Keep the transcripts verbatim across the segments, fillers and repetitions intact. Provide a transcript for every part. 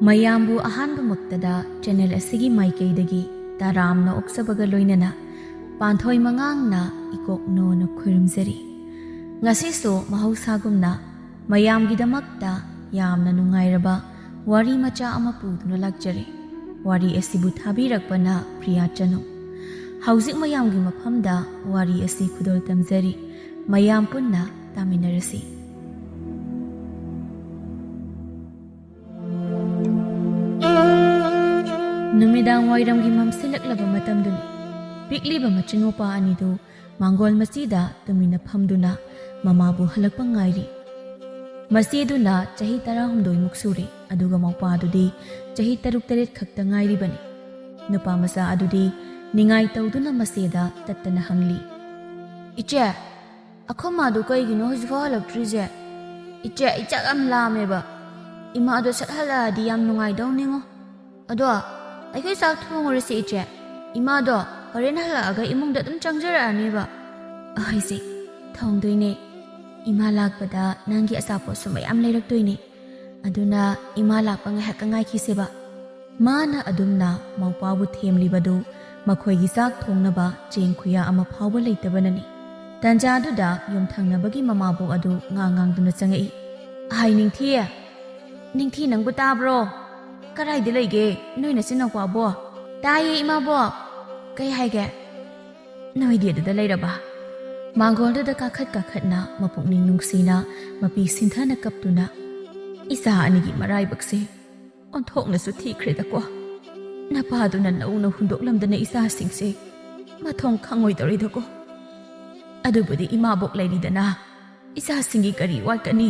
ꯃꯌꯥꯝꯕꯨ ꯑꯍꯥꯟꯕꯃꯛꯇꯗ ꯆꯦꯅꯦꯜ ꯑꯁꯤꯒꯤ ꯃꯥꯏꯀꯩꯗꯒꯤ ꯇꯔꯥꯝꯅ ꯑꯣꯛꯆꯕꯒ ꯂꯣꯏꯅꯅ ꯄꯥꯟꯊꯣꯏ ꯃꯉꯥꯡꯅ ꯏꯀꯣꯛꯅꯣꯅ ꯈꯨꯔꯨꯝꯖꯔꯤ꯫ ꯉꯁꯤꯁꯨ ꯃꯍꯧꯁꯥꯒꯨꯝꯅ ꯃꯌꯥꯝꯒꯤꯗꯃꯛꯇ ꯌꯥꯝꯅ ꯅꯨꯡꯉꯥꯏꯔꯕ ꯋꯥꯔꯤ ꯃꯆꯥ ꯑꯃ ꯄꯨꯗꯨꯅ ꯂꯥꯛꯆꯔꯤ꯫ ꯋꯥꯔꯤ ꯑꯁꯤꯕꯨ ꯊꯥꯕꯤꯔꯛꯄꯅ ꯄ꯭ꯔꯤꯌꯥ ꯆꯅꯨ꯫ ꯍꯧꯖꯤꯛ ꯃꯌꯥꯝꯒꯤ ꯃꯐꯝꯗ ꯋꯥꯔꯤ ꯑꯁꯤ ꯈꯨꯗꯣꯜ ꯇꯝꯖꯔꯤ꯫ ꯃꯌꯥꯝ ꯄꯨꯟꯅ ꯇꯥꯃꯤꯟꯅꯔꯁꯤ꯫ ꯅꯨꯃꯤꯗꯥꯡ ꯋꯥꯏꯔꯝꯒꯤ ꯃꯝꯁꯤꯜꯂꯛꯂꯕ ꯃꯇꯝꯗꯨꯅꯤ꯫ ꯄꯤꯛꯂꯤꯕ ꯃꯆꯤꯟ ꯃꯧꯄꯥ ꯑꯅꯤꯗꯨ ꯃꯥꯡꯒꯣꯜ ꯃꯆꯤꯗ ꯇꯨꯃꯤꯟꯅ ꯐꯝꯗꯨꯅ ꯃꯃꯥꯕꯨ ꯍꯜꯂꯛꯄ ꯉꯥꯏꯔꯤ꯫ ꯃꯆꯦꯗꯨꯅ ꯆꯍꯤ ꯇꯔꯥꯍꯨꯝꯗꯣꯏꯃꯨꯛ ꯁꯨꯔꯦ, ꯑꯗꯨꯒ ꯃꯧꯄꯥꯗꯨꯗꯤ ꯆꯍꯤ ꯇꯔꯨꯛ ꯇꯔꯦꯠ ꯈꯛꯇ ꯉꯥꯏꯔꯤꯕꯅꯤ꯫ ꯅꯨꯄꯥ ꯃꯆꯥ ꯑꯗꯨꯗꯤ ꯅꯤꯡꯉꯥꯏ ꯇꯧꯗꯨꯅ ꯃꯆꯦꯗ ꯇꯠꯇꯅ ꯍꯪꯂꯤ, "ꯏꯆꯦ, ꯑꯩꯈꯣꯏ ꯃꯥꯗꯣ ꯀꯩꯒꯤꯅꯣ ꯍꯧꯖꯤꯛꯐꯥꯎ ꯍꯜꯂꯛꯇ꯭ꯔꯤꯁꯦ? ꯏꯆꯦ, ꯑꯩ ꯆꯥꯛ ꯌꯥꯝ ꯂꯥꯝꯃꯦꯕ꯫ ꯏꯃꯥꯗꯣ ꯁꯠ ꯍꯜꯂꯛꯑꯗꯤ ꯌꯥꯝ ꯅꯨꯡꯉꯥꯏꯗꯧꯅꯤꯉꯣ꯫ ꯑꯗꯣ ꯑꯩꯈꯣꯏ ꯆꯥꯛ ꯊꯣꯡꯉꯨꯔꯁꯦ ꯏꯆꯦ꯫ ꯏꯃꯥꯗꯣ ꯍꯣꯔꯦꯟ ꯍꯜꯂꯛꯑꯒ ꯏꯃꯨꯡꯗ ꯑꯗꯨꯝ ꯆꯪꯖꯔꯛꯑꯅꯦꯕ꯫" "ꯑꯍꯣꯏꯁꯦ, ꯊꯣꯡꯗꯣꯏꯅꯦ꯫ ꯏꯃꯥ ꯂꯥꯛꯄꯗ ꯅꯪꯒꯤ ꯑꯆꯥꯄꯣꯠꯁꯨ ꯃꯌꯥꯝ ꯂꯩꯔꯛꯇꯣꯏꯅꯦ꯫ ꯑꯗꯨꯅ ꯏꯃꯥ ꯂꯥꯛꯄ ꯉꯥꯏꯍꯥꯛꯀ ꯉꯥꯏꯈꯤꯁꯦꯕ꯫" ꯃꯥꯅ ꯑꯗꯨꯝꯅ ꯃꯧꯄꯥꯕꯨ ꯊꯦꯝꯂꯤꯕꯗꯨ ꯃꯈꯣꯏꯒꯤ ꯆꯥꯛ ꯊꯣꯡꯅꯕ ꯆꯦꯡ ꯈꯨꯌꯥ ꯑꯃ ꯐꯥꯎꯕ ꯂꯩꯇꯕꯅꯅꯤ꯫ ꯇꯟꯖꯥꯗꯨꯗ ꯌꯨꯝꯊꯪꯅꯕꯒꯤ ꯃꯃꯥꯕꯣꯛ ꯑꯗꯨ ꯉꯥꯡ ꯉꯥꯡꯗꯨꯅ ꯆꯪꯉꯛꯏ꯫ "ꯑꯍꯩ ꯅꯤꯡꯊꯤ! ꯅꯤꯡꯊꯤ, ꯅꯪꯕꯨ ꯇꯥꯕ꯭ꯔꯣ? ꯀꯗꯥꯏꯗ ꯂꯩꯒꯦ ꯅꯣꯏ ꯅꯆꯤꯟꯅꯥꯎꯄꯥꯕꯣ?" "ꯇꯥꯏꯌꯦ, ꯏꯃꯥꯕꯣꯛ꯫ ꯀꯩ ꯍꯥꯏꯒꯦ?" "ꯅꯣꯏꯗꯤ ꯑꯗꯨꯗ ꯂꯩꯔꯕ?" ꯃꯥꯡꯒꯣꯜꯗꯨꯗ ꯀꯥꯈꯠ ꯀꯥꯈꯠꯅ ꯃꯄꯨꯛꯅꯤꯡ ꯅꯨꯡꯁꯤꯅ ꯃꯄꯤ ꯁꯤꯟꯊꯅ ꯀꯞꯇꯨꯅ, "ꯏꯆꯥ ꯑꯅꯤꯒꯤ ꯃꯔꯥꯏꯕꯛꯁꯦ ꯑꯣꯟꯊꯣꯛꯅꯁꯨ ꯊꯤꯈ꯭ꯔꯦꯗꯀꯣ꯫ ꯅꯄꯥꯗꯨꯅ ꯅꯧꯅ ꯍꯨꯟꯗꯣꯛꯂꯝꯗꯅ ꯏꯆꯥꯁꯤꯡꯁꯦ ꯃꯊꯣꯡ ꯈꯪꯉꯣꯏꯗꯧꯔꯤꯗꯀꯣ꯫ ꯑꯗꯨꯕꯨꯗꯤ ꯏꯃꯥꯕꯣꯛ ꯂꯩꯔꯤꯗꯅ, ꯏꯆꯥꯁꯤꯡꯒꯤ ꯀꯔꯤ ꯋꯥꯠꯀꯅꯤ?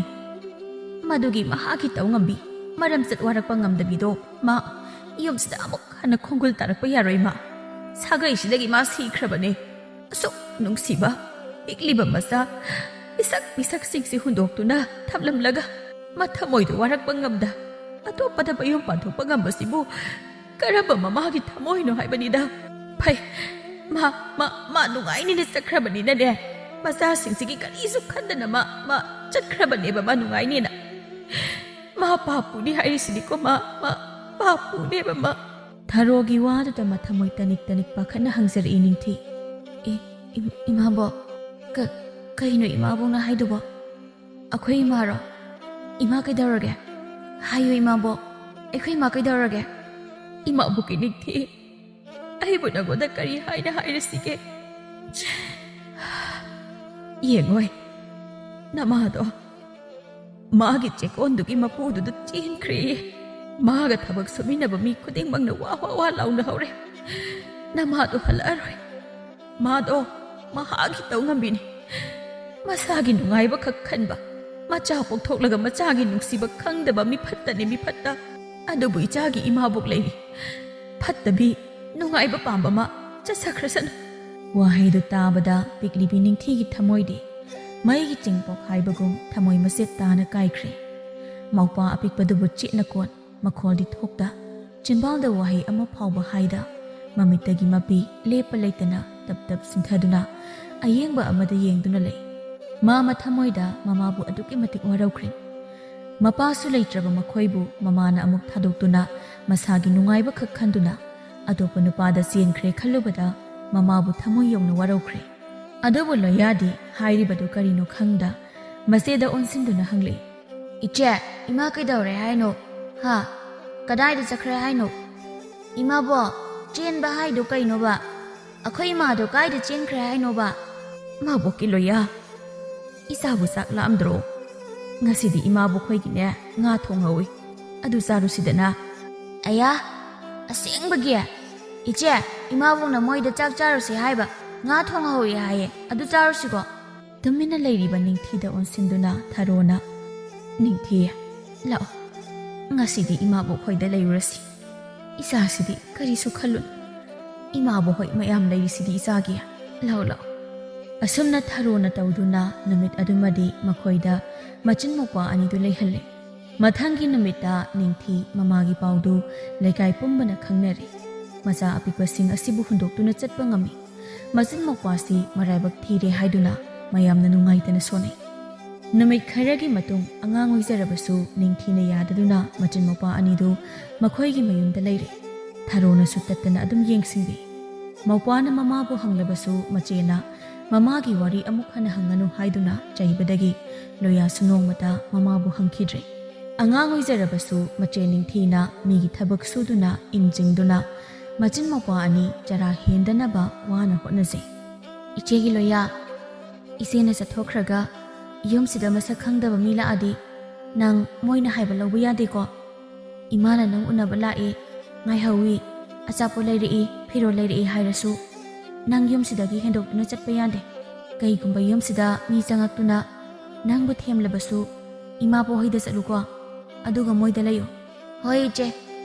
ꯃꯗꯨꯒꯤ ꯃꯍꯥꯛꯀꯤ ꯇꯧꯉꯝꯕꯤ ꯃꯔꯝꯆꯠ ꯋꯥꯔꯛꯄ ꯉꯝꯗꯕꯤꯗꯣ ꯃꯥ ꯌꯨꯝꯁꯤꯗ ꯑꯃꯨꯛ ꯍꯟꯅ ꯈꯣꯡꯒꯨꯜ ꯇꯥꯔꯛꯄ ꯌꯥꯔꯣꯏ ꯃꯥ꯫ ꯁꯥꯒꯩꯁꯤꯗꯒꯤ ꯃꯥ ꯁꯤꯈ꯭ꯔꯕꯅꯦ꯫ ꯑꯁꯨꯛ ꯅꯨꯡꯁꯤꯕ ꯄꯤꯛꯂꯤꯕ ꯃꯆꯥ ꯄꯤꯁꯛ ꯄꯤꯁꯛꯁꯤꯡꯁꯤ ꯍꯨꯟꯗꯣꯛꯇꯨꯅ ꯊꯝꯂꯝꯂꯒ ꯃꯊꯃꯣꯏꯗꯣ ꯋꯥꯔꯛꯄ ꯉꯝꯗ ꯑꯇꯣꯞꯄꯗ ꯃꯌꯨꯝ ꯄꯥꯟꯊꯣꯛꯄ ꯉꯝꯕꯁꯤꯕꯨ ꯀꯔꯝꯕ ꯃꯃꯥꯒꯤ ꯊꯃꯣꯏꯅꯣ ꯍꯥꯏꯕꯅꯤꯗ꯫ ꯐꯩ, ꯃꯥ, ꯃꯥ, ꯃꯥ ꯅꯨꯡꯉꯥꯏꯅꯤꯅ ꯆꯠꯈ꯭ꯔꯕꯅꯤꯅꯅꯦ, ꯃꯆꯥꯁꯤꯡꯁꯤꯒꯤ ꯀꯔꯤꯁꯨ ꯈꯟꯗꯅ ꯃꯥ, ꯃꯥ ꯆꯠꯈ꯭ꯔꯕꯅꯦꯕ, ꯃꯥ ꯅꯨꯡꯉꯥꯏꯅꯤꯅ꯫ ꯃꯥ ꯃꯥ ꯄꯥꯞꯄꯨꯅꯤ ꯍꯥꯏꯔꯤꯁꯤꯅꯤꯀꯣ, ꯃꯥ, ꯃꯥ ꯄꯥꯞꯄꯨꯅꯦꯕ, ꯃꯥ꯫ ꯊꯔꯣꯒꯤ ꯋꯥꯗꯨꯗ ꯃꯊꯃꯣꯏ ꯇꯅꯤꯛ ꯇꯅꯤꯛ ꯄꯥꯈꯠꯅ ꯍꯪꯖꯔꯛꯏ ꯅꯤꯡꯊꯤ꯫ "ꯑꯦ, ꯏꯝ-, ꯏꯃꯥꯕꯣꯛ, ꯀ-, ꯀꯩꯅꯣ ꯏꯃꯥꯕꯣꯛꯅ ꯍꯥꯏꯗꯨꯕꯣ? ꯑꯩꯈꯣꯏ ꯏꯃꯥꯔꯣ? ꯏꯃꯥ ꯀꯩꯗꯧꯔꯒꯦ? ꯍꯥꯏꯌꯨ ꯏꯃꯥꯕꯣꯛ, ꯑꯩꯈꯣꯏ ꯏꯃꯥ ꯀꯩꯗꯧꯔꯒꯦ?" "ꯏꯃꯥꯕꯣꯛꯀꯤ ꯅꯤꯡꯊꯤ, ꯑꯩꯕꯨ ꯅꯉꯣꯟꯗ ꯀꯔꯤ ꯍꯥꯏꯅ ꯍꯥꯏꯔꯁꯤꯒꯦ? ꯌꯦꯡꯉꯣꯏ, ꯅꯃꯥꯗꯣ ꯃꯥꯒꯤ ꯆꯦꯛꯀꯣꯟꯗꯨꯒꯤ ꯃꯄꯨꯗꯨꯗ ꯆꯦꯟꯈ꯭ꯔꯦꯌꯦ꯫ ꯃꯥꯒ ꯊꯕꯛ ꯁꯨꯃꯤꯟꯅꯕ ꯃꯤ ꯈꯨꯗꯤꯡꯃꯛꯅ ꯋꯥ ꯋꯥ ꯋꯥ ꯂꯥꯎꯅꯍꯧꯔꯦ꯫ ꯅꯃꯥꯗꯣ ꯍꯜꯂꯛꯑꯔꯣꯏ꯫ ꯃꯥꯗꯣ ꯃꯍꯥꯛꯀꯤ ꯇꯧ ꯉꯝꯕꯤꯅꯤ꯫ ꯃꯁꯥꯒꯤ ꯅꯨꯡꯉꯥꯏꯕ ꯈꯛ ꯈꯟꯕ, ꯃꯆꯥ ꯄꯣꯛꯊꯣꯛꯂꯒ ꯃꯆꯥꯒꯤ ꯅꯨꯡꯁꯤꯕ ꯈꯪꯗꯕ ꯃꯤꯐꯠꯇꯅꯤ, ꯃꯤꯐꯠꯇ꯫ ꯑꯗꯨꯕꯨ ꯏꯆꯥꯒꯤ ꯏꯃꯥꯕꯣꯛ ꯂꯩꯔꯤ꯫ ꯐꯠꯇꯕꯤ, ꯅꯨꯡꯉꯥꯏꯕ ꯄꯥꯝꯕ ꯑꯃ ꯆꯠꯆꯈ꯭ꯔꯁꯅꯨ꯫" ꯋꯥꯍꯩꯗꯨ ꯇꯥꯕꯗ ꯄꯤꯛꯂꯤꯕꯤ ꯅꯤꯡꯊꯤꯒꯤ ꯊꯃꯣꯏꯗꯤ ꯃꯩꯒꯤ ꯆꯤꯡ ꯄꯣꯛꯈꯥꯏꯕꯒꯨꯝ ꯊꯃꯣꯏ ꯃꯆꯦꯠ ꯇꯥꯅ ꯀꯥꯏꯈ꯭ꯔꯦ꯫ ꯃꯧꯄꯥ ꯑꯄꯤꯛꯄꯗꯨꯕꯨ ꯆꯦꯠꯅ ꯀꯣꯠ, ꯃꯈꯣꯜꯗꯤ ꯊꯣꯛꯇ, ꯆꯤꯟꯕꯥꯜꯗ ꯋꯥꯍꯩ ꯑꯃ ꯐꯥꯎꯕ ꯍꯥꯏꯗ, ꯃꯃꯤꯠꯇꯒꯤ ꯃꯄꯤ ꯂꯦꯞꯄ ꯂꯩꯇꯅ ꯇꯞ ꯇꯞ ꯆꯤꯡꯊꯗꯨꯅ ꯑꯌꯦꯡꯕ ꯑꯃꯗ ꯌꯦꯡꯗꯨꯅ ꯂꯩ꯫ ꯃꯥ ꯃꯊꯃꯣꯏꯗ ꯃꯃꯥꯕꯨ ꯑꯗꯨꯛꯀꯤ ꯃꯇꯤꯛ ꯋꯥꯔꯧꯈ꯭ꯔꯦ꯫ ꯃꯄꯥꯁꯨ ꯂꯩꯇ꯭ꯔꯕ ꯃꯈꯣꯏꯕꯨ ꯃꯃꯥꯅ ꯑꯃꯨꯛ ꯊꯥꯗꯣꯛꯇꯨꯅ ꯃꯁꯥꯒꯤ ꯅꯨꯡꯉꯥꯏꯕ ꯈꯛ ꯈꯟꯗꯨꯅ ꯑꯇꯣꯞꯄ ꯅꯨꯄꯥꯗ ꯆꯦꯟꯈ꯭ꯔꯦ ꯈꯜꯂꯨꯕꯗ ꯃꯃꯥꯕꯨ ꯊꯃꯣꯏ ꯌꯧꯅ ꯋꯥꯔꯧꯈ꯭ꯔꯦ꯫ ꯑꯗꯨꯕꯨ ꯂꯣꯌꯥꯗꯤ ꯍꯥꯏꯔꯤꯕꯗꯨ ꯀꯔꯤꯅꯣ ꯈꯪꯗ ꯃꯆꯦꯗ ꯑꯣꯟꯁꯤꯟꯗꯨꯅ ꯍꯪꯂꯛꯏ, "ꯏꯆꯦ, ꯏꯃꯥ ꯀꯩꯗꯧꯔꯦ ꯍꯥꯏꯅꯣ? ꯍꯥ? ꯀꯗꯥꯏꯗ ꯆꯠꯈ꯭ꯔꯦ ꯍꯥꯏꯅꯣ? ꯏꯃꯥꯕꯣ, ꯆꯦꯟꯕ ꯍꯥꯏꯗꯣ ꯀꯩꯅꯣꯕ? ꯑꯩꯈꯣꯏ ꯏꯃꯥꯗꯣ ꯀꯥꯏꯗ ꯆꯦꯟꯈ꯭ꯔꯦ ꯍꯥꯏꯅꯣꯕ?" "ꯃꯥꯕꯣꯛꯀꯤ ꯂꯣꯌꯥ, ꯏꯆꯥꯕꯨ ꯆꯥꯛ ꯂꯥꯝꯗ꯭ꯔꯣ? ꯉꯁꯤꯗꯤ ꯏꯃꯥꯕꯣꯛ ꯈꯣꯏꯒꯤꯅꯦ, ꯉꯥ ꯊꯣꯡꯍꯧꯏ, ꯑꯗꯨ ꯆꯥꯔꯨꯁꯤꯗꯅ꯫" "ꯑꯌꯥ, ꯑꯁꯦꯡꯕꯒꯤ? ꯏꯆꯦ, ꯏꯃꯥꯕꯣꯛꯅ ꯃꯣꯏꯗ ꯆꯥꯛ ꯆꯥꯔꯨꯁꯤ ꯍꯥꯏꯕ, ꯉꯥ ꯊꯣꯡꯍꯧꯏ ꯍꯥꯏꯌꯦ, ꯑꯗꯨ ꯆꯥꯔꯨꯁꯤꯀꯣ?" ꯇꯨꯃꯤꯟꯅ ꯂꯩꯔꯤꯕ ꯅꯤꯡꯊꯤꯗ ꯑꯣꯟꯁꯤꯟꯗꯨꯅ ꯊꯔꯣꯅ, "ꯅꯤꯡꯊꯤ, ꯂꯥꯛꯑꯣ, ꯉꯁꯤꯗꯤ ꯏꯃꯥꯕꯣꯛ ꯈꯣꯏꯗ ꯂꯩꯔꯨꯔꯁꯤ꯫ ꯏꯆꯥꯁꯤꯗꯤ ꯀꯔꯤꯁꯨ ꯈꯜꯂꯨꯅꯨ꯫ ꯏꯃꯥꯕꯣꯛ ꯍꯣꯏ ꯃꯌꯥꯝ ꯂꯩꯔꯤꯁꯤꯗꯤ ꯏꯆꯥꯒꯤ꯫ ꯂꯥꯛꯑꯣ, ꯂꯥꯛꯑꯣ꯫" ꯑꯁꯨꯝꯅ ꯊꯔꯣꯅ ꯇꯧꯗꯨꯅ ꯅꯨꯃꯤꯠ ꯑꯗꯨꯃꯗꯤ ꯃꯈꯣꯏꯗ ꯃꯆꯤꯟ ꯃꯧꯄ꯭ꯋꯥ ꯑꯅꯤꯗꯨ ꯂꯩꯍꯜꯂꯦ꯫ ꯃꯊꯪꯒꯤ ꯅꯨꯃꯤꯠꯇ ꯅꯤꯡꯊꯤ ꯃꯃꯥꯒꯤ ꯄꯥꯎꯗꯨ ꯂꯩꯀꯥꯏ ꯄꯨꯝꯕꯅ ꯈꯪꯅꯔꯦ꯫ ꯃꯆꯥ ꯑꯄꯤꯛꯄꯁꯤꯡ ꯑꯁꯤꯕꯨ ꯍꯨꯟꯗꯣꯛꯇꯨꯅ ꯆꯠꯄ ꯉꯝꯃꯤ꯫ ꯃꯆꯤꯟ ꯃꯧꯄ꯭ꯋꯥꯁꯤ ꯃꯔꯥꯏꯕꯛ ꯊꯤꯔꯦ ꯍꯥꯏꯗꯨꯅ ꯃꯌꯥꯝꯅ ꯅꯨꯡꯉꯥꯏꯇꯅ ꯁꯣꯟꯅꯩ꯫ ꯅꯨꯃꯤꯠ ꯈꯔꯒꯤ ꯃꯇꯨꯡ ꯑꯉꯥꯡ ꯑꯣꯏꯖꯔꯕꯁꯨ ꯅꯤꯡꯊꯤꯅ ꯌꯥꯗꯗꯨꯅ ꯃꯆꯤꯟ ꯃꯧꯄ꯭ꯋꯥ ꯑꯅꯤꯗꯨ ꯃꯈꯣꯏꯒꯤ ꯃꯌꯨꯝꯗ ꯂꯩꯔꯦ꯫ ꯊꯔꯣꯅꯁꯨ ꯇꯠꯇꯅ ꯑꯗꯨꯝ ꯌꯦꯡꯁꯤꯟꯕꯤ꯫ ꯃꯧꯄ꯭ꯋꯥꯅ ꯃꯃꯥꯕꯨ ꯍꯪꯂꯕꯁꯨ ꯃꯆꯦꯅ ꯃꯃꯥꯒꯤ ꯋꯥꯔꯤ ꯑꯃꯨꯛ ꯍꯟꯅ ꯍꯪꯒꯅꯨ ꯍꯥꯏꯗꯨꯅ ꯆꯩꯕꯗꯒꯤ ꯂꯣꯌꯥꯁꯨ ꯅꯣꯡꯃꯇ ꯃꯃꯥꯕꯨ ꯍꯪꯈꯤꯗ꯭ꯔꯦ꯫ ꯑꯉꯥꯡ ꯑꯣꯏꯖꯔꯕꯁꯨ ꯃꯆꯦ ꯅꯤꯡꯊꯤꯅ ꯃꯤꯒꯤ ꯊꯕꯛ ꯁꯨꯗꯨꯅ ꯏꯟ ꯆꯤꯡꯗꯨꯅ ꯃꯆꯤꯟ ꯃꯧꯄ꯭ꯋꯥ ꯑꯅꯤ ꯆꯔꯥ ꯍꯦꯟꯗꯅꯕ ꯋꯥꯅ ꯍꯣꯠꯅꯖꯩ꯫ ꯏꯆꯦꯒꯤ ꯂꯣꯌꯥ, ꯏꯆꯦꯅ ꯆꯠꯊꯣꯛꯈ꯭ꯔꯒ ꯌꯨꯝꯁꯤꯗ ꯃꯁꯛ ꯈꯪꯗꯕ ꯃꯤ ꯂꯥꯛꯑꯗꯤ ꯅꯪ ꯃꯣꯏꯅ ꯍꯥꯏꯕ ꯂꯧꯕ ꯌꯥꯗꯦꯀꯣ꯫ ꯏꯃꯥꯅ ꯅꯪ ꯎꯅꯕ ꯂꯥꯛꯏ, ꯉꯥꯏꯍꯧꯏ, ꯑꯆꯥꯄꯣꯠ ꯂꯩꯔꯛꯏ, ꯐꯤꯔꯣꯜ ꯂꯩꯔꯛꯏ ꯍꯥꯏꯔꯁꯨ ꯅꯪ ꯌꯨꯝꯁꯤꯗꯒꯤ ꯍꯦꯟꯗꯣꯛꯇꯨꯅ ꯆꯠꯄ ꯌꯥꯗꯦ꯫ ꯀꯩꯒꯨꯝꯕ ꯌꯨꯝꯁꯤꯗ ꯃꯤ ꯆꯪꯉꯛꯇꯨꯅ ꯅꯪꯕꯨ ꯊꯦꯝꯂꯕꯁꯨ ꯏꯃꯥ ꯄꯣꯍꯩꯗ ꯆꯠꯂꯨꯀꯣ, ꯑꯗꯨꯒ ꯃꯣꯏꯗ ꯂꯩꯌꯨ꯫ ꯍꯣꯏ ꯏꯆꯦ,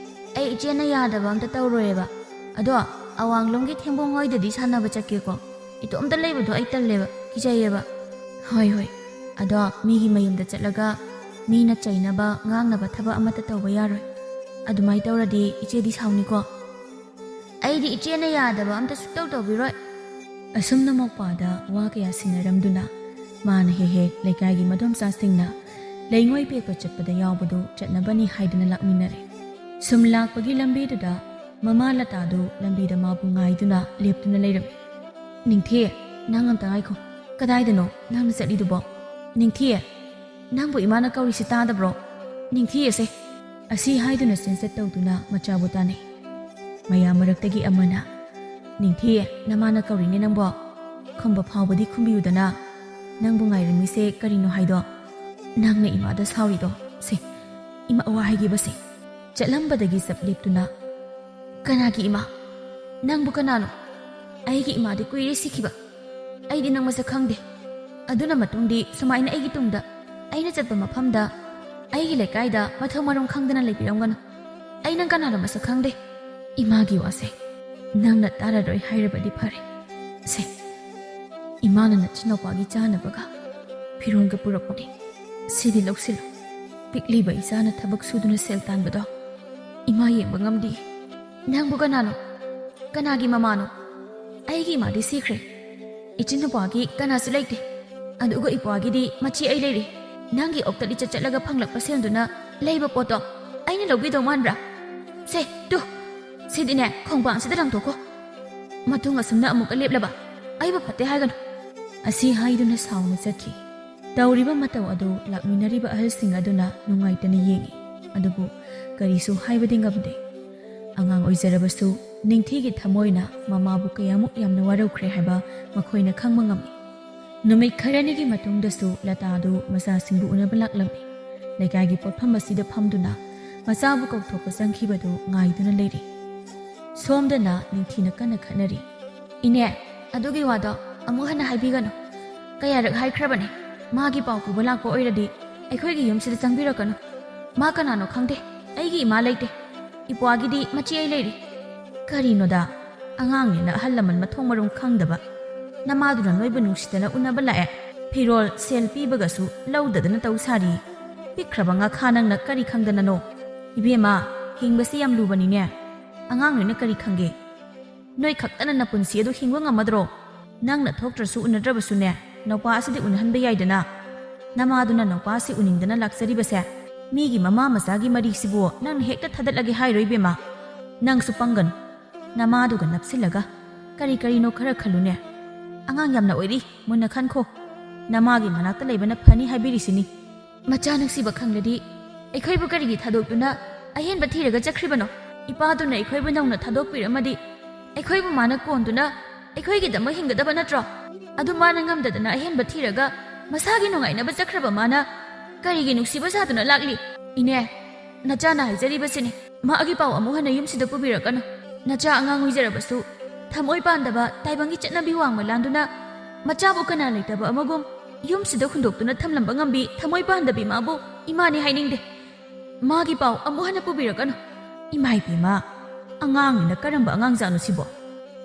ꯑꯩ ꯏꯆꯦꯅ ꯌꯥꯗꯕ ꯑꯝꯇ ꯇꯧꯔꯣꯏꯕ꯫ ꯑꯗꯣ ꯑꯋꯥꯡꯂꯣꯝꯒꯤ ꯊꯦꯝꯕꯣꯡ ꯍꯣꯏꯗꯗꯤ ꯁꯥꯟꯅꯕ ꯆꯠꯀꯦꯀꯣ꯫ ꯏꯇꯣꯝꯇ ꯂꯩꯕꯗꯣ ꯑꯩ ꯇꯜꯂꯦꯕ, ꯀꯤꯖꯩꯌꯦꯕ꯫ ꯍꯣꯏ ꯍꯣꯏ, ꯑꯗꯣ ꯃꯤꯒꯤ ꯃꯌꯨꯝꯗ ꯆꯠꯂꯒ ꯃꯤꯅ ꯆꯩꯅꯕ ꯉꯥꯡꯅꯕ ꯊꯕꯛ ꯑꯃꯠꯇ ꯇꯧꯕ ꯌꯥꯔꯣꯏ꯫ ꯑꯗꯨꯃꯥꯏꯅ ꯇꯧꯔꯗꯤ ꯏꯆꯦꯗꯤ ꯁꯥꯎꯅꯤꯀꯣ꯫ ꯑꯩꯗꯤ ꯏꯆꯦꯅ ꯌꯥꯗꯕ ꯑꯝꯇ ꯁꯨꯛꯇꯧ ꯇꯧꯕꯤꯔꯣꯏ꯫ ꯑꯁꯨꯝꯅ ꯃꯧꯄ꯭ꯋꯥꯗ ꯋꯥ ꯀꯌꯥ ꯁꯤꯟꯅꯔꯝꯗꯨꯅ ꯃꯥꯅ ꯍꯦꯛ ꯍꯦꯛ ꯂꯩꯀꯥꯏꯒꯤ ꯃꯗꯣꯝꯆꯥꯁꯤꯡꯅ ꯂꯩꯉꯣꯏ ꯄꯦꯛꯄ ꯆꯠꯄꯗ ꯌꯥꯎꯕꯗꯨ ꯆꯠꯅꯕꯅꯤ ꯍꯥꯏꯗꯨꯅ ꯂꯥꯛꯃꯤꯟꯅꯔꯦ꯫ ꯁꯨꯝ ꯂꯥꯛꯄꯒꯤ ꯂꯝꯕꯤꯗꯨꯗ ꯃꯃꯥ ꯂꯇꯥꯗꯨ ꯂꯝꯕꯤꯗ ꯃꯥꯕꯨ ꯉꯥꯏꯗꯨꯅ ꯂꯦꯞꯇꯨꯅ ꯂꯩꯔꯝꯃꯤ꯫ "ꯅꯤꯡꯊꯤ, ꯅꯪ ꯑꯝꯇ ꯉꯥꯏꯈꯣ꯫ ꯀꯗꯥꯏꯗꯅꯣ ꯅꯪꯅ ꯆꯠꯂꯤꯗꯨꯕꯣ? ꯅꯤꯡꯊꯤ, ꯅꯪꯕꯨ ꯏꯃꯥꯅ ꯀꯧꯔꯤꯁꯤ ꯇꯥꯗꯕ꯭ꯔꯣ? ꯅꯤꯡꯊꯤ ꯑꯁꯦ!" ꯑꯁꯤ ꯍꯥꯏꯗꯨꯅ ꯆꯦꯟꯆꯠ ꯇꯧꯗꯨꯅ ꯃꯆꯥꯕꯨ ꯇꯥꯟꯅꯩ꯫ ꯃꯌꯥꯝ ꯃꯔꯛꯇꯒꯤ ꯑꯃꯅ, "ꯅꯤꯡꯊꯤ, ꯅꯃꯥꯅ ꯀꯧꯔꯤꯅꯦ ꯅꯪꯕꯣ꯫ ꯈꯨꯝꯕ ꯐꯥꯎꯕꯗꯤ ꯈꯨꯝꯕꯤꯌꯨꯗꯅ꯫ ꯅꯪꯕꯨ ꯉꯥꯏꯔꯝꯃꯤꯁꯦ ꯀꯔꯤꯅꯣ ꯍꯥꯏꯗꯣ? ꯅꯪꯅ ꯏꯃꯥꯗ ꯁꯥꯎꯔꯤꯗꯣ? ꯁꯦ, ꯏꯃꯥ ꯋꯥ ꯍꯥꯏꯈꯤꯕꯁꯦ!" ꯆꯠꯂꯝꯕꯗꯒꯤ ꯆꯞ ꯂꯦꯞꯇꯨꯅ, "ꯀꯅꯥꯒꯤ ꯏꯃꯥ? ꯅꯪꯕꯨ ꯀꯅꯥꯅꯣ? ꯑꯩꯒꯤ ꯏꯃꯥꯗꯤ ꯀꯨꯏꯔꯦ ꯁꯤꯈꯤꯕ꯫ ꯑꯩꯗꯤ ꯅꯪ ꯃꯁꯛ ꯈꯪꯗꯦ꯫ ꯑꯗꯨꯅ ꯃꯇꯨꯡꯗꯤ ꯁꯨꯃꯥꯏꯅ ꯑꯩꯒꯤ ꯇꯨꯡꯗ, ꯑꯩꯅ ꯆꯠꯄ ꯃꯐꯝꯗ, ꯑꯩꯒꯤ ꯂꯩꯀꯥꯏꯗ ꯃꯊꯣꯡ ꯃꯔꯝ ꯈꯪꯗꯅ ꯂꯩꯕꯤꯔꯝꯒꯅꯨ꯫ ꯑꯩ ꯅꯪ ꯀꯅꯥꯅꯣ ꯃꯁꯛ ꯈꯪꯗꯦ꯫ ꯏꯃꯥꯒꯤ ꯋꯥꯁꯦ ꯅꯪꯅ ꯇꯥꯔꯔꯣꯏ ꯍꯥꯏꯔꯕꯗꯤ ꯐꯔꯦ꯫ ꯁꯦ, ꯏꯃꯥꯅ ꯅꯆꯤꯟꯅꯨꯄꯥꯒꯤ ꯆꯥꯅꯕꯒ ꯐꯤꯔꯣꯟꯒ ꯄꯨꯔꯛꯄꯅꯦ꯫ ꯁꯤꯗꯤ ꯂꯧꯁꯤꯜꯂꯨ꯫ ꯄꯤꯛꯂꯤꯕ ꯏꯆꯥꯅ ꯊꯕꯛ ꯁꯨꯗꯨꯅ ꯁꯦꯜ ꯇꯥꯟꯕꯗꯣ ꯏꯃꯥ ꯌꯦꯡꯕ ꯉꯝꯗꯦ꯫ ꯅꯪꯕꯨ ꯀꯅꯥꯅꯣ? ꯀꯅꯥꯒꯤ ꯃꯃꯥꯅꯣ? ꯑꯩꯒꯤ ꯏꯃꯥꯗꯤ ꯁꯤꯈ꯭ꯔꯦ꯫ ꯏꯆꯤꯟ ꯅꯨꯄꯥꯒꯤ ꯀꯅꯥꯁꯨ ꯂꯩꯇꯦ꯫ ꯑꯗꯨꯒ ꯏꯄ꯭ꯋꯥꯒꯤꯗꯤ ꯃꯆꯦ ꯑꯩ ꯂꯩꯔꯤ꯫ ꯅꯪꯒꯤ ꯑꯣꯛꯇ ꯂꯤꯆꯠ ꯆꯠꯂꯒ ꯐꯪꯂꯛꯄ ꯁꯦꯜꯗꯨꯅ ꯂꯩꯕ ꯄꯣꯠꯇꯣ ꯑꯩꯅ ꯂꯧꯕꯤꯗꯧ ꯃꯥꯟꯕ꯭ꯔꯥ? ꯁꯦ, ꯇꯨ, ꯁꯤꯗꯤꯅꯦ, ꯈꯣꯡꯕꯥꯡꯁꯤꯗ ꯂꯪꯊꯣꯛꯈꯣ꯫ ꯃꯇꯨꯡ ꯑꯁꯨꯝꯅ ꯑꯃꯨꯛꯀ ꯂꯦꯞꯂꯕ ꯑꯩꯕꯨ ꯐꯠꯇꯦ ꯍꯥꯏꯒꯅꯨ꯫ ꯑꯁꯤ ꯍꯥꯏꯗꯨꯅ ꯁꯥꯎꯅ ꯆꯠꯈꯤ꯫ ꯇꯧꯔꯤꯕ ꯃꯇꯧ ꯑꯗꯨ ꯂꯥꯛꯃꯤꯟꯅꯔꯤꯕ ꯑꯍꯜꯁꯤꯡ ꯑꯗꯨꯅ ꯅꯨꯡꯉꯥꯏꯇꯅ ꯌꯦꯡꯏ꯫ ꯑꯗꯨꯕꯨ ꯀꯔꯤꯁꯨ ꯍꯥꯏꯕꯗꯤ ꯉꯝꯗꯦ꯫ ꯑꯉꯥꯡ ꯑꯣꯏꯖꯔꯕꯁꯨ ꯅꯤꯡꯊꯤꯒꯤ ꯊꯃꯣꯏꯅ ꯃꯃꯥꯕꯨ ꯀꯌꯥꯃꯨꯛ ꯌꯥꯝꯅ ꯋꯥꯔꯧꯈ꯭ꯔꯦ ꯍꯥꯏꯕ ꯃꯈꯣꯏꯅ ꯈꯪꯕ ꯉꯝꯃꯤ꯫ ꯅꯨꯃꯤꯠ ꯈꯔꯅꯤꯒꯤ ꯃꯇꯨꯡꯗꯁꯨ ꯂꯇꯥꯗꯨ ꯃꯆꯥꯁꯤꯡꯕꯨ ꯎꯅꯕ ꯂꯥꯛꯂꯝꯃꯤ꯫ ꯂꯩꯀꯥꯏꯒꯤ ꯄꯣꯠꯐꯝ ꯑꯁꯤꯗ ꯐꯝꯗꯨꯅ ꯃꯆꯥꯕꯨ ꯀꯧꯊꯣꯛꯄ ꯆꯪꯈꯤꯕꯗꯨ ꯉꯥꯏꯗꯨꯅ ꯂꯩꯔꯤ꯫ ꯁꯣꯝꯗꯅ ꯅꯤꯡꯊꯤꯅ ꯀꯟꯅ ꯈꯠꯅꯔꯤ꯫ "ꯏꯅꯦ, ꯑꯗꯨꯒꯤ ꯋꯥꯗꯣ ꯑꯃꯨꯛ ꯍꯟꯅ ꯍꯥꯏꯕꯤꯒꯅꯨ꯫ ꯀꯌꯥꯔꯛ ꯍꯥꯏꯈ꯭ꯔꯕꯅꯦ, ꯃꯥꯒꯤ ꯄꯥꯎ ꯄꯨꯕ ꯂꯥꯛꯄ ꯑꯣꯏꯔꯗꯤ ꯑꯩꯈꯣꯏꯒꯤ ꯌꯨꯝꯁꯤꯗ ꯆꯪꯕꯤꯔꯛꯀꯅꯨ꯫ ꯃꯥ ꯀꯅꯥꯅꯣ ꯈꯪꯗꯦ, ꯑꯩꯒꯤ ꯏꯃꯥ ꯂꯩꯇꯦ꯫ ꯏꯄ꯭ꯋꯥꯒꯤꯗꯤ ꯃꯆꯦ ꯑꯩ ꯂꯩꯔꯤ꯫" "ꯀꯔꯤꯅꯣꯗ, ꯑꯉꯥꯡꯅꯦꯅ ꯑꯍꯜ ꯂꯃꯟ ꯃꯊꯣꯡ ꯃꯔꯨꯝ ꯈꯪꯗꯕ꯫ ꯅꯃꯥꯗꯨꯅ ꯅꯣꯏꯕꯨ ꯅꯨꯡꯁꯤꯗꯅ ꯎꯅꯕ ꯂꯥꯛꯑꯦ꯫ ꯐꯤꯔꯣꯜ, ꯁꯦꯜ ꯄꯤꯕꯒꯁꯨ ꯂꯧꯗꯗꯅ ꯇꯧ ꯁꯥꯔꯤ꯫ ꯄꯤꯛꯈ꯭ꯔꯕ ꯉꯥꯈꯥ ꯅꯪꯅ ꯀꯔꯤ ꯈꯪꯗꯅꯅꯣ? ꯏꯕꯦꯝꯃ, ꯍꯤꯡꯕꯁꯤ ꯌꯥꯝ ꯂꯨꯕꯅꯤꯅꯦ꯫ ꯑꯉꯥꯡ ꯅꯣꯏꯅ ꯀꯔꯤ ꯈꯪꯒꯦ? ꯅꯣꯏ ꯈꯛꯇꯅ ꯅꯄꯨꯟꯁꯤ ꯑꯗꯨ ꯍꯤꯡꯕ ꯉꯝꯃꯗ꯭ꯔꯣ? ꯅꯪꯅ ꯊꯣꯛꯇ꯭ꯔꯁꯨ ꯎꯅꯗ꯭ꯔꯕꯁꯨꯅꯦ, ꯅꯧꯄꯥ ꯑꯁꯤꯗꯤ ꯎꯅꯍꯟꯕ ꯌꯥꯏꯗꯅ꯫ ꯅꯃꯥꯗꯨꯅ ꯅꯧꯄꯥ ꯑꯁꯤ ꯎꯅꯤꯡꯗꯅ ꯂꯥꯛꯆꯔꯤꯕꯁꯦ ꯃꯤꯒꯤ ꯃꯃꯥ ꯃꯆꯥꯒꯤ ꯃꯔꯤꯁꯤꯕꯨ ꯅꯪꯅ ꯍꯦꯛꯇ ꯊꯥꯗꯠꯂꯒꯦ ꯍꯥꯏꯔꯣ ꯏꯕꯦꯝꯃ? ꯅꯪꯁꯨ ꯄꯪꯒꯅꯨ꯫ ꯅꯃꯥꯗꯨꯒ ꯅꯞꯁꯤꯜꯂꯒ ꯀꯔꯤ ꯀꯔꯤꯅꯣ ꯈꯔ ꯈꯜꯂꯨꯅꯦ꯫ ꯑꯉꯥꯡ ꯌꯥꯝꯅ ꯑꯣꯏꯔꯤ, ꯃꯨꯟꯅ ꯈꯟꯈꯣ꯫ ꯅꯃꯥꯒꯤ ꯃꯅꯥꯛꯇ ꯂꯩꯕꯅ ꯐꯅꯤ ꯍꯥꯏꯕꯤꯔꯤꯁꯤꯅꯤ꯫ ꯃꯆꯥ ꯅꯨꯡꯁꯤꯕ ꯈꯪꯂꯗꯤ ꯑꯩꯈꯣꯏꯕꯨ ꯀꯔꯤꯒꯤ ꯊꯥꯗꯣꯛꯇꯨꯅ ꯑꯍꯦꯟꯕ ꯊꯤꯔꯒ ꯆꯠꯈ꯭ꯔꯤꯕꯅꯣ? ꯏꯄꯥꯗꯨꯅ ꯑꯩꯈꯣꯏꯕꯨ ꯅꯧꯅ ꯊꯥꯗꯣꯛꯄꯤꯔꯝꯃꯗꯤ ꯑꯩꯈꯣꯏꯕꯨ ꯃꯥꯅ ꯀꯣꯟꯗꯨꯅ ꯑꯩꯈꯣꯏꯒꯤꯗꯃꯛ ꯍꯤꯡꯒꯗꯕ ꯅꯠꯇ꯭ꯔꯣ? ꯑꯗꯨ ꯃꯥꯅ ꯉꯝꯗꯗꯅ ꯑꯍꯦꯟꯕ ꯊꯤꯔꯒ ꯃꯁꯥꯒꯤ ꯅꯨꯡꯉꯥꯏꯅꯕ ꯆꯠꯈ꯭ꯔꯕ ꯃꯥꯅ ꯀꯔꯤꯒꯤ ꯅꯨꯡꯁꯤꯕ ꯁꯥꯗꯨꯅ ꯂꯥꯛꯂꯤ? ꯏꯅꯦ, ꯅꯆꯥꯅ ꯍꯥꯏꯖꯔꯤꯕꯁꯤꯅꯤ꯫ ꯃꯥꯒꯤ ꯄꯥꯎ ꯑꯃꯨꯛ ꯍꯟꯅ ꯌꯨꯝꯁꯤꯗ ꯄꯨꯕꯤꯔꯛꯀꯅꯨ꯫ ꯅꯆꯥ ꯑꯉꯥꯡ ꯑꯣꯏꯖꯔꯕꯁꯨ ꯊꯃꯣꯏ ꯄꯥꯟꯗꯕ ꯇꯥꯏꯕꯪꯒꯤ ꯆꯠꯅꯕꯤ ꯋꯥꯡꯃ ꯂꯥꯟꯗꯨꯅ ꯃꯆꯥꯕꯨ ꯀꯅꯥ ꯂꯩꯇꯕ ꯑꯃꯒꯨꯝ ꯌꯨꯝꯁꯤꯗ ꯍꯨꯟꯗꯣꯛꯇꯨꯅ ꯊꯝꯂꯝꯕ ꯉꯝꯕꯤ ꯊꯃꯣꯏ ꯄꯥꯟꯗꯕꯤ ꯃꯥꯕꯨ ꯏꯃꯥꯅꯤ ꯍꯥꯏꯅꯤꯡꯗꯦ꯫ ꯃꯥꯒꯤ ꯄꯥꯎ ꯑꯃꯨꯛ ꯍꯟꯅ ꯄꯨꯕꯤꯔꯛꯀꯅꯨ꯫ ꯏꯃꯥ ꯏꯕꯦꯝꯃ, ꯑꯉꯥꯡꯅꯤꯅ ꯀꯔꯝꯕ ꯑꯉꯥꯡꯖꯥꯠꯅꯣ ꯁꯤꯕꯣ?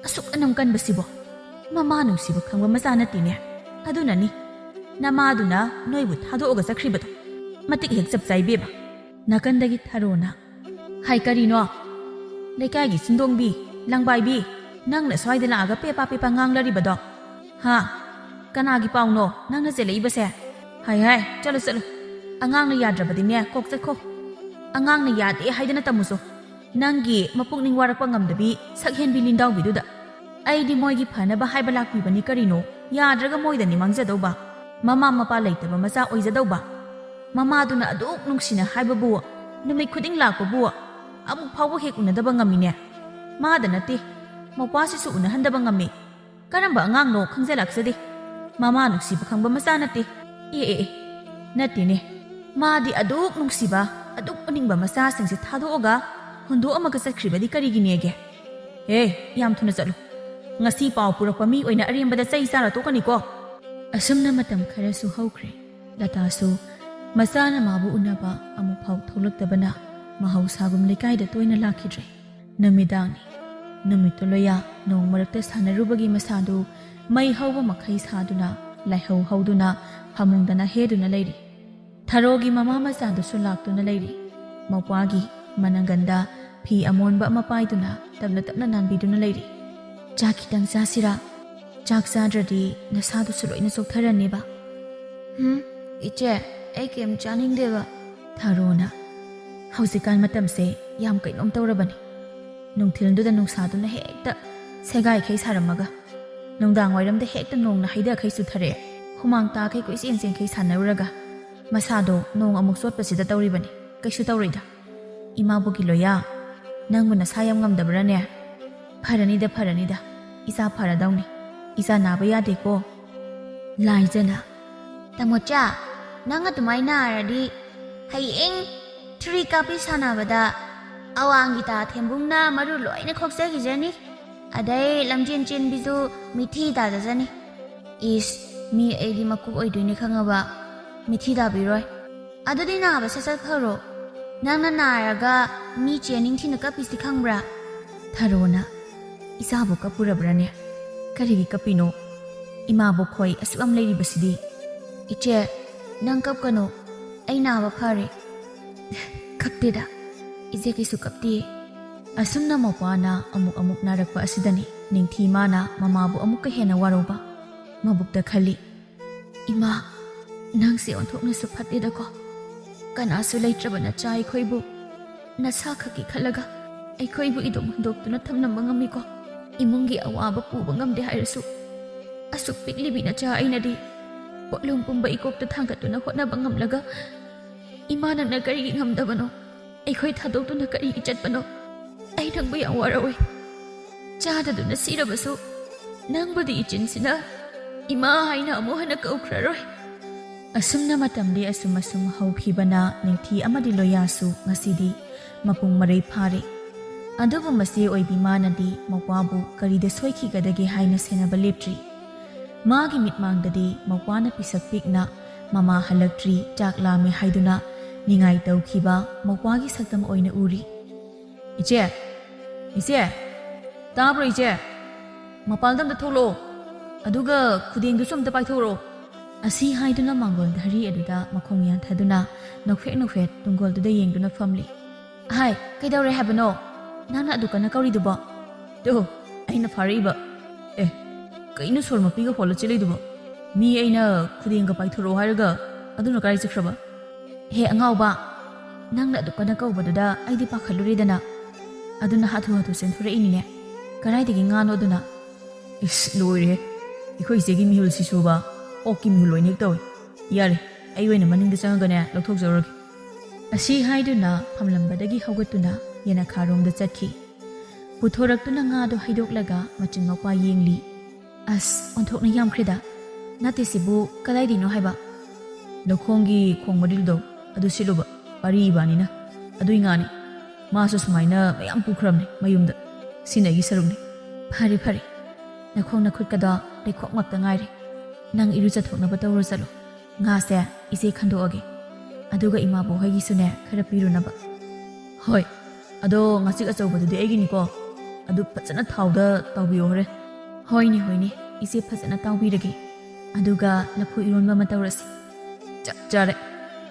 ꯑꯁꯨꯛ ꯑꯅꯝ ꯀꯟꯕꯁꯤꯕꯣ? ꯃꯃꯥ ꯅꯨꯡꯁꯤꯕ ꯈꯪꯕ ꯃꯆꯥ ꯅꯠꯇꯦꯅꯦ꯫ ꯑꯗꯨꯅꯅꯤ ꯅꯃꯥꯗꯨꯅ ꯅꯣꯏꯕꯨ ꯊꯥꯗꯣꯛꯑꯒ ꯆꯠꯈ꯭ꯔꯤꯕꯗꯣ꯫ ꯃꯇꯤꯛ ꯍꯦꯛ ꯆꯞ ꯆꯥꯏ ꯏꯕꯦꯝꯃ꯫ ꯅꯥꯀꯟꯗꯒꯤ ꯊꯔꯣꯅ, "ꯍꯥꯏ ꯀꯔꯤꯅꯣ? ꯂꯩꯀꯥꯏꯒꯤ ꯆꯤꯟꯗꯣꯡꯕꯤ, ꯂꯪꯕꯥꯏꯕꯤ, ꯅꯪꯅ ꯁ꯭ꯋꯥꯏꯗ ꯂꯥꯛꯑꯒ ꯄꯦꯄꯥ ꯄꯦꯄꯥ ꯉꯥꯡꯂꯔꯤꯕꯗꯣ? ꯍꯥ? "ꯀꯅꯥꯒꯤ ꯄꯥꯎꯅꯣ ꯅꯪꯅ ꯆꯦꯜꯂꯛꯏꯕꯁꯦ? ꯍꯥꯏ ꯍꯥꯏ, ꯆꯠꯂꯨ ꯆꯠꯂꯨ꯫ ꯑꯉꯥꯡꯅ ꯌꯥꯗ꯭ꯔꯕꯗꯤꯅꯦ, ꯀꯣꯛ ꯆꯠꯈꯣ꯫ ꯑꯉꯥꯡꯅ ꯌꯥꯗꯦ ꯍꯥꯏꯗꯅ ꯇꯝꯃꯨꯁꯨ꯫ ꯅꯪꯒꯤ ꯃꯄꯨꯛꯅꯤꯡ ꯋꯥꯔꯛꯄ ꯉꯝꯗꯕꯤ ꯁꯛꯍꯦꯟꯕꯤ ꯂꯤꯟꯗꯥꯎꯕꯤꯗꯨꯗ꯫ ꯑꯩꯗꯤ ꯃꯣꯏꯒꯤ ꯐꯅꯕ ꯍꯥꯏꯕ ꯂꯥꯛꯄꯤꯕꯅꯤ ꯀꯔꯤꯅꯣ? ꯌꯥꯗ꯭ꯔꯒ ꯃꯣꯏꯗꯅꯤ ꯃꯥꯡꯖꯗꯧꯕ꯫ ꯃꯃꯥ ꯃꯄꯥ ꯂꯩꯇꯕ ꯃꯆꯥ ꯑꯣꯏꯖꯗꯧꯕ꯫ ꯃꯃꯥꯗꯨꯅ ꯑꯗꯨꯛ ꯅꯨꯡꯁꯤꯅ ꯍꯥꯏꯕꯕꯨ, ꯅꯨꯃꯤꯠ ꯈꯨꯗꯤꯡ ꯂꯥꯛꯄꯕꯨ ꯑꯃꯨꯛ ꯐꯥꯎꯕ ꯍꯦꯛ ꯎꯅꯗꯕ ꯉꯝꯃꯤꯅꯦ꯫ ꯃꯥꯗ ꯅꯠꯇꯦ, ꯃꯧꯄ꯭ꯋꯥꯁꯤꯁꯨ ꯎꯅꯍꯟꯗꯕ ꯉꯝꯃꯤ꯫ ꯀꯔꯝꯕ ꯑꯉꯥꯡꯅꯣ ꯈꯪꯖ ꯂꯥꯛꯆꯗꯦ꯫ ꯃꯃꯥ ꯅꯨꯡꯁꯤꯕ ꯈꯪꯕ ꯃꯆꯥ ꯅꯠꯇꯦ꯫ ꯑꯦ, ꯑꯦ, ꯑꯦ, ꯅꯠꯇꯦꯅꯦ꯫ ꯃꯥꯗꯤ ꯑꯗꯨꯛ ꯅꯨꯡꯁꯤꯕ, ꯑꯗꯨꯛ ꯎꯅꯤꯡꯕ ꯃꯆꯥꯁꯤꯡꯁꯦ ꯊꯥꯗꯣꯛꯑꯒ ꯍꯨꯟꯗꯣꯛꯑꯝꯃꯒ ꯆꯠꯈ꯭ꯔꯤꯕꯗꯤ ꯀꯔꯤꯒꯤꯅꯦꯒꯦ? ꯍꯦ, ꯌꯥꯝ ꯊꯨꯅ ꯆꯠꯂꯨ꯫ ꯉꯁꯤ ꯄꯥꯎ ꯄꯨꯔꯛꯄ ꯃꯤ ꯑꯣꯏꯅ ꯑꯔꯦꯝꯕꯗ ꯆꯩ ꯆꯥꯔ ꯇꯣꯛꯀꯅꯤꯀꯣ꯫ ꯑꯁꯨꯝꯅ ꯃꯇꯝ ꯈꯔꯁꯨ ꯍꯧꯈ꯭ꯔꯦ꯫ ꯂꯇꯥꯁꯨ ꯃꯆꯥꯅ ꯃꯥꯕꯨ ꯎꯅꯕ ꯑꯃꯨꯛꯐꯥꯎ ꯊꯣꯛꯂꯛꯇꯕꯅ ꯃꯍꯧꯁꯥꯒꯨꯝ ꯂꯩꯀꯥꯏꯗ ꯇꯣꯏꯅ ꯂꯥꯛꯈꯤꯗ꯭ꯔꯦ꯫ ꯅꯨꯃꯤꯗꯥꯡꯅꯤ꯫ ꯅꯨꯃꯤꯠꯇꯨ ꯂꯣꯌꯥ ꯅꯣꯡ ꯃꯔꯛꯇ ꯁꯥꯟꯅꯔꯨꯕꯒꯤ ꯃꯁꯥꯗꯨ ꯃꯩ ꯍꯧꯕ ꯃꯈꯩ ꯁꯥꯗꯨꯅ, ꯂꯥꯏꯍꯧ ꯍꯧꯗꯨꯅ ꯐꯃꯨꯡꯗꯅ ꯍꯦꯗꯨꯅ ꯂꯩꯔꯤ꯫ ꯊꯔꯣꯒꯤ ꯃꯃꯥ ꯃꯆꯥꯗꯨꯁꯨ ꯂꯥꯛꯇꯨꯅ ꯂꯩꯔꯤ꯫ ꯃꯧꯄ꯭ꯋꯥꯒꯤ ꯃꯅꯪꯒꯟꯗ ꯐꯤ ꯑꯃꯣꯟꯕ ꯑꯃ ꯄꯥꯏꯗꯨꯅ ꯇꯞꯅ ꯇꯞꯅ ꯅꯥꯟꯕꯤꯗꯨꯅ ꯂꯩꯔꯤ꯫ "ꯆꯥꯛ ꯈꯤꯇꯪ ꯆꯥꯁꯤꯔꯥ? ꯆꯥꯛ ꯆꯥꯗ꯭ꯔꯗꯤ ꯅꯁꯥꯗꯨꯁꯨ ꯂꯣꯏꯅ ꯆꯣꯛꯊꯔꯅꯦꯕ꯫" "ꯍꯨꯝ, ꯏꯆꯦ, ꯑꯩ ꯀꯩꯝ ꯆꯥꯅꯤꯡꯗꯦꯕ꯫" ꯊꯔꯣꯅ, "ꯍꯧꯖꯤꯛꯀꯥꯟ ꯃꯇꯝꯁꯦ ꯌꯥꯝ ꯀꯩꯅꯣꯝ ꯇꯧꯔꯕꯅꯤ꯫ ꯅꯨꯡꯊꯤꯜꯗꯨꯗ ꯅꯨꯡꯁꯥꯗꯨꯅ ꯍꯦꯛꯇ ꯁꯦꯒꯥꯏꯈꯩ ꯁꯥꯔꯝꯃꯒ, ꯅꯨꯡꯗꯥꯡ ꯋꯥꯏꯔꯝꯗ ꯍꯦꯛꯇ ꯅꯣꯡꯅ ꯍꯩꯗꯈꯩ ꯆꯨꯊꯔꯛꯑꯦ꯫ ꯍꯨꯃꯥꯡ ꯇꯥꯈꯩ ꯀꯣꯏꯆꯦꯟ ꯆꯦꯟꯈꯩ ꯁꯥꯟꯅꯔꯨꯔꯒ, ꯃꯁꯥꯗꯣ ꯅꯣꯡ ꯑꯃꯨꯛ ꯆꯣꯠꯄꯁꯤꯗ ꯇꯧꯔꯤꯕꯅꯤ꯫ ꯀꯩꯁꯨ ꯇꯧꯔꯣꯏꯗ꯫" "ꯏꯃꯥꯕꯣꯛꯀꯤ ꯂꯣꯌꯥ, ꯅꯪꯕꯨ ꯅꯁꯥ ꯌꯥꯝ ꯉꯝꯗꯕ꯭ꯔꯥꯅꯦ?" "ꯐꯔꯅꯤꯗ, ꯐꯔꯅꯤꯗ꯫ ꯏꯆꯥ ꯐꯔꯗꯧꯅꯤ꯫ ꯏꯆꯥ ꯅꯥꯕ ꯌꯥꯗꯦꯀꯣ꯫" ꯂꯥꯏꯖꯅ, "ꯇꯥꯃꯣꯆꯥ, ꯅꯪ ꯑꯗꯨꯃꯥꯏꯅ ꯅꯥꯔꯗꯤ ꯍꯌꯦꯡ ꯊ꯭ꯔꯤ ꯀꯥꯞꯄꯤ ꯁꯥꯟꯅꯕꯗ ꯑꯋꯥꯡꯒꯤ ꯇꯥ ꯊꯦꯝꯕꯨꯡꯅ ꯃꯔꯨ ꯂꯣꯏꯅ ꯈꯣꯛꯆꯈꯤꯖꯅꯤ꯫ ꯑꯗꯩ ꯂꯝꯖꯦꯟ ꯆꯦꯟꯕꯤꯁꯨ ꯃꯤꯊꯤ ꯇꯥꯖꯖꯅꯤ꯫" "ꯏꯁ, ꯃꯤ ꯑꯩꯗꯤ ꯃꯀꯣꯛ ꯑꯣꯏꯗꯣꯏꯅꯦ ꯈꯪꯉꯕ꯫ ꯃꯤꯊꯤ ꯇꯥꯕꯤꯔꯣꯏ꯫ ꯑꯗꯨꯗꯤ ꯅꯥꯕ ꯁꯠ ꯁꯠ ꯐꯔꯣ꯫ ꯅꯪꯅ ꯅꯥꯔꯒ ꯃꯤ ꯆꯦ ꯅꯤꯡꯊꯤꯅ ꯀꯞꯄꯤꯁꯤ ꯈꯪꯕ꯭ꯔꯥ?" ꯊꯔꯣꯅ, "ꯏꯆꯥꯕꯨ ꯀꯞꯄꯨꯔꯕ꯭ꯔꯥꯅꯦ? ꯀꯔꯤꯒꯤ ꯀꯞꯄꯤꯅꯣ? ꯏꯃꯥꯕꯣꯛ ꯈꯣꯏ ꯑꯁꯨꯛ ꯌꯥꯝ ꯂꯩꯔꯤꯕꯁꯤꯗꯤ꯫" "ꯏꯆꯦ, ꯅꯪ ꯀꯞꯀꯅꯨ꯫ ꯑꯩ ꯅꯥꯕ ꯐꯔꯦ꯫" "ꯀꯞꯇꯦꯗ, ꯏꯆꯦ ꯀꯩꯁꯨ ꯀꯞꯇꯤꯌꯦ꯫" ꯑꯁꯨꯝꯅ ꯃꯧꯄ꯭ꯋꯥꯅ ꯑꯃꯨꯛ ꯑꯃꯨꯛ ꯅꯥꯔꯛꯄ ꯑꯁꯤꯗꯅꯤ ꯅꯤꯡꯊꯤ ꯃꯥꯅ ꯃꯃꯥꯕꯨ ꯑꯃꯨꯛꯀ ꯍꯦꯟꯅ ꯋꯥꯔꯧꯕ꯫ ꯃꯕꯨꯛꯇ ꯈꯜꯂꯤ, "ꯏꯃꯥ, ꯅꯪꯁꯦ ꯑꯣꯟꯊꯣꯛꯅꯁꯨ ꯐꯠꯇꯦꯗꯀꯣ꯫ ꯀꯅꯥꯁꯨ ꯂꯩꯇ꯭ꯔꯕ ꯅꯆꯥ ꯑꯩꯈꯣꯏꯕꯨ ꯅꯁꯥ ꯈꯛꯀꯤ ꯈꯜꯂꯒ ꯑꯩꯈꯣꯏꯕꯨ ꯏꯗꯨꯝ ꯍꯨꯟꯗꯣꯛꯇꯨꯅ ꯊꯝꯂꯝꯕ ꯉꯝꯃꯤꯀꯣ꯫ ꯏꯃꯨꯡꯒꯤ ꯑꯋꯥꯕ ꯄꯨꯕ ꯉꯝꯗꯦ ꯍꯥꯏꯔꯁꯨ, ꯑꯁꯨꯛ ꯄꯤꯛꯂꯤꯕꯤ ꯅꯆꯥ ꯑꯩꯅꯗꯤ ꯄꯣꯠꯂꯨꯝ ꯄꯨꯝꯕ ꯏꯀꯣꯛꯇ ꯊꯥꯡꯒꯠꯇꯨꯅ ꯍꯣꯠꯅꯕ ꯉꯝꯂꯒ, ꯏꯃꯥ, ꯅꯪꯅ ꯀꯔꯤꯒꯤ ꯉꯝꯗꯕꯅꯣ? ꯑꯩꯈꯣꯏ ꯊꯥꯗꯣꯛꯇꯨꯅ ꯀꯔꯤꯒꯤ ꯆꯠꯄꯅꯣ? ꯑꯩ ꯅꯪꯕꯨ ꯌꯥꯝ ꯋꯥꯔꯧꯏ꯫ ꯆꯥꯗꯗꯨꯅ ꯁꯤꯔꯕꯁꯨ ꯅꯪꯕꯨꯗꯤ ꯏꯆꯤꯟꯁꯤꯅ ꯏꯃꯥ ꯍꯥꯏꯅ ꯑꯃꯨꯛ ꯍꯟꯅ ꯀꯧꯈ꯭ꯔꯔꯣꯏ꯫" ꯑꯁꯨꯝꯅ ꯃꯇꯝꯗꯤ ꯑꯁꯨꯝ ꯑꯁꯨꯝ ꯍꯧꯈꯤꯕꯅ ꯅꯤꯡꯊꯤ ꯑꯃꯗꯤ ꯂꯣꯌꯥꯁꯨ ꯉꯁꯤꯗꯤ ꯃꯄꯨꯡ ꯃꯔꯩ ꯐꯥꯔꯦ꯫ ꯑꯗꯨꯕꯨ ꯃꯆꯦ ꯑꯣꯏꯕꯤ ꯃꯥꯅꯗꯤ ꯃꯧꯄ꯭ꯋꯥꯕꯨ ꯀꯔꯤꯗ ꯁꯣꯏꯈꯤꯒꯗꯒꯦ ꯍꯥꯏꯅ ꯁꯦꯟꯅꯕ ꯂꯦꯞꯇ꯭ꯔꯤ꯫ ꯃꯥꯒꯤ ꯃꯤꯠꯃꯥꯡꯗꯗꯤ ꯃꯧꯄ꯭ꯋꯥꯅ ꯄꯤꯁꯛ ꯄꯤꯛꯅ ꯃꯃꯥ ꯍꯜꯂꯛꯇ꯭ꯔꯤ, ꯆꯥꯛ ꯂꯥꯝꯃꯦ ꯍꯥꯏꯗꯨꯅ ꯅꯤꯡꯉꯥꯏ ꯇꯧꯈꯤꯕ ꯃꯧꯄ꯭ꯋꯥꯒꯤ ꯁꯛꯇꯝ ꯑꯣꯏꯅ ꯎꯔꯤ꯫ "ꯏꯆꯦ, ꯏꯆꯦ, ꯇꯥꯕ꯭ꯔꯣ ꯏꯆꯦ? ꯃꯄꯥꯜꯗ ꯑꯝꯇ ꯊꯣꯛꯂꯛꯑꯣ꯫ ꯑꯗꯨꯒ ꯈꯨꯗꯦꯡꯗꯨꯁꯨ ꯑꯝꯇ ꯄꯥꯏꯊꯣꯔꯛꯑꯣ꯫" ꯑꯁꯤ ꯍꯥꯏꯗꯨꯅ ꯃꯥꯡꯒꯣꯜ ꯙꯔꯤ ꯑꯗꯨꯗ ꯃꯈꯣꯡ ꯌꯥꯟꯊꯗꯨꯅ ꯅꯣꯛꯐꯦꯠ ꯅꯣꯛꯐꯦꯠ ꯇꯨꯡꯒꯣꯜꯗꯨꯗ ꯌꯦꯡꯗꯨꯅ ꯐꯝꯂꯤ꯫ "ꯍꯥꯏ, ꯀꯩꯗꯧꯔꯦ ꯍꯥꯏꯕꯅꯣ? ꯅꯪꯅ ꯑꯗꯨ ꯀꯟꯅ ꯀꯧꯔꯤꯗꯨꯕꯣ?" "ꯇꯨ, ꯑꯩꯅ ꯐꯥꯔꯛꯏꯕ꯫ ꯑꯦ, ꯀꯩꯅꯣ ꯁꯣꯔ ꯃꯄꯤꯒ ꯍꯣꯜꯂ ꯆꯦꯜꯂꯤꯗꯨꯕꯣ? ꯃꯤ ꯑꯩꯅ ꯈꯨꯗꯦꯡꯒ ꯄꯥꯏꯊꯣꯔꯛꯑꯣ ꯍꯥꯏꯔꯒ ꯑꯗꯨꯅ ꯀꯥꯏ ꯆꯠꯈ꯭ꯔꯕ?" "ꯍꯦ ꯑꯉꯥꯎꯕ, ꯅꯪꯅ ꯑꯗꯨ ꯀꯟꯅ ꯀꯧꯕꯗꯨꯗ ꯑꯩꯗꯤ ꯄꯥꯈꯠꯂꯨꯔꯦꯗꯅ꯫ ꯑꯗꯨꯅ ꯍꯥꯊꯨ ꯍꯥꯊꯨ ꯆꯦꯟꯊꯣꯔꯛꯏꯅꯤꯅꯦ꯫ ꯀꯗꯥꯏꯗꯒꯤ ꯉꯥꯅꯣ ꯑꯗꯨꯅ?" "ꯏꯁ, ꯂꯣꯏꯔꯦꯍꯦ꯫ ꯑꯩꯈꯣꯏ ꯏꯆꯦꯒꯤ ꯃꯤꯍꯨꯜꯁꯤꯁꯨꯕ ꯑꯣꯛꯀꯤ ꯃꯤꯍꯨꯜ ꯑꯣꯏꯅ ꯍꯦꯛ ꯇꯧꯏ꯫ ꯌꯥꯔꯦ, ꯑꯩ ꯑꯣꯏꯅ ꯃꯅꯤꯡꯗ ꯆꯪꯉꯒꯅꯦ ꯂꯧꯊꯣꯛꯆꯧꯔꯒꯦ꯫" ꯑꯁꯤ ꯍꯥꯏꯗꯨꯅ ꯐꯝꯂꯝꯕꯗꯒꯤ ꯍꯧꯒꯠꯇꯨꯅ ꯌꯦꯅꯈꯥꯔꯣꯝꯗ ꯆꯠꯈꯤ꯫ ꯄꯨꯊꯣꯔꯛꯇꯨꯅ ꯉꯥꯗꯣ ꯍꯩꯗꯣꯛꯂꯒ ꯃꯆꯤꯟ ꯃꯄꯥ ꯌꯦꯡꯂꯤ꯫ "ꯑꯁ, ꯑꯣꯟꯊꯣꯛꯅ ꯌꯥꯝꯈ꯭ꯔꯦꯗ꯫ ꯅꯠꯇꯦ, ꯁꯤꯕꯨ ꯀꯗꯥꯏꯗꯩꯅꯣ ꯍꯥꯏꯕ?" "ꯂꯧꯈꯣꯡꯒꯤ ꯈꯣꯡ ꯃꯔꯤꯜꯗꯣ, ꯑꯗꯨ ꯁꯤꯠꯂꯨꯕ, ꯄꯥꯔꯤ ꯏꯕꯥꯅꯤꯅ꯫ ꯑꯗꯨꯏ ꯉꯥꯅꯤ꯫ ꯃꯥꯁꯨ ꯁꯨꯃꯥꯏꯅ ꯃꯌꯥꯝ ꯄꯨꯈ꯭ꯔꯕꯅꯦ ꯃꯌꯨꯝꯗ꯫ ꯁꯤꯅ ꯑꯩꯒꯤ ꯁꯔꯨꯛꯅꯤ꯫" "ꯐꯔꯦ, ꯐꯔꯦ꯫ ꯅꯈꯣꯡ ꯅꯈꯨꯠꯀꯗꯣ ꯂꯩꯈꯣꯝ ꯉꯥꯛꯇ ꯉꯥꯏꯔꯦ꯫ ꯅꯪ ꯏꯔꯨꯖꯊꯣꯛꯅꯕ ꯇꯧꯔꯣ ꯆꯠꯂꯣ꯫ ꯉꯥꯁꯦ ꯏꯆꯦ ꯈꯟꯗꯣꯛꯑꯒꯦ꯫ ꯑꯗꯨꯒ ꯏꯃꯥꯕꯣꯛ ꯍꯣꯏꯒꯤꯁꯨꯅꯦ ꯈꯔ ꯄꯤꯔꯨꯅꯕ꯫" "ꯍꯣꯏ, ꯑꯗꯣ ꯉꯥꯆꯤꯛ ꯑꯆꯧꯕꯗꯨꯗꯤ ꯑꯩꯒꯤꯅꯤꯀꯣ꯫ ꯑꯗꯨ ꯐꯖꯅ ꯊꯥꯎꯗ ꯇꯥꯎꯕꯤꯌꯣ ꯍꯣꯔꯦꯟ꯫" "ꯍꯣꯏꯅꯦ, ꯍꯣꯏꯅꯦ, ꯏꯆꯦ ꯐꯖꯅ ꯇꯥꯎꯕꯤꯔꯒꯦ꯫ ꯑꯗꯨꯒ ꯂꯐꯨ ꯏꯔꯣꯟꯕ ꯑꯃ ꯇꯧꯔꯁꯤ꯫" "ꯆꯞ ꯆꯥꯔꯦ꯫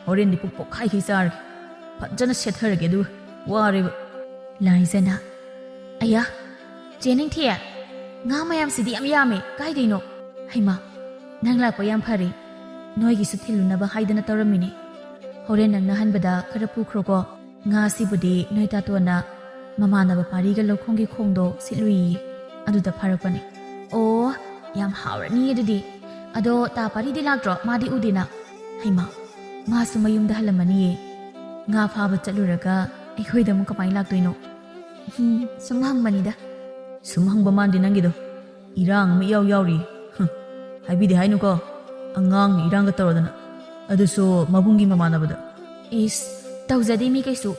ꯍꯣꯔꯦꯟꯗꯤ ꯄꯨꯛ ꯄꯣꯛꯈꯥꯏꯈꯩ ꯆꯥꯔꯒꯦ꯫ ꯐꯖꯅ ꯁꯦꯠꯊꯔꯒꯦ ꯑꯗꯨꯒ꯫ ꯋꯥꯔꯦꯕ꯫" ꯂꯥꯏꯖꯅ, "ꯑꯌꯥ, ꯆꯦ ꯅꯤꯡꯊꯤ, ꯉꯥ ꯃꯌꯥꯝꯁꯤꯗꯤ ꯌꯥꯝ ꯌꯥꯝꯃꯦ, ꯀꯥꯏꯗꯩꯅꯣ?" "ꯍꯩꯃꯥ, ꯅꯪ ꯂꯥꯛꯄ ꯌꯥꯝ ꯐꯔꯦ꯫ ꯅꯣꯏꯒꯤꯁꯨ ꯊꯤꯜꯂꯨꯅꯕ ꯍꯥꯏꯗꯅ ꯇꯧꯔꯝꯃꯤꯅꯦ꯫ ꯍꯣꯔꯦꯟ ꯅꯪꯅ ꯍꯟꯕꯗ ꯈꯔ ꯄꯨꯈ꯭ꯔꯣꯀꯣ꯫ ꯉꯥꯁꯤꯕꯨꯗꯤ ꯅꯣꯏ ꯇꯥꯇꯣꯟꯅ ꯃꯃꯥꯟꯅꯕ ꯄꯥꯔꯤꯒ ꯂꯧꯈꯣꯡꯒꯤ ꯈꯣꯡꯗꯣ ꯁꯤꯠꯂꯨꯏꯌꯦ꯫ ꯑꯗꯨꯗ ꯐꯥꯔꯛꯄꯅꯦ꯫" "ꯑꯣ, ꯌꯥꯝ ꯍꯥꯎꯔꯅꯤ ꯑꯗꯨꯗꯤ꯫ ꯑꯗꯣ ꯇꯥ ꯄꯥꯔꯤꯗꯤ ꯂꯥꯛꯇ꯭ꯔꯣ? ꯃꯥꯗꯤ ꯎꯗꯦꯅ꯫" "ꯍꯩꯃꯥ, ꯃꯥꯁꯨ ꯃꯌꯨꯝꯗ ꯍꯜꯂꯝꯃꯅꯤꯌꯦ꯫ ꯉꯥ ꯐꯥꯕ ꯆꯠꯂꯨꯔꯒ ꯑꯩꯈꯣꯏꯗ ꯑꯃꯨꯛ ꯀꯃꯥꯏꯅ ꯂꯥꯛꯇꯣꯏꯅꯣ?" "ꯎꯝ, ꯁꯨꯝ ꯍꯪꯕꯅꯤꯗ꯫" "ꯁꯨꯝ ꯍꯪꯕ ꯃꯥꯟꯗꯦ ꯅꯪꯒꯤꯗꯣ꯫ ꯏꯔꯥꯡ ꯑꯃ ꯏꯌꯥꯎ ꯌꯥꯎꯔꯤ꯫ ꯍꯨꯝ, ꯍꯥꯏꯕꯤꯗꯦ ꯍꯥꯏꯅꯨꯀꯣ꯫ ꯑꯉꯥꯡꯅ ꯏꯔꯥꯡꯒ ꯇꯧꯔꯗꯅ꯫ ꯑꯗꯨꯁꯨ ꯃꯕꯨꯡꯒꯤ ꯃꯃꯥꯟꯅꯕꯗ꯫" "ꯏꯁ, ꯇꯧꯖꯗꯦ ꯃꯤ ꯀꯩꯁꯨ꯫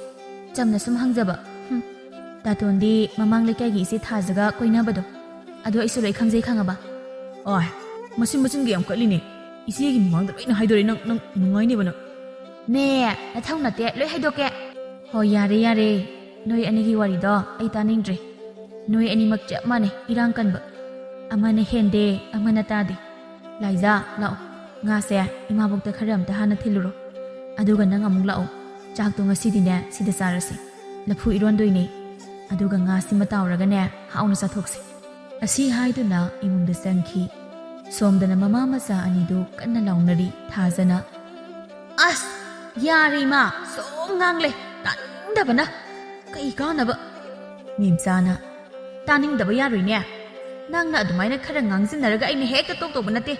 ꯆꯝꯅ ꯁꯨꯝ ꯍꯪꯖꯕ꯫" "ꯍꯨꯝ, ꯇꯥꯇꯣꯟꯗꯤ ꯃꯃꯥꯡ ꯂꯩꯀꯥꯏꯒꯤ ꯏꯆꯦ ꯊꯥꯖꯒ ꯀꯣꯏꯅꯕꯗꯣ꯫ ꯑꯗꯣ ꯑꯩꯁꯨ ꯂꯣꯏ ꯈꯪꯖꯩ ꯈꯪꯉꯕ?" "ꯑꯣꯏ, ꯃꯆꯤꯟ ꯃꯆꯤꯟꯒꯤ ꯌꯥꯝ ꯀꯠꯂꯤꯅꯦ꯫ ꯏꯆꯦꯒꯤ ꯃꯃꯥꯡꯗ ꯂꯣꯏꯅ ꯍꯥꯏꯗꯣꯔꯦ ꯅꯪ, ꯅꯪ ꯅꯨꯡꯉꯥꯏꯅꯦꯕ ꯅꯪ꯫" "ꯅꯦ, ꯅꯊꯧ ꯅꯠꯇꯦ, ꯂꯣꯏ ꯍꯥꯏꯗꯣꯛꯀꯦ꯫" "ꯍꯣ, ꯌꯥꯔꯦ, ꯌꯥꯔꯦ꯫ ꯅꯣꯏ ꯑꯅꯤꯒꯤ ꯋꯥꯔꯤꯗꯣ ꯑꯩ ꯇꯥꯅꯤꯡꯗ꯭ꯔꯦ꯫ ꯅꯣꯏ ꯑꯅꯤꯃꯛ ꯆꯞ ꯃꯥꯟꯅꯩ ꯏꯔꯥꯡ ꯀꯟꯕ꯫ ꯑꯃꯅ ꯍꯦꯟꯗꯦ, ꯑꯃꯅ ꯇꯥꯗꯦ꯫ ꯂꯥꯏꯖꯥ, ꯂꯥꯛꯑꯣ꯫ ꯉꯥꯁꯦ ꯏꯃꯥꯕꯣꯛꯇ ꯈꯔ ꯑꯝꯇ ꯍꯥꯟꯅ ꯊꯤꯜꯂꯨꯔꯣ꯫ ꯑꯗꯨꯒ ꯅꯪ ꯑꯃꯨꯛ ꯂꯥꯛꯑꯣ꯫ ꯆꯥꯛꯇꯣ ꯉꯁꯤꯗꯤꯅꯦ ꯁꯤꯗ ꯆꯥꯔꯁꯤ꯫ ꯂꯐꯨ ꯏꯔꯣꯟꯗꯣꯏꯅꯦ꯫ ꯑꯗꯨꯒ ꯉꯥꯁꯤꯃ ꯇꯥꯎꯔꯒꯅꯦ ꯍꯥꯎꯅ ꯆꯥꯊꯣꯛꯁꯤ꯫" ꯑꯁꯤ ꯍꯥꯏꯗꯨꯅ ꯏꯃꯨꯡꯗ ꯆꯪꯈꯤ꯫ ꯁꯣꯝꯗꯅ ꯃꯃꯥ ꯃꯆꯥ ꯑꯅꯤꯗꯨ ꯀꯟꯅ ꯂꯥꯎꯅꯔꯤ꯫ ꯊꯥꯖꯅ, "ꯑꯁ, ꯌꯥꯔꯦ ꯏꯃꯥ, ꯁꯨꯝ ꯉꯥꯡꯂꯦ, ꯇꯥꯅꯤꯡꯗꯕꯅ꯫ ꯀꯩ ꯀꯥꯟꯅꯕ?" ꯃꯦꯝꯆꯥꯅ, "ꯇꯥꯅꯤꯡꯗꯕ ꯌꯥꯔꯣꯏꯅꯦ꯫ ꯅꯪꯅ ꯑꯗꯨꯃꯥꯏꯅ ꯈꯔ ꯉꯥꯡꯁꯤꯟꯅꯔꯒ ꯑꯩꯅ ꯍꯦꯛꯇ ꯇꯣꯛꯇꯧꯕ ꯅꯠꯇꯦ꯫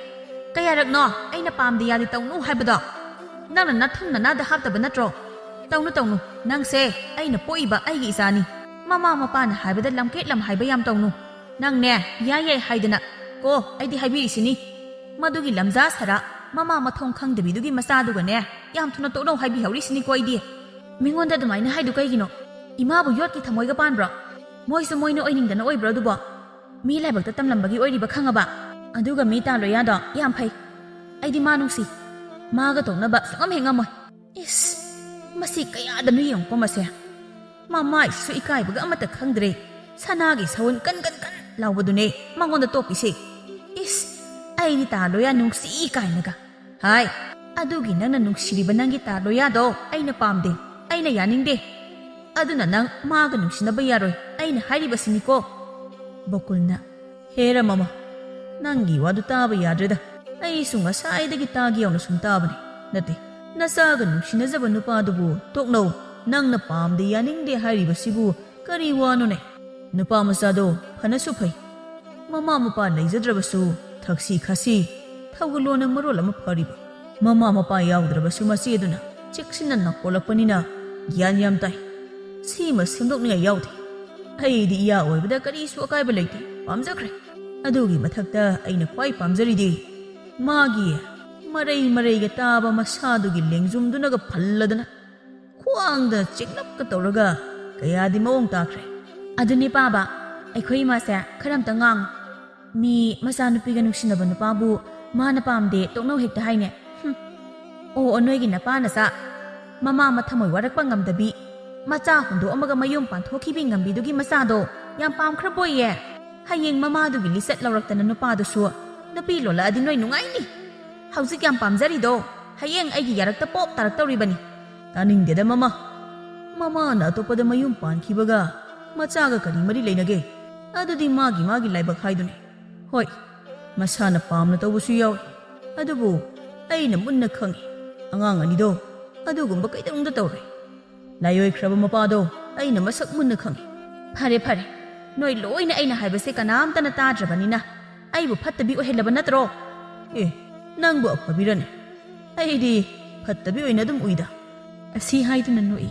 ꯀꯌꯥꯔꯛꯅꯣ ꯑꯩꯅ ꯄꯥꯝꯗꯦ ꯌꯥꯗꯦ ꯇꯧꯅꯨ ꯍꯥꯏꯕꯗꯣ? ꯅꯪꯅ ꯅꯊꯨꯝ ꯅꯅꯥꯗ ꯍꯥꯞꯇꯕ ꯅꯠꯇ꯭ꯔꯣ? ꯇꯧꯅꯨ, ꯇꯧꯅꯨ꯫ ꯅꯪꯁꯦ ꯑꯩꯅ ꯄꯣꯛꯏꯕ ꯑꯩꯒꯤ ꯏꯆꯥꯅꯤ꯫ ꯃꯃꯥ ꯃꯄꯥꯅ ꯍꯥꯏꯕꯗ ꯂꯝꯀꯦꯠ ꯂꯝ ꯍꯥꯏꯕ ꯌꯥꯝ ꯇꯧꯅꯨ꯫ ꯅꯪꯅꯦ, ꯌꯥꯏ ꯌꯥꯏ ꯍꯥꯏꯗꯅ ꯀꯣ ꯑꯩꯗꯤ ꯍꯥꯏꯕꯤꯔꯤꯁꯤꯅꯤ꯫ ꯃꯗꯨꯒꯤ ꯂꯝꯖꯥ ꯁꯔꯥ ꯃꯃꯥ ꯃꯊꯣꯡ ꯈꯪꯗꯕꯤꯗꯨꯒꯤ ꯃꯆꯥꯗꯨꯒꯅꯦ ꯌꯥꯝ ꯊꯨꯅ ꯇꯣꯛꯅꯧ ꯍꯥꯏꯕꯤꯍꯧꯔꯤꯁꯤꯅꯤꯀꯣ ꯑꯩꯗꯤ꯫" "ꯃꯤꯉꯣꯟꯗ ꯑꯗꯨꯃꯥꯏꯅ ꯍꯥꯏꯗꯨ ꯀꯩꯒꯤꯅꯣ? ꯏꯃꯥꯕꯨ ꯌꯣꯠꯀꯤ ꯊꯃꯣꯏꯒ ꯄꯥꯟꯕ꯭ꯔꯣ? ꯃꯣꯏꯁꯨ ꯃꯣꯏꯅ ꯑꯣꯏꯅꯤꯡꯗꯅ ꯑꯣꯏꯕ꯭ꯔꯣ ꯑꯗꯨꯕꯣ? ꯃꯤ ꯂꯥꯏꯕꯛꯇ ꯇꯝꯂꯝꯕꯒꯤ ꯑꯣꯏꯔꯤꯕ ꯈꯪꯉꯕ? ꯑꯗꯨꯒ ꯃꯤ ꯇꯥ ꯂꯣꯌꯥꯗꯣ ꯌꯥꯝ ꯐꯩ꯫ ꯑꯩꯗꯤ ꯃꯥ ꯅꯨꯡꯁꯤ꯫ ꯃꯥꯒ ꯇꯣꯛꯅꯕ ꯁꯨꯡꯉꯝ ꯍꯦꯛ ꯉꯝꯃꯣꯏ꯫" ꯏꯁ, ꯃꯁꯤ ꯀꯌꯥꯗꯅꯣ ꯌꯦꯡꯉꯨꯀꯣ ꯃꯁꯦ꯫ ꯃꯃꯥꯏꯁꯤꯁꯨ ꯏꯀꯥꯏꯕꯒ ꯑꯃꯠꯇ ꯈꯪꯗ꯭ꯔꯦ꯫ ꯁꯅꯥꯒꯤ ꯁꯎꯟ ꯀꯟ ꯀꯟ ꯀꯟ ꯂꯥꯎꯕꯗꯨꯅꯦ ꯃꯉꯣꯟꯗ ꯇꯣꯛꯄꯤꯁꯦ꯫ ꯏꯁ, ꯑꯩꯗꯤ ꯇꯥ ꯂꯣꯌꯥ ꯅꯨꯡꯁꯤ ꯀꯥꯏꯅꯒ꯫ ꯍꯥꯏ, ꯑꯗꯨꯒꯤ ꯅꯪꯅ ꯅꯨꯡꯁꯤꯔꯤꯕ ꯅꯪꯒꯤ ꯇꯥ ꯂꯣꯌꯥꯗꯣ ꯑꯩꯅ ꯄꯥꯝꯗꯦ, ꯑꯩꯅ ꯌꯥꯅꯤꯡꯗꯦ꯫ ꯑꯗꯨꯅ ꯅꯪ ꯃꯥꯒ ꯅꯨꯡꯁꯤꯅꯕ ꯌꯥꯔꯣꯏ, ꯑꯩꯅ ꯍꯥꯏꯔꯤꯕꯁꯤꯅꯤꯀꯣ꯫ ꯕꯣꯀꯨꯜꯅ, "ꯍꯦꯔꯥ ꯃꯃꯥ, ꯅꯪꯒꯤ ꯋꯥꯗꯨ ꯇꯥꯕ ꯌꯥꯗ꯭ꯔꯦꯗ꯫ ꯑꯩꯁꯨ ꯉꯁꯥꯏꯗꯒꯤ ꯇꯥꯒꯦ ꯌꯥꯎꯅ ꯁꯨꯝ ꯇꯥꯕꯅꯤ꯫ ꯅꯠꯇꯦ, ꯅꯆꯥꯒ ꯅꯨꯡꯁꯤꯅꯖꯕ ꯅꯨꯄꯥꯗꯨꯕꯨ ꯇꯣꯛꯅꯧ, ꯅꯪꯅ ꯄꯥꯝꯗꯦ ꯌꯥꯅꯤꯡꯗꯦ ꯍꯥꯏꯔꯤꯕꯁꯤꯕꯨ ꯀꯔꯤ ꯋꯥꯅꯣꯅꯦ? ꯅꯨꯄꯥ ꯃꯆꯥꯗꯣ ꯐꯅꯁꯨ ꯐꯩ꯫ ꯃꯃꯥ ꯃꯄꯥ ꯂꯩꯖꯗ꯭ꯔꯕꯁꯨ ꯊꯛꯁꯤ ꯈꯥꯁꯤ, ꯊꯧꯒꯜꯂꯣꯟꯅ ꯃꯔꯣꯜ ꯑꯃ ꯐꯔꯤꯕ꯫ ꯃꯃꯥ ꯃꯄꯥ ꯌꯥꯎꯗ꯭ꯔꯕꯁꯨ ꯃꯆꯦꯗꯨꯅ ꯆꯦꯛꯁꯤꯟꯅ ꯅꯥꯀꯣꯜꯂꯛꯄꯅꯤꯅ ꯒ꯭ꯌꯥꯟ ꯌꯥꯝ ꯇꯥꯏ꯫ ꯁꯤꯃ ꯁꯦꯝꯗꯣꯛꯅꯤꯡꯉꯥꯏ ꯌꯥꯎꯗꯦ꯫ ꯑꯩꯗꯤ ꯏꯌꯥ ꯑꯣꯏꯕꯗ ꯀꯔꯤꯁꯨ ꯑꯀꯥꯏꯕ ꯂꯩꯇꯦ, ꯄꯥꯝꯖꯈ꯭ꯔꯦ꯫ ꯑꯗꯨꯒꯤ ꯃꯊꯛꯇ ꯑꯩꯅ ꯈ꯭ꯋꯥꯏ ꯄꯥꯝꯖꯔꯤꯗꯤ ꯃꯥꯒꯤ ꯃꯔꯩ ꯃꯔꯩꯒ ꯇꯥꯕ ꯃꯁꯥꯗꯨꯒꯤ ꯂꯦꯡꯖꯨꯝꯗꯨꯅꯒ ꯐꯜꯂꯗꯅ ꯈ꯭ꯋꯥꯡꯗ ꯆꯤꯡꯂꯞꯀ ꯇꯧꯔꯒ ꯀꯌꯥꯗꯤ ꯃꯑꯣꯡ ꯇꯥꯈ꯭ꯔꯦ꯫ ꯑꯗꯨꯅꯦ ꯄꯥꯕ, ꯑꯩꯈꯣꯏ ꯏꯃꯥꯁꯦ ꯈꯔ ꯑꯝꯇ ꯉꯥꯡꯉꯨ꯫ ꯃꯤ ꯃꯆꯥꯅꯨꯄꯤꯒ ꯅꯨꯡꯁꯤꯅꯕ ꯅꯨꯄꯥꯕꯨ ꯃꯥꯅ ꯄꯥꯝꯗꯦ ꯇꯣꯛꯅꯧ ꯍꯦꯛꯇ ꯍꯥꯏꯅꯦ꯫ ꯍꯨꯝ꯫ ꯑꯣ, ꯅꯣꯏꯒꯤ ꯅꯄꯥꯅ ꯆꯥ ꯃꯃꯥ ꯃꯊꯃꯣꯏ ꯋꯥꯔꯛꯄ ꯉꯝꯗꯕꯤ, ꯃꯆꯥ ꯍꯨꯟꯗꯣꯛꯑꯝꯃꯒ ꯃꯌꯨꯝ ꯄꯥꯟꯊꯣꯛꯈꯤꯕꯤ ꯉꯝꯕꯤꯗꯨꯒꯤ ꯃꯆꯥꯗꯣ ꯌꯥꯝ ꯄꯥꯝꯈ꯭ꯔꯕꯣꯏꯌꯦ꯫ ꯍꯌꯦꯡ ꯃꯃꯥꯗꯨꯒꯤ ꯂꯤꯆꯠ ꯂꯧꯔꯛꯇꯅ ꯅꯨꯄꯥꯗꯨꯁꯨ ꯅꯨꯄꯤ ꯂꯣꯜꯂꯛꯑꯗꯤ ꯅꯣꯏ ꯅꯨꯡꯉꯥꯏꯅꯤ꯫ ꯍꯧꯖꯤꯛ ꯌꯥꯝ ꯄꯥꯝꯖꯔꯤꯗꯣ ꯍꯌꯦꯡ ꯑꯩꯒꯤ ꯌꯥꯔꯛꯇ ꯄꯣꯞ ꯇꯥꯔꯛꯇꯧꯔꯤꯕꯅꯤ꯫ ꯇꯥꯅꯤꯡꯗꯦꯗ ꯃꯃꯥ꯫ ꯃꯃꯥꯅ ꯑꯇꯣꯞꯄꯗ ꯃꯌꯨꯝ ꯄꯥꯟꯈꯤꯕꯒ ꯃꯆꯥꯒ ꯀꯔꯤ ꯃꯔꯤ ꯂꯩꯅꯒꯦ? ꯑꯗꯨꯗꯤ ꯃꯥꯒꯤ ꯃꯥꯒꯤ ꯂꯥꯏꯕꯛ ꯍꯥꯏꯗꯨꯅꯤ꯫ ꯍꯣꯏ, ꯃꯁꯥꯅ ꯄꯥꯝꯅ ꯇꯧꯕꯁꯨ ꯌꯥꯎꯏ꯫ ꯑꯗꯨꯕꯨ ꯑꯩꯅ ꯃꯨꯟꯅ ꯈꯪꯏ, ꯑꯉꯥꯡ ꯑꯅꯤꯗꯣ ꯑꯗꯨꯒꯨꯝꯕ ꯀꯩꯗꯧꯅꯨꯡꯗ ꯇꯧꯔꯣꯏ꯫ ꯂꯥꯏꯑꯣꯏꯈ꯭ꯔꯕ ꯃꯄꯥꯗꯣ ꯑꯩꯅ ꯃꯁꯛ ꯃꯨꯟꯅ ꯈꯪꯏ꯫ ꯐꯔꯦ, ꯐꯔꯦ, ꯅꯣꯏ ꯂꯣꯏꯅ ꯑꯩꯅ ꯍꯥꯏꯕꯁꯦ ꯀꯅꯥꯝꯇꯅ ꯇꯥꯗ꯭ꯔꯕꯅꯤꯅ ꯑꯩꯕꯨ ꯐꯠꯇꯕꯤ ꯑꯣꯏꯍꯜꯂꯕ ꯅꯠꯇ꯭ꯔꯣ? ꯑꯦ, ꯅꯪꯕꯨ ꯑꯐꯕꯤꯔꯅꯦ? ꯑꯩꯗꯤ ꯐꯠꯇꯕꯤ ꯑꯣꯏꯅ ꯑꯗꯨꯝ ꯎꯏꯗ꯫ ꯑꯁꯤ ꯍꯥꯏꯗꯨꯅ ꯅꯣꯛꯏ꯫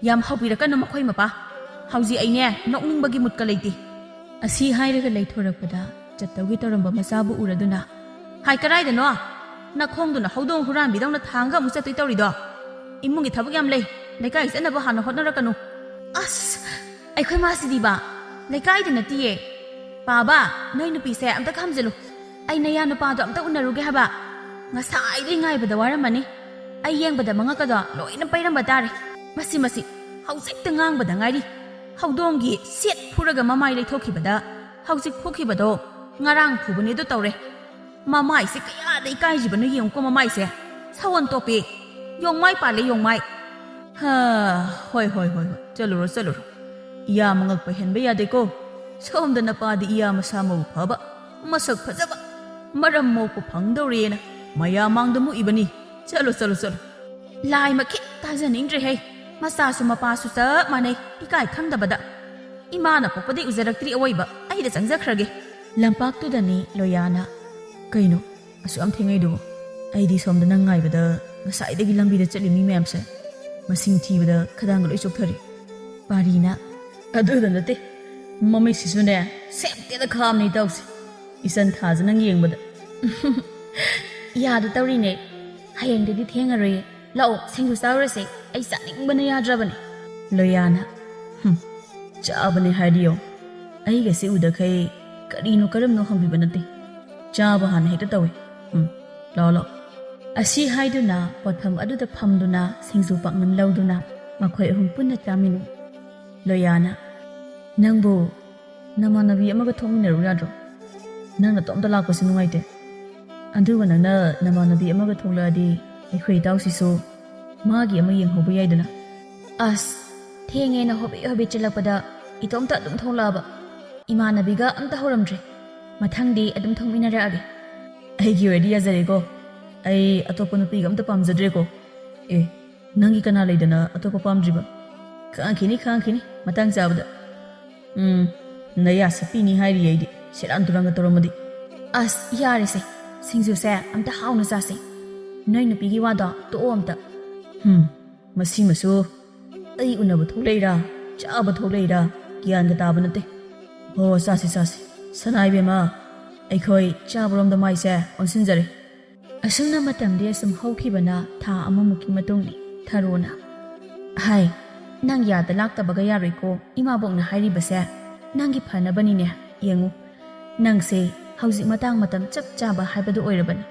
ꯌꯥꯝ ꯍꯧꯕꯤꯔꯛꯀꯅꯨ ꯃꯈꯣꯏ ꯃꯄꯥ꯫ ꯍꯧꯖꯤꯛ ꯑꯩꯅꯦ ꯅꯣꯛꯅꯤꯡꯕꯒꯤ ꯃꯨꯠꯀ ꯂꯩꯇꯦ꯫ ꯑꯁꯤ ꯍꯥꯏꯔꯒ ꯂꯩꯊꯣꯔꯛꯄꯗ ꯆꯠꯇꯧꯒꯤ ꯇꯧꯔꯝꯕ ꯃꯆꯥꯕꯨ ꯎꯔꯗꯨꯅ, "ꯍꯥꯏ, ꯀꯔꯥꯏꯗꯅꯣ? ꯅꯈꯣꯡꯗꯨꯅ ꯍꯧꯗꯣꯡ ꯍꯨꯔꯥꯟꯕꯤꯗꯧꯅ ꯊꯥꯡꯒ ꯑꯃꯨꯛ ꯆꯠꯇꯣꯏ ꯇꯧꯔꯤꯗꯣ? ꯏꯃꯨꯡꯒꯤ ꯊꯕꯛ ꯌꯥꯝ ꯂꯩ, ꯂꯩꯀꯥꯏ ꯆꯠꯅꯕ ꯍꯥꯟꯅ ꯍꯣꯠꯅꯔꯛꯀꯅꯨ꯫" ꯑꯁ, ꯑꯩꯈꯣꯏ ꯃꯥꯁꯤꯗꯤꯕ, ꯂꯩꯀꯥꯏꯗ ꯅꯠꯇꯤꯌꯦ꯫ ꯄꯥꯕ, ꯅꯣꯏ ꯅꯨꯄꯤꯁꯦ ꯑꯝꯇ ꯈꯥꯝꯖꯤꯜꯂꯨ꯫ ꯑꯩ ꯅꯌꯥ ꯅꯨꯄꯥꯗꯣ ꯑꯝꯇ ꯎꯅꯔꯨꯒꯦ ꯍꯥꯏꯕ꯫ ꯉꯁꯥꯏꯗꯩ ꯉꯥꯏꯕꯗ ꯋꯥꯔꯝꯃꯅꯤ꯫ ꯑꯩ ꯌꯦꯡꯕꯗ ꯃꯉꯛꯀꯗꯣ ꯂꯣꯏꯅ ꯄꯩꯔꯝꯕ ꯇꯥꯔꯦ꯫ ꯃꯁꯤ, ꯃꯁꯤ, ꯍꯧꯖꯤꯛꯇ ꯉꯥꯡꯕꯗ ꯉꯥꯏꯔꯤ꯫ ꯍꯧꯗꯣꯡꯒꯤ ꯁꯦꯠ ꯐꯨꯔꯒ ꯃꯃꯥꯏ ꯂꯩꯊꯣꯛꯈꯤꯕꯗ ꯍꯧꯖꯤꯛ ꯐꯨꯈꯤꯕꯗꯣ ꯉꯔꯥꯡ ꯐꯨꯕꯅꯦꯗꯣ ꯇꯧꯔꯦ꯫ ꯃꯃꯥꯏꯁꯦ ꯀꯌꯥꯗ ꯏꯀꯥꯏꯔꯤꯕꯅꯣ ꯌꯦꯡꯉꯨꯀꯣ ꯃꯃꯥꯏꯁꯦ꯫ ꯁꯑꯣꯟ ꯇꯣꯞꯄꯤ꯫ ꯌꯣꯡꯃꯥꯏ ꯄꯥꯜꯂꯦ, ꯌꯣꯡꯃꯥꯏ꯫ ꯍꯥ, ꯍꯣꯏ, ꯍꯣꯏ, ꯍꯣꯏ, ꯍꯣꯏ꯫ ꯆꯠꯂꯨꯔꯣ, ꯆꯠꯂꯨꯔꯣ꯫ ꯏꯌꯥ ꯃꯉꯛꯄ ꯍꯦꯟꯕ ꯌꯥꯗꯦꯀꯣ꯫ ꯁꯣꯝꯗ ꯅꯄꯥꯗꯤ ꯏꯌꯥ ꯃꯁꯥ ꯃꯎ ꯐꯕ꯫ ꯃꯁꯛ ꯐꯖꯕ, ꯃꯔꯝ ꯃꯣꯛꯄ ꯐꯪꯗꯧꯔꯦꯅ ꯃꯌꯥꯝ ꯃꯥꯡꯗ ꯃꯨꯛꯏꯕꯅꯤ꯫ ꯆꯠꯂꯣ, ꯆꯠꯂꯣ, ꯆꯠꯂꯣ꯫ ꯂꯥꯏꯃ ꯈꯤꯠ ꯇꯥꯖꯅꯤꯡꯗ꯭ꯔꯦ ꯍꯩ꯫ ꯃꯆꯥꯁꯨ ꯃꯄꯥꯁꯨ ꯆꯞ ꯃꯥꯟꯅꯩ, ꯏꯀꯥꯏ ꯈꯪꯗꯕꯗ꯫ ꯏꯃꯥꯅ ꯄꯣꯛꯄꯗꯩ ꯎꯖꯔꯛꯇ꯭ꯔꯤ ꯑꯋꯣꯏꯕ꯫ ꯑꯩꯗ ꯆꯪꯖꯈ꯭ꯔꯒꯦ꯫ ꯂꯝꯄꯥꯛꯇꯨꯗꯅꯤ ꯂꯣꯌꯥꯅ, "ꯀꯩꯅꯣ ꯑꯁꯨꯛ ꯌꯥꯝ ꯊꯦꯡꯉꯩꯗꯨꯕꯨ?" "ꯑꯩꯗꯤ ꯁꯣꯝꯗ ꯅꯪ ꯉꯥꯏꯕꯗ ꯉꯁꯥꯏꯗꯒꯤ ꯂꯝꯕꯤꯗ ꯆꯠꯂꯤ ꯃꯤ ꯃꯌꯥꯝꯁꯦ ꯃꯁꯤꯡ ꯊꯤꯕꯗ ꯈꯗꯥꯡꯒ ꯂꯣꯏ ꯆꯣꯛꯊꯔꯤ꯫" ꯄꯥꯔꯤꯅ, "ꯑꯗꯨꯗ ꯅꯠꯇꯦ, ꯃꯃꯤꯠꯁꯤꯁꯨꯅꯦ ꯁꯦꯝꯇꯦꯗ ꯈꯥꯝꯅꯤ ꯇꯧꯁꯦ꯫ ꯏꯆꯟ ꯊꯥꯖꯅ ꯌꯦꯡꯕꯗ꯫" "ꯌꯥꯗ ꯇꯧꯔꯤꯅꯦ꯫ ꯍꯌꯦꯡꯗꯩꯗꯤ ꯊꯦꯡꯉꯔꯣꯏꯌꯦ꯫ ꯂꯥꯛꯑꯣ, ꯁꯤꯡꯖꯨ ꯆꯥꯔꯨꯔꯁꯦ꯫ ꯑꯩ ꯆꯥꯅꯤꯡꯕꯅ ꯌꯥꯗ꯭ꯔꯕꯅꯦ꯫" ꯂꯣꯌꯥꯅ, "ꯍꯨꯝ, ꯆꯥꯕꯅꯦ ꯍꯥꯏꯔꯤꯌꯣ꯫ ꯑꯩꯒꯁꯦ ꯎꯗꯈꯩ ꯀꯔꯤꯅꯣ ꯀꯔꯝꯅꯣ ꯍꯪꯕꯤꯕ ꯅꯠꯇꯦ꯫ ꯆꯥꯕ ꯍꯥꯟꯅ ꯍꯦꯛꯇ ꯇꯧꯏ꯫ ꯎꯝ, ꯂꯥꯛꯑꯣ, ꯂꯥꯛꯑꯣ꯫" ꯑꯁꯤ ꯍꯥꯏꯗꯨꯅ ꯄꯣꯠꯐꯝ ꯑꯗꯨꯗ ꯐꯝꯗꯨꯅ ꯁꯤꯡꯖꯨ ꯄꯥꯛꯅꯝ ꯂꯧꯗꯨꯅ ꯃꯈꯣꯏ ꯑꯍꯨꯝ ꯄꯨꯟꯅ ꯆꯥꯃꯤꯟꯅꯩ꯫ ꯂꯣꯌꯥꯅ, "ꯅꯪꯕꯨ ꯅꯃꯥꯟꯅꯕꯤ ꯑꯃꯒ ꯊꯣꯛꯃꯤꯟꯅꯔꯨ ꯌꯥꯗ꯭ꯔꯣ? ꯅꯪ ꯅꯇꯣꯝꯇ ꯂꯥꯛꯄꯁꯨ ꯅꯨꯡꯉꯥꯏꯇꯦ꯫ ꯑꯗꯨꯒ ꯅꯪꯅ ꯅꯃꯥꯟꯅꯕꯤ ꯑꯃꯒ ꯊꯣꯛꯂꯛꯑꯗꯤ ꯑꯩꯈꯣꯏ ꯏꯇꯥꯎꯁꯤꯁꯨ ꯃꯥꯒꯤ ꯑꯃ ꯌꯦꯡꯍꯧꯕ ꯌꯥꯏꯗꯅ꯫" "ꯑꯁ, ꯊꯦꯡꯉꯦꯅ ꯍꯣꯕꯦ ꯍꯣꯕꯦ ꯆꯠꯂꯛꯄꯗ ꯏꯇꯣꯝꯇ ꯑꯗꯨꯝ ꯊꯣꯛꯂꯛꯑꯕ꯫ ꯏꯃꯥꯟꯅꯕꯤꯒ ꯑꯝꯇ ꯍꯧꯔꯝꯗ꯭ꯔꯦ꯫ ꯃꯊꯪꯗꯤ ꯑꯗꯨꯝ ꯊꯣꯛꯃꯤꯟꯅꯔꯛꯑꯒꯦ꯫" "ꯑꯩꯒꯤ ꯑꯣꯏꯔꯗꯤ ꯌꯥꯖꯔꯦꯀꯣ꯫ ꯑꯩ ꯑꯇꯣꯞꯄ ꯅꯨꯄꯤꯒ ꯑꯝꯇ ꯄꯥꯝꯖꯗ꯭ꯔꯦꯀꯣ꯫" "ꯑꯦ, ꯅꯪꯒꯤ ꯀꯅꯥ ꯂꯩꯗꯅ ꯑꯇꯣꯞꯄ ꯄꯥꯝꯗ꯭ꯔꯤꯕ?" "ꯈꯪꯈꯤꯅꯤ, ꯈꯪꯈꯤꯅꯤ, ꯃꯇꯥꯡ ꯆꯥꯕꯗ꯫ ꯎꯝ, ꯅꯌꯥ ꯁꯠꯄꯤꯅꯤ ꯍꯥꯏꯔꯤ ꯑꯩꯗꯤ, ꯁꯦꯔꯥꯟ ꯇꯨꯔꯥꯟꯒ ꯇꯧꯔꯝꯃꯗꯤ꯫" "ꯑꯁ, ꯌꯥꯔꯦꯁꯦ, ꯁꯤꯡꯖꯨꯁꯦ ꯑꯝꯇ ꯍꯥꯎꯅ ꯆꯥꯁꯦ꯫ ꯅꯣꯏ ꯅꯨꯄꯤꯒꯤ ꯋꯥꯗꯣ ꯇꯣꯛꯑꯣ ꯑꯝꯇ꯫" "ꯍꯨꯝ, ꯃꯁꯤꯃꯁꯨ ꯑꯩ ꯎꯅꯕ ꯊꯣꯛꯂꯛꯏꯔꯥ, ꯆꯥꯕ ꯊꯣꯛꯂꯛꯏꯔꯥ, ꯒ꯭ꯌꯥꯟꯒ ꯇꯥꯕ ꯅꯠꯇꯦ꯫ ꯍꯣ, ꯆꯥꯁꯤ, ꯆꯥꯁꯤ꯫ ꯁꯅꯥ ꯏꯕꯦꯝꯃ, ꯑꯩꯈꯣꯏ ꯆꯥꯕꯔꯣꯝꯗ ꯃꯥꯏꯁꯦ ꯑꯣꯟꯁꯤꯟꯖꯔꯦ꯫" ꯑꯁꯨꯝꯅ ꯃꯇꯝꯗꯤ ꯑꯁꯨꯝ ꯍꯧꯈꯤꯕꯅ ꯊꯥ ꯑꯃꯃꯨꯛꯀꯤ ꯃꯇꯨꯡꯅꯤ꯫ ꯊꯔꯣꯅ, "ꯍꯥꯏ, ꯅꯪ ꯌꯥꯗ ꯂꯥꯛꯇꯕꯒ ꯌꯥꯔꯣꯏꯀꯣ꯫ ꯏꯃꯥꯕꯣꯛꯅ ꯍꯥꯏꯔꯤꯕꯁꯦ ꯅꯪꯒꯤ ꯐꯅꯕꯅꯤꯅꯦ꯫ ꯌꯦꯡꯉꯨ, ꯅꯪꯁꯦ ꯍꯧꯖꯤꯛ ꯃꯇꯥꯡ ꯃꯇꯝ ꯆꯞ ꯆꯥꯕ ꯍꯥꯏꯕꯗꯨ ꯑꯣꯏꯔꯕꯅꯤ꯫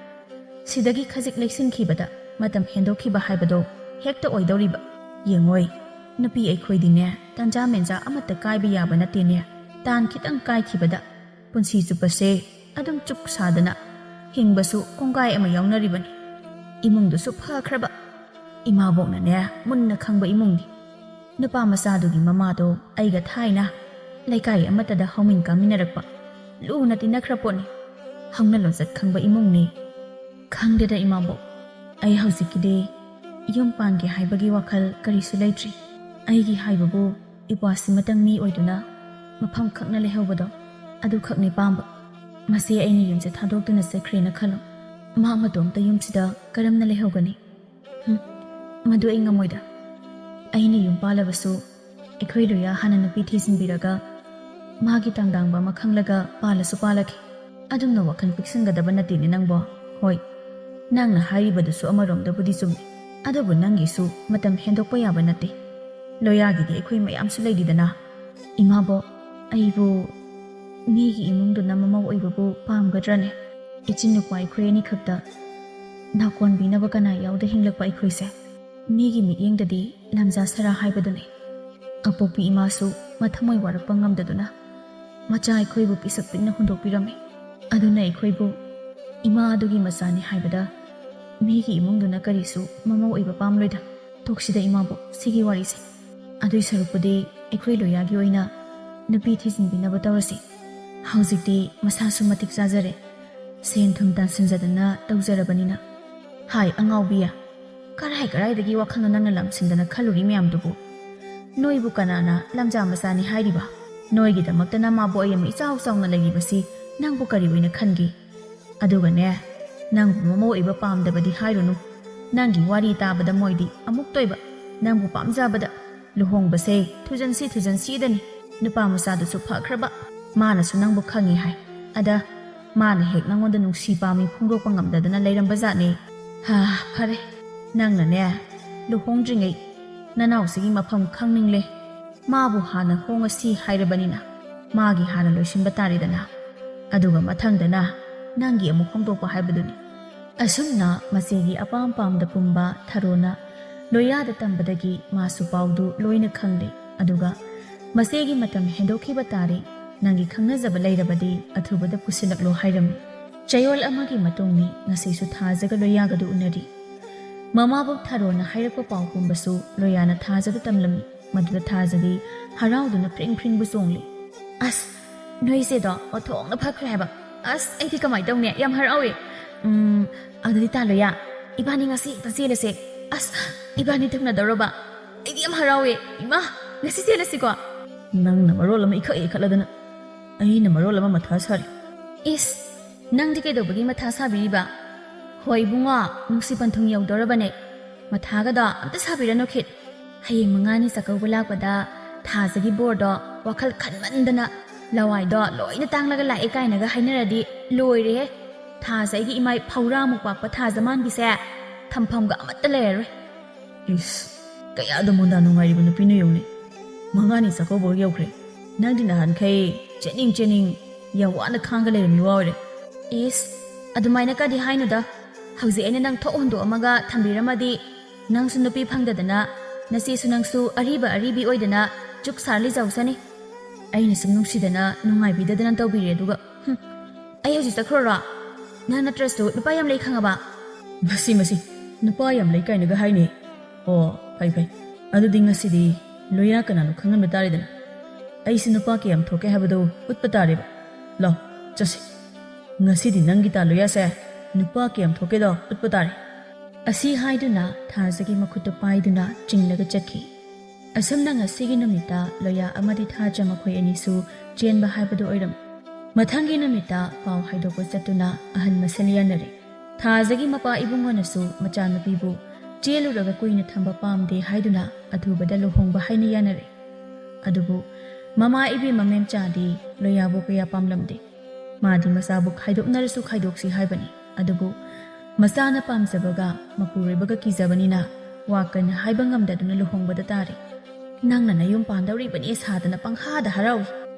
ꯁꯤꯗꯒꯤ ꯈꯖꯤꯛ ꯂꯩꯁꯤꯟꯈꯤꯕꯗ ꯃꯇꯝ ꯍꯦꯟꯗꯣꯛꯈꯤꯕ ꯍꯥꯏꯕꯗꯣ ꯍꯦꯛꯇ ꯑꯣꯏꯗꯧꯔꯤꯕ꯫ ꯌꯦꯡꯉꯣꯏ, ꯅꯨꯄꯤ ꯑꯩꯈꯣꯏꯗꯤꯅꯦ, ꯇꯟꯖꯥ ꯃꯦꯟꯖꯥ ꯑꯃꯠꯇ ꯀꯥꯏꯕ ꯌꯥꯕ ꯅꯠꯇꯦꯅꯦ꯫ ꯇꯥꯟ ꯈꯤꯇꯪ ꯀꯥꯏꯈꯤꯕꯗ ꯄꯨꯟꯁꯤ ꯆꯨꯞꯄꯁꯦ ꯑꯗꯨꯝ ꯆꯨꯛ ꯁꯥꯗꯅ ꯍꯤꯡꯕꯁꯨ ꯀꯣꯡꯒꯥꯏ ꯑꯃ ꯌꯥꯎꯅꯔꯤꯕꯅꯤ꯫ ꯏꯃꯨꯡꯗꯨꯁꯨ ꯐꯈ꯭ꯔꯕ, ꯏꯃꯥꯕꯣꯛꯅꯅꯦ ꯃꯨꯟꯅ ꯈꯪꯕ ꯏꯃꯨꯡꯅꯤ꯫ ꯅꯨꯄꯥ ꯃꯆꯥꯗꯨꯒꯤ ꯃꯃꯥꯗꯣ ꯑꯩꯒ ꯊꯥꯏꯅ ꯂꯩꯀꯥꯏ ꯑꯃꯠꯇꯗ ꯍꯧꯃꯤꯟ ꯀꯥꯃꯤꯟꯅꯔꯛꯄ, ꯂꯨꯅ ꯇꯤꯟꯅꯈ꯭ꯔ ꯄꯣꯠꯅꯤ꯫ ꯍꯧꯅ ꯂꯣꯟꯆꯠ ꯈꯪꯕ ꯏꯃꯨꯡꯅꯤ꯫ ꯈꯪꯗꯦꯗ ꯏꯃꯥꯕꯣꯛ, ꯑꯩ ꯍꯧꯖꯤꯛꯀꯤꯗꯤ ꯌꯨꯝ ꯄꯥꯟꯒꯦ ꯍꯥꯏꯕꯒꯤ ꯋꯥꯈꯜ ꯀꯔꯤꯁꯨ ꯂꯩꯇ꯭ꯔꯤ꯫ ꯑꯩꯒꯤ ꯍꯥꯏꯕꯕꯨ ꯏꯄ꯭ꯋꯥꯁꯤꯃꯇꯪ ꯃꯤ ꯑꯣꯏꯗꯨꯅ ꯃꯐꯝ ꯈꯪꯅ ꯂꯩꯍꯧꯕꯗꯣ, ꯑꯗꯨꯈꯛꯅꯤ ꯄꯥꯝꯕ꯫ ꯃꯁꯤ ꯑꯩꯅ ꯌꯨꯝꯁꯦ ꯊꯥꯗꯣꯛꯇꯨꯅ ꯆꯠꯈ꯭ꯔꯦꯅ ꯈꯜꯂꯣ, ꯃꯥ ꯃꯇꯣꯝꯇ ꯌꯨꯝꯁꯤꯗ ꯀꯔꯝꯅ ꯂꯩꯍꯧꯒꯅꯤ? ꯍꯨꯝ, ꯃꯗꯨ ꯑꯩ ꯉꯝꯃꯣꯏꯗ꯫ ꯑꯩꯅ ꯌꯨꯝ ꯄꯥꯜꯂꯕꯁꯨ ꯑꯩꯈꯣꯏ ꯂꯣꯌꯥ ꯍꯥꯟꯅ ꯅꯨꯄꯤ ꯊꯤꯖꯤꯟꯕꯤꯔꯒ ꯃꯥꯒꯤ ꯇꯥꯡꯗꯥꯡꯕ ꯑꯃ ꯈꯪꯂꯒ ꯄꯥꯜꯂꯁꯨ ꯄꯥꯜꯂꯒꯦ꯫ ꯑꯗꯨꯝꯅ ꯋꯥꯈꯜ ꯄꯤꯛꯁꯟꯒꯗꯕ ꯅꯠꯇꯦꯅꯦ ꯅꯪꯕꯣ꯫ ꯍꯣꯏ, ꯅꯪꯅ ꯍꯥꯏꯔꯤꯕꯗꯨꯁꯨ ꯑꯃꯔꯣꯝꯗꯕꯨꯗꯤ ꯆꯨꯝꯃꯤ, ꯑꯗꯨꯕꯨ ꯅꯪꯒꯤꯁꯨ ꯃꯇꯝ ꯍꯦꯟꯗꯣꯛꯄ ꯌꯥꯕ ꯅꯠꯇꯦ꯫ ꯂꯣꯌꯥꯒꯤꯗꯤ ꯑꯩꯈꯣꯏ ꯃꯌꯥꯝꯁꯨ ꯂꯩꯔꯤꯗꯅ꯫ ꯏꯃꯥꯕꯣꯛ, ꯑꯩꯕꯨ ꯃꯤꯒꯤ ꯏꯃꯨꯡꯗꯨꯅ ꯃꯃꯧ ꯑꯣꯏꯕꯕꯨ ꯄꯥꯝꯒꯗ꯭ꯔꯅꯦ? ꯏꯆꯤꯟ ꯅꯨꯄꯥ ꯑꯩꯈꯣꯏ ꯑꯅꯤꯈꯛꯇ ꯅꯥꯀꯣꯟꯕꯤꯅꯕ ꯀꯅꯥ ꯌꯥꯎꯗ ꯍꯤꯡꯂꯛꯄ ꯑꯩꯈꯣꯏꯁꯦ ꯃꯤꯒꯤ ꯃꯤꯠꯌꯦꯡꯗꯗꯤ ꯂꯝꯖꯥ ꯁꯔꯥ ꯍꯥꯏꯕꯗꯨꯅꯤ꯫ ꯑꯄꯣꯛꯄꯤ ꯏꯃꯥꯁꯨ ꯃꯊꯃꯣꯏ ꯋꯥꯔꯛꯄ ꯉꯝꯗꯗꯨꯅ ꯃꯆꯥ ꯑꯩꯈꯣꯏꯕꯨ ꯄꯤꯁꯛ ꯄꯤꯛꯅ ꯍꯨꯟꯗꯣꯛꯄꯤꯔꯝꯃꯤ꯫ ꯑꯗꯨꯅ ꯑꯩꯈꯣꯏꯕꯨ ꯏꯃꯥ ꯑꯗꯨꯒꯤ ꯃꯆꯥꯅꯤ ꯍꯥꯏꯕꯗ ꯃꯤꯒꯤ ꯏꯃꯨꯡꯗꯨꯅ ꯀꯔꯤꯁꯨ ꯃꯃꯧ ꯑꯣꯏꯕ ꯄꯥꯝꯂꯣꯏꯗ꯫ ꯇꯣꯛꯁꯤꯗ ꯏꯃꯥꯕꯣꯛ, ꯁꯤꯒꯤ ꯋꯥꯔꯤꯁꯦ꯫ ꯑꯗꯨꯏ ꯁꯔꯨꯛꯄꯨꯗꯤ ꯑꯩꯈꯣꯏ ꯂꯣꯌꯥꯒꯤ ꯑꯣꯏꯅ ꯅꯨꯄꯤ ꯊꯤꯖꯤꯟꯕꯤꯅꯕ ꯇꯧꯔꯁꯤ꯫ ꯍꯧꯖꯤꯛꯇꯤ ꯃꯁꯥꯁꯨ ꯃꯇꯤꯛ ꯆꯥꯖꯔꯦ, ꯁꯦꯟ ꯊꯨꯝ ꯇꯥꯟꯁꯤꯟꯖꯗꯅ ꯇꯧꯖꯔꯕꯅꯤꯅ꯫ ꯍꯥꯏ ꯑꯉꯥꯎꯕꯤ, ꯀꯔꯥꯏ ꯀꯔꯥꯏꯗꯒꯤ ꯋꯥꯈꯜꯅꯣ ꯅꯪꯅ ꯂꯝꯁꯤꯟꯗꯅ ꯈꯜꯂꯨꯔꯤ ꯃꯌꯥꯝꯗꯨꯕꯨ? ꯅꯣꯏꯕꯨ ꯀꯅꯥꯅ ꯂꯝꯖꯥ ꯃꯆꯥꯅꯤ ꯍꯥꯏꯔꯤꯕ? ꯅꯣꯏꯒꯤꯗꯃꯛꯇ ꯅꯃꯥꯕꯣꯛ ꯑꯩ ꯑꯃ ꯏꯆꯥꯎ ꯆꯥꯎꯅ ꯂꯩꯔꯤꯕꯁꯤ ꯅꯪꯕꯨ ꯀꯔꯤ ꯑꯣꯏꯅ ꯈꯟꯒꯦ? ꯑꯗꯨꯒꯅꯦ, ꯅꯪꯕꯨ ꯃꯃꯧ ꯑꯣꯏꯕ ꯄꯥꯝꯗꯕꯗꯤ ꯍꯥꯏꯔꯨꯅꯨ꯫ ꯅꯪꯒꯤ ꯋꯥꯔꯤ ꯇꯥꯕꯗ ꯃꯣꯏꯗꯤ ꯑꯃꯨꯛꯇ ꯑꯣꯏꯕ ꯅꯪꯕꯨ ꯄꯥꯝꯖꯕꯗ, ꯂꯨꯍꯣꯡꯕꯁꯦ ꯊꯨꯖꯟꯁꯤ ꯊꯨꯖꯟꯁꯤꯗꯅꯤ꯫ ꯅꯨꯄꯥ ꯃꯆꯥꯗꯨꯁꯨ ꯐꯈ꯭ꯔꯕ, ꯃꯥꯅꯁꯨ ꯅꯪꯕꯨ ꯈꯪꯉꯤ ꯍꯥꯏ꯫ ꯑꯗ ꯃꯥꯅ ꯍꯦꯛ ꯅꯪꯉꯣꯟꯗ ꯅꯨꯡꯁꯤ ꯄꯥꯝꯃꯤ ꯐꯣꯡꯗꯣꯛꯄ ꯉꯝꯗꯗꯅ ꯂꯩꯔꯝꯕ ꯖꯥꯠꯅꯤ꯫ ꯍꯥ, ꯐꯔꯦ, ꯅꯪꯅꯅꯦ ꯂꯨꯍꯣꯡꯗ꯭ꯔꯤꯉꯩ ꯅꯅꯥꯎꯁꯤꯒꯤ ꯃꯐꯝ ꯈꯪꯅꯤꯡꯂꯦ꯫ ꯃꯥꯕꯨ ꯍꯥꯟꯅ ꯍꯣꯡꯉꯁꯤ ꯍꯥꯏꯔꯕꯅꯤꯅ ꯃꯥꯒꯤ ꯍꯥꯟꯅ ꯂꯣꯏꯁꯤꯟꯕ ꯇꯥꯔꯦꯗꯅ꯫ ꯑꯗꯨꯒ ꯃꯊꯪꯗꯅ ꯅꯪꯒꯤ ꯑꯃꯨꯛ ꯍꯣꯡꯗꯣꯛꯄ ꯍꯥꯏꯕꯗꯨꯅꯤ꯫ ꯑꯁꯨꯝꯅ ꯃꯆꯦꯒꯤ ꯑꯄꯥꯝ ꯄꯥꯝꯗ ꯄꯨꯝꯕ ꯊꯔꯣꯅ ꯂꯣꯌꯥꯗ ꯇꯝꯕꯗꯒꯤ ꯃꯥꯁꯨ ꯄꯥꯎꯗꯨ ꯂꯣꯏꯅ ꯈꯪꯂꯦ꯫ ꯑꯗꯨꯒ ꯃꯆꯦꯒꯤ ꯃꯇꯝ ꯍꯦꯟꯗꯣꯛꯈꯤꯕ ꯇꯥꯔꯦ, ꯅꯪꯒꯤ ꯈꯪꯅꯖꯕ ꯂꯩꯔꯕꯗꯤ ꯑꯊꯨꯕꯗ ꯄꯨꯁꯤꯜꯂꯛꯂꯣ ꯍꯥꯏꯔꯝꯃꯤ꯫ ꯆꯌꯣꯜ ꯑꯃꯒꯤ ꯃꯇꯨꯡꯅꯤ꯫ ꯉꯁꯤꯁꯨ ꯊꯥꯖꯒ ꯂꯣꯌꯥꯒꯗꯨ ꯎꯅꯔꯤ꯫ ꯃꯃꯥꯕꯣꯛ ꯊꯔꯣꯅ ꯍꯥꯏꯔꯛꯄ ꯄꯥꯎ ꯄꯨꯝꯕꯁꯨ ꯂꯣꯌꯥꯅ ꯊꯥꯖꯗ ꯇꯝꯂꯝꯃꯤ꯫ ꯃꯗꯨꯗ ꯊꯥꯖꯗꯤ ꯍꯔꯥꯎꯗꯨꯅ ꯐ꯭ꯔꯤꯡ ꯐ꯭ꯔꯤꯡꯕꯨ ꯆꯣꯡꯂꯤ꯫ "ꯑꯁ, ꯅꯣꯏ ꯏꯆꯦꯗꯣ ꯑꯣꯟꯊꯣꯛꯅ ꯐꯈ꯭ꯔꯦ ꯍꯥꯏꯕ꯫ ꯑꯁ, ꯑꯩꯗꯤ ꯀꯃꯥꯏꯅ ꯇꯧꯅꯤ? ꯌꯥꯝ ꯍꯔꯥꯎꯋꯦ꯫ ꯎꯝ, ꯑꯗꯨꯗꯤ ꯇꯥ ꯂꯣꯌꯥ, ꯏꯕꯥꯅꯤ ꯉꯁꯤ ꯍꯦꯛꯇ ꯆꯦꯜꯂꯁꯦ꯫ ꯑꯁ, ꯏꯕꯥꯅꯤ ꯊꯨꯡꯅꯗꯧꯔꯕ꯫ ꯑꯩꯗꯤ ꯌꯥꯝ ꯍꯔꯥꯎꯋꯦ꯫ ꯏꯃꯥ, ꯉꯁꯤ ꯆꯦꯜꯂꯁꯤꯀꯣ꯫ ꯅꯪꯅ ꯃꯔꯣꯜ ꯑꯃ ꯏꯈꯠ ꯏꯈꯠꯂꯗꯅ, ꯑꯩꯅ ꯃꯔꯣꯜ ꯑꯃ ꯃꯊꯥ ꯁꯥꯔꯤ꯫ ꯏꯁ, ꯅꯪꯗꯤ ꯀꯩꯗꯧꯕꯒꯤ ꯃꯊꯥ ꯁꯥꯕꯤꯔꯤꯕ? ꯍꯣꯏ ꯏꯕꯨꯡꯉꯣ, ꯅꯨꯡꯁꯤ ꯄꯟꯊꯨꯡ ꯌꯧꯗꯧꯔꯕꯅꯦ꯫ ꯃꯊꯥꯒꯗꯣ ꯑꯝꯇ ꯁꯥꯕꯤꯔꯅꯨ ꯈꯤꯠ꯫ ꯍꯌꯦꯡ ꯃꯉꯥꯅꯤ ꯆꯥꯛꯀꯧꯕ ꯂꯥꯛꯄꯗ ꯊꯥꯖꯒꯤ ꯕꯣꯔꯗꯣ ꯋꯥꯈꯜ ꯈꯟꯃꯟꯗꯅ ꯂꯋꯥꯏꯗꯣ ꯂꯣꯏꯅ ꯇꯥꯡꯂꯒ ꯂꯥꯛꯑꯦ ꯀꯥꯏꯅꯒ ꯍꯥꯏꯅꯔꯗꯤ ꯂꯣꯏꯔꯦꯍꯦ꯫ ꯊꯥꯖ ꯑꯩꯒꯤ ꯏꯃꯥꯏ ꯐꯧꯔꯥꯃꯨꯛ ꯄꯥꯛꯄ ꯊꯥꯖ ꯃꯥꯟꯕꯤꯁꯦ ꯊꯝꯐꯝꯒ ꯑꯃꯠꯇ ꯂꯩꯔꯔꯣꯏ꯫ ꯏꯁ, ꯀꯌꯥꯗ ꯃꯣꯟꯗꯥ ꯅꯨꯡꯉꯥꯏꯔꯤꯕ ꯅꯨꯄꯤꯅꯣ ꯌꯦꯡꯉꯨꯅꯦ꯫ ꯃꯉꯥꯅꯤ ꯆꯥꯛꯀꯧꯕ ꯌꯧꯈ꯭ꯔꯦ꯫ ꯅꯪꯗꯤ ꯅꯍꯥꯟꯈꯩ ꯆꯦꯟꯅꯤꯡ ꯆꯦꯟꯅꯤꯡ ꯌꯥꯝ ꯋꯥꯅ ꯈꯥꯡꯒ ꯂꯩꯔꯝꯃꯤ ꯋꯥ ꯑꯣꯏꯔꯦ꯫ ꯏꯁ, ꯑꯗꯨꯃꯥꯏꯅ ꯀꯗꯤ ꯍꯥꯏꯅꯨꯗ꯫ ꯍꯧꯖꯤꯛ ꯑꯩꯅ ꯅꯪ ꯊꯣꯛ ꯍꯨꯟꯗꯣꯛꯑꯝꯃꯒ ꯊꯝꯕꯤꯔꯝꯃꯗꯤ ꯅꯪꯁꯨ ꯅꯨꯄꯤ ꯐꯪꯗꯗꯅ ꯅꯆꯦꯁꯨ ꯅꯪꯁꯨ ꯑꯔꯤꯕ ꯑꯔꯤꯕꯤ ꯑꯣꯏꯗꯅ ꯆꯨꯛ ꯁꯥꯔ ꯂꯩꯖꯍꯧꯁꯅꯤ꯫ ꯑꯩꯅ ꯁꯨꯝ ꯅꯨꯡꯁꯤꯗꯅ ꯅꯨꯡꯉꯥꯏꯕꯤꯗꯗꯅ ꯇꯧꯕꯤꯔꯦ ꯑꯗꯨꯒ, ꯍꯨꯝ, ꯑꯩ ꯍꯧꯖꯤꯛ ꯆꯠꯈ꯭ꯔꯣꯔꯣ? ꯅꯪ ꯅꯠꯇ꯭ꯔꯁꯨ ꯅꯨꯄꯥ ꯌꯥꯝ ꯂꯩ ꯈꯪꯉꯕ? ꯃꯁꯤ, ꯃꯁꯤ, ꯅꯨꯄꯥ ꯌꯥꯝ ꯂꯩ ꯀꯥꯏꯅꯒ ꯍꯥꯏꯅꯦ꯫ ꯑꯣ, ꯐꯩ, ꯐꯩ꯫ ꯑꯗꯨꯗꯤ ꯉꯁꯤꯗꯤ ꯂꯣꯌꯥ ꯀꯅꯥꯅꯣ ꯈꯪꯍꯟꯕ ꯇꯥꯔꯦꯗꯅ꯫ ꯑꯩꯁꯦ ꯅꯨꯄꯥ ꯀꯌꯥꯝ ꯊꯣꯛꯀꯦ ꯍꯥꯏꯕꯗꯨ ꯎꯠꯄ ꯇꯥꯔꯦꯕ꯫ ꯂꯥꯎ, ꯆꯠꯁꯤ꯫ ꯉꯁꯤꯗꯤ ꯅꯪꯒꯤ ꯇꯥ ꯂꯣꯌꯥꯁꯦ ꯅꯨꯄꯥ ꯀꯌꯥꯝ ꯊꯣꯛꯀꯦꯗꯣ ꯎꯠꯄ ꯇꯥꯔꯦ꯫ ꯑꯁꯤ ꯍꯥꯏꯗꯨꯅ ꯊꯥꯖꯒꯤ ꯃꯈꯨꯠꯇꯨ ꯄꯥꯏꯗꯨꯅ ꯆꯤꯡꯂꯒ ꯆꯠꯈꯤ꯫ ꯑꯁꯨꯝꯅ ꯉꯁꯤꯒꯤ ꯅꯨꯃꯤꯠꯇ ꯂꯣꯌꯥ ꯑꯃꯗꯤ ꯊꯥꯖ ꯃꯈꯣꯏ ꯑꯅꯤꯁꯨ ꯆꯦꯟꯕ ꯍꯥꯏꯕꯗꯨ ꯑꯣꯏꯔꯝꯃꯤ꯫ ꯃꯊꯪꯒꯤ ꯅꯨꯃꯤꯠꯇ ꯄꯥꯎ ꯍꯥꯏꯗꯣꯛꯄ ꯆꯠꯇꯨꯅ ꯑꯍꯜ ꯃꯁꯦꯜ ꯌꯥꯅꯔꯦ꯫ ꯊꯥꯖꯒꯤ ꯃꯄꯥ ꯏꯕꯨꯡꯉꯣꯅꯁꯨ ꯃꯆꯥꯅꯨꯄꯤꯕꯨ ꯆꯦꯜꯂꯨꯔꯒ ꯀꯨꯏꯅ ꯊꯝꯕ ꯄꯥꯝꯗꯦ ꯍꯥꯏꯗꯨꯅ ꯑꯊꯨꯕꯗ ꯂꯨꯍꯣꯡꯕ ꯍꯥꯏꯅ ꯌꯥꯅꯔꯦ꯫ ꯑꯗꯨꯕꯨ ꯃꯃꯥ ꯏꯕꯦꯝꯃ ꯃꯦꯝꯆꯥꯗꯤ ꯂꯣꯌꯥꯕꯨ ꯀꯌꯥ ꯄꯥꯝꯂꯝꯗꯦ꯫ ꯃꯥꯗꯤ ꯃꯆꯥꯕꯨ ꯈꯥꯏꯗꯣꯛꯅꯔꯁꯨ ꯈꯥꯏꯗꯣꯛꯁꯤ ꯍꯥꯏꯕꯅꯤ꯫ ꯑꯗꯨꯕꯨ ꯃꯆꯥꯅ ꯄꯥꯝꯖꯕꯒ ꯃꯄꯨꯔꯣꯏꯕꯒ ꯀꯤꯖꯕꯅꯤꯅ ꯋꯥ ꯀꯟꯅ ꯍꯥꯏꯕ ꯉꯝꯗꯗꯨꯅ ꯂꯨꯍꯣꯡꯕꯗ ꯇꯥꯔꯦ꯫ ꯅꯪꯅ ꯅꯌꯨꯝ ꯄꯥꯟꯗꯧꯔꯤꯕꯅꯦ ꯁꯥꯗꯅ ꯄꯪꯍꯥꯗ ꯍꯔꯥꯎꯏ꯫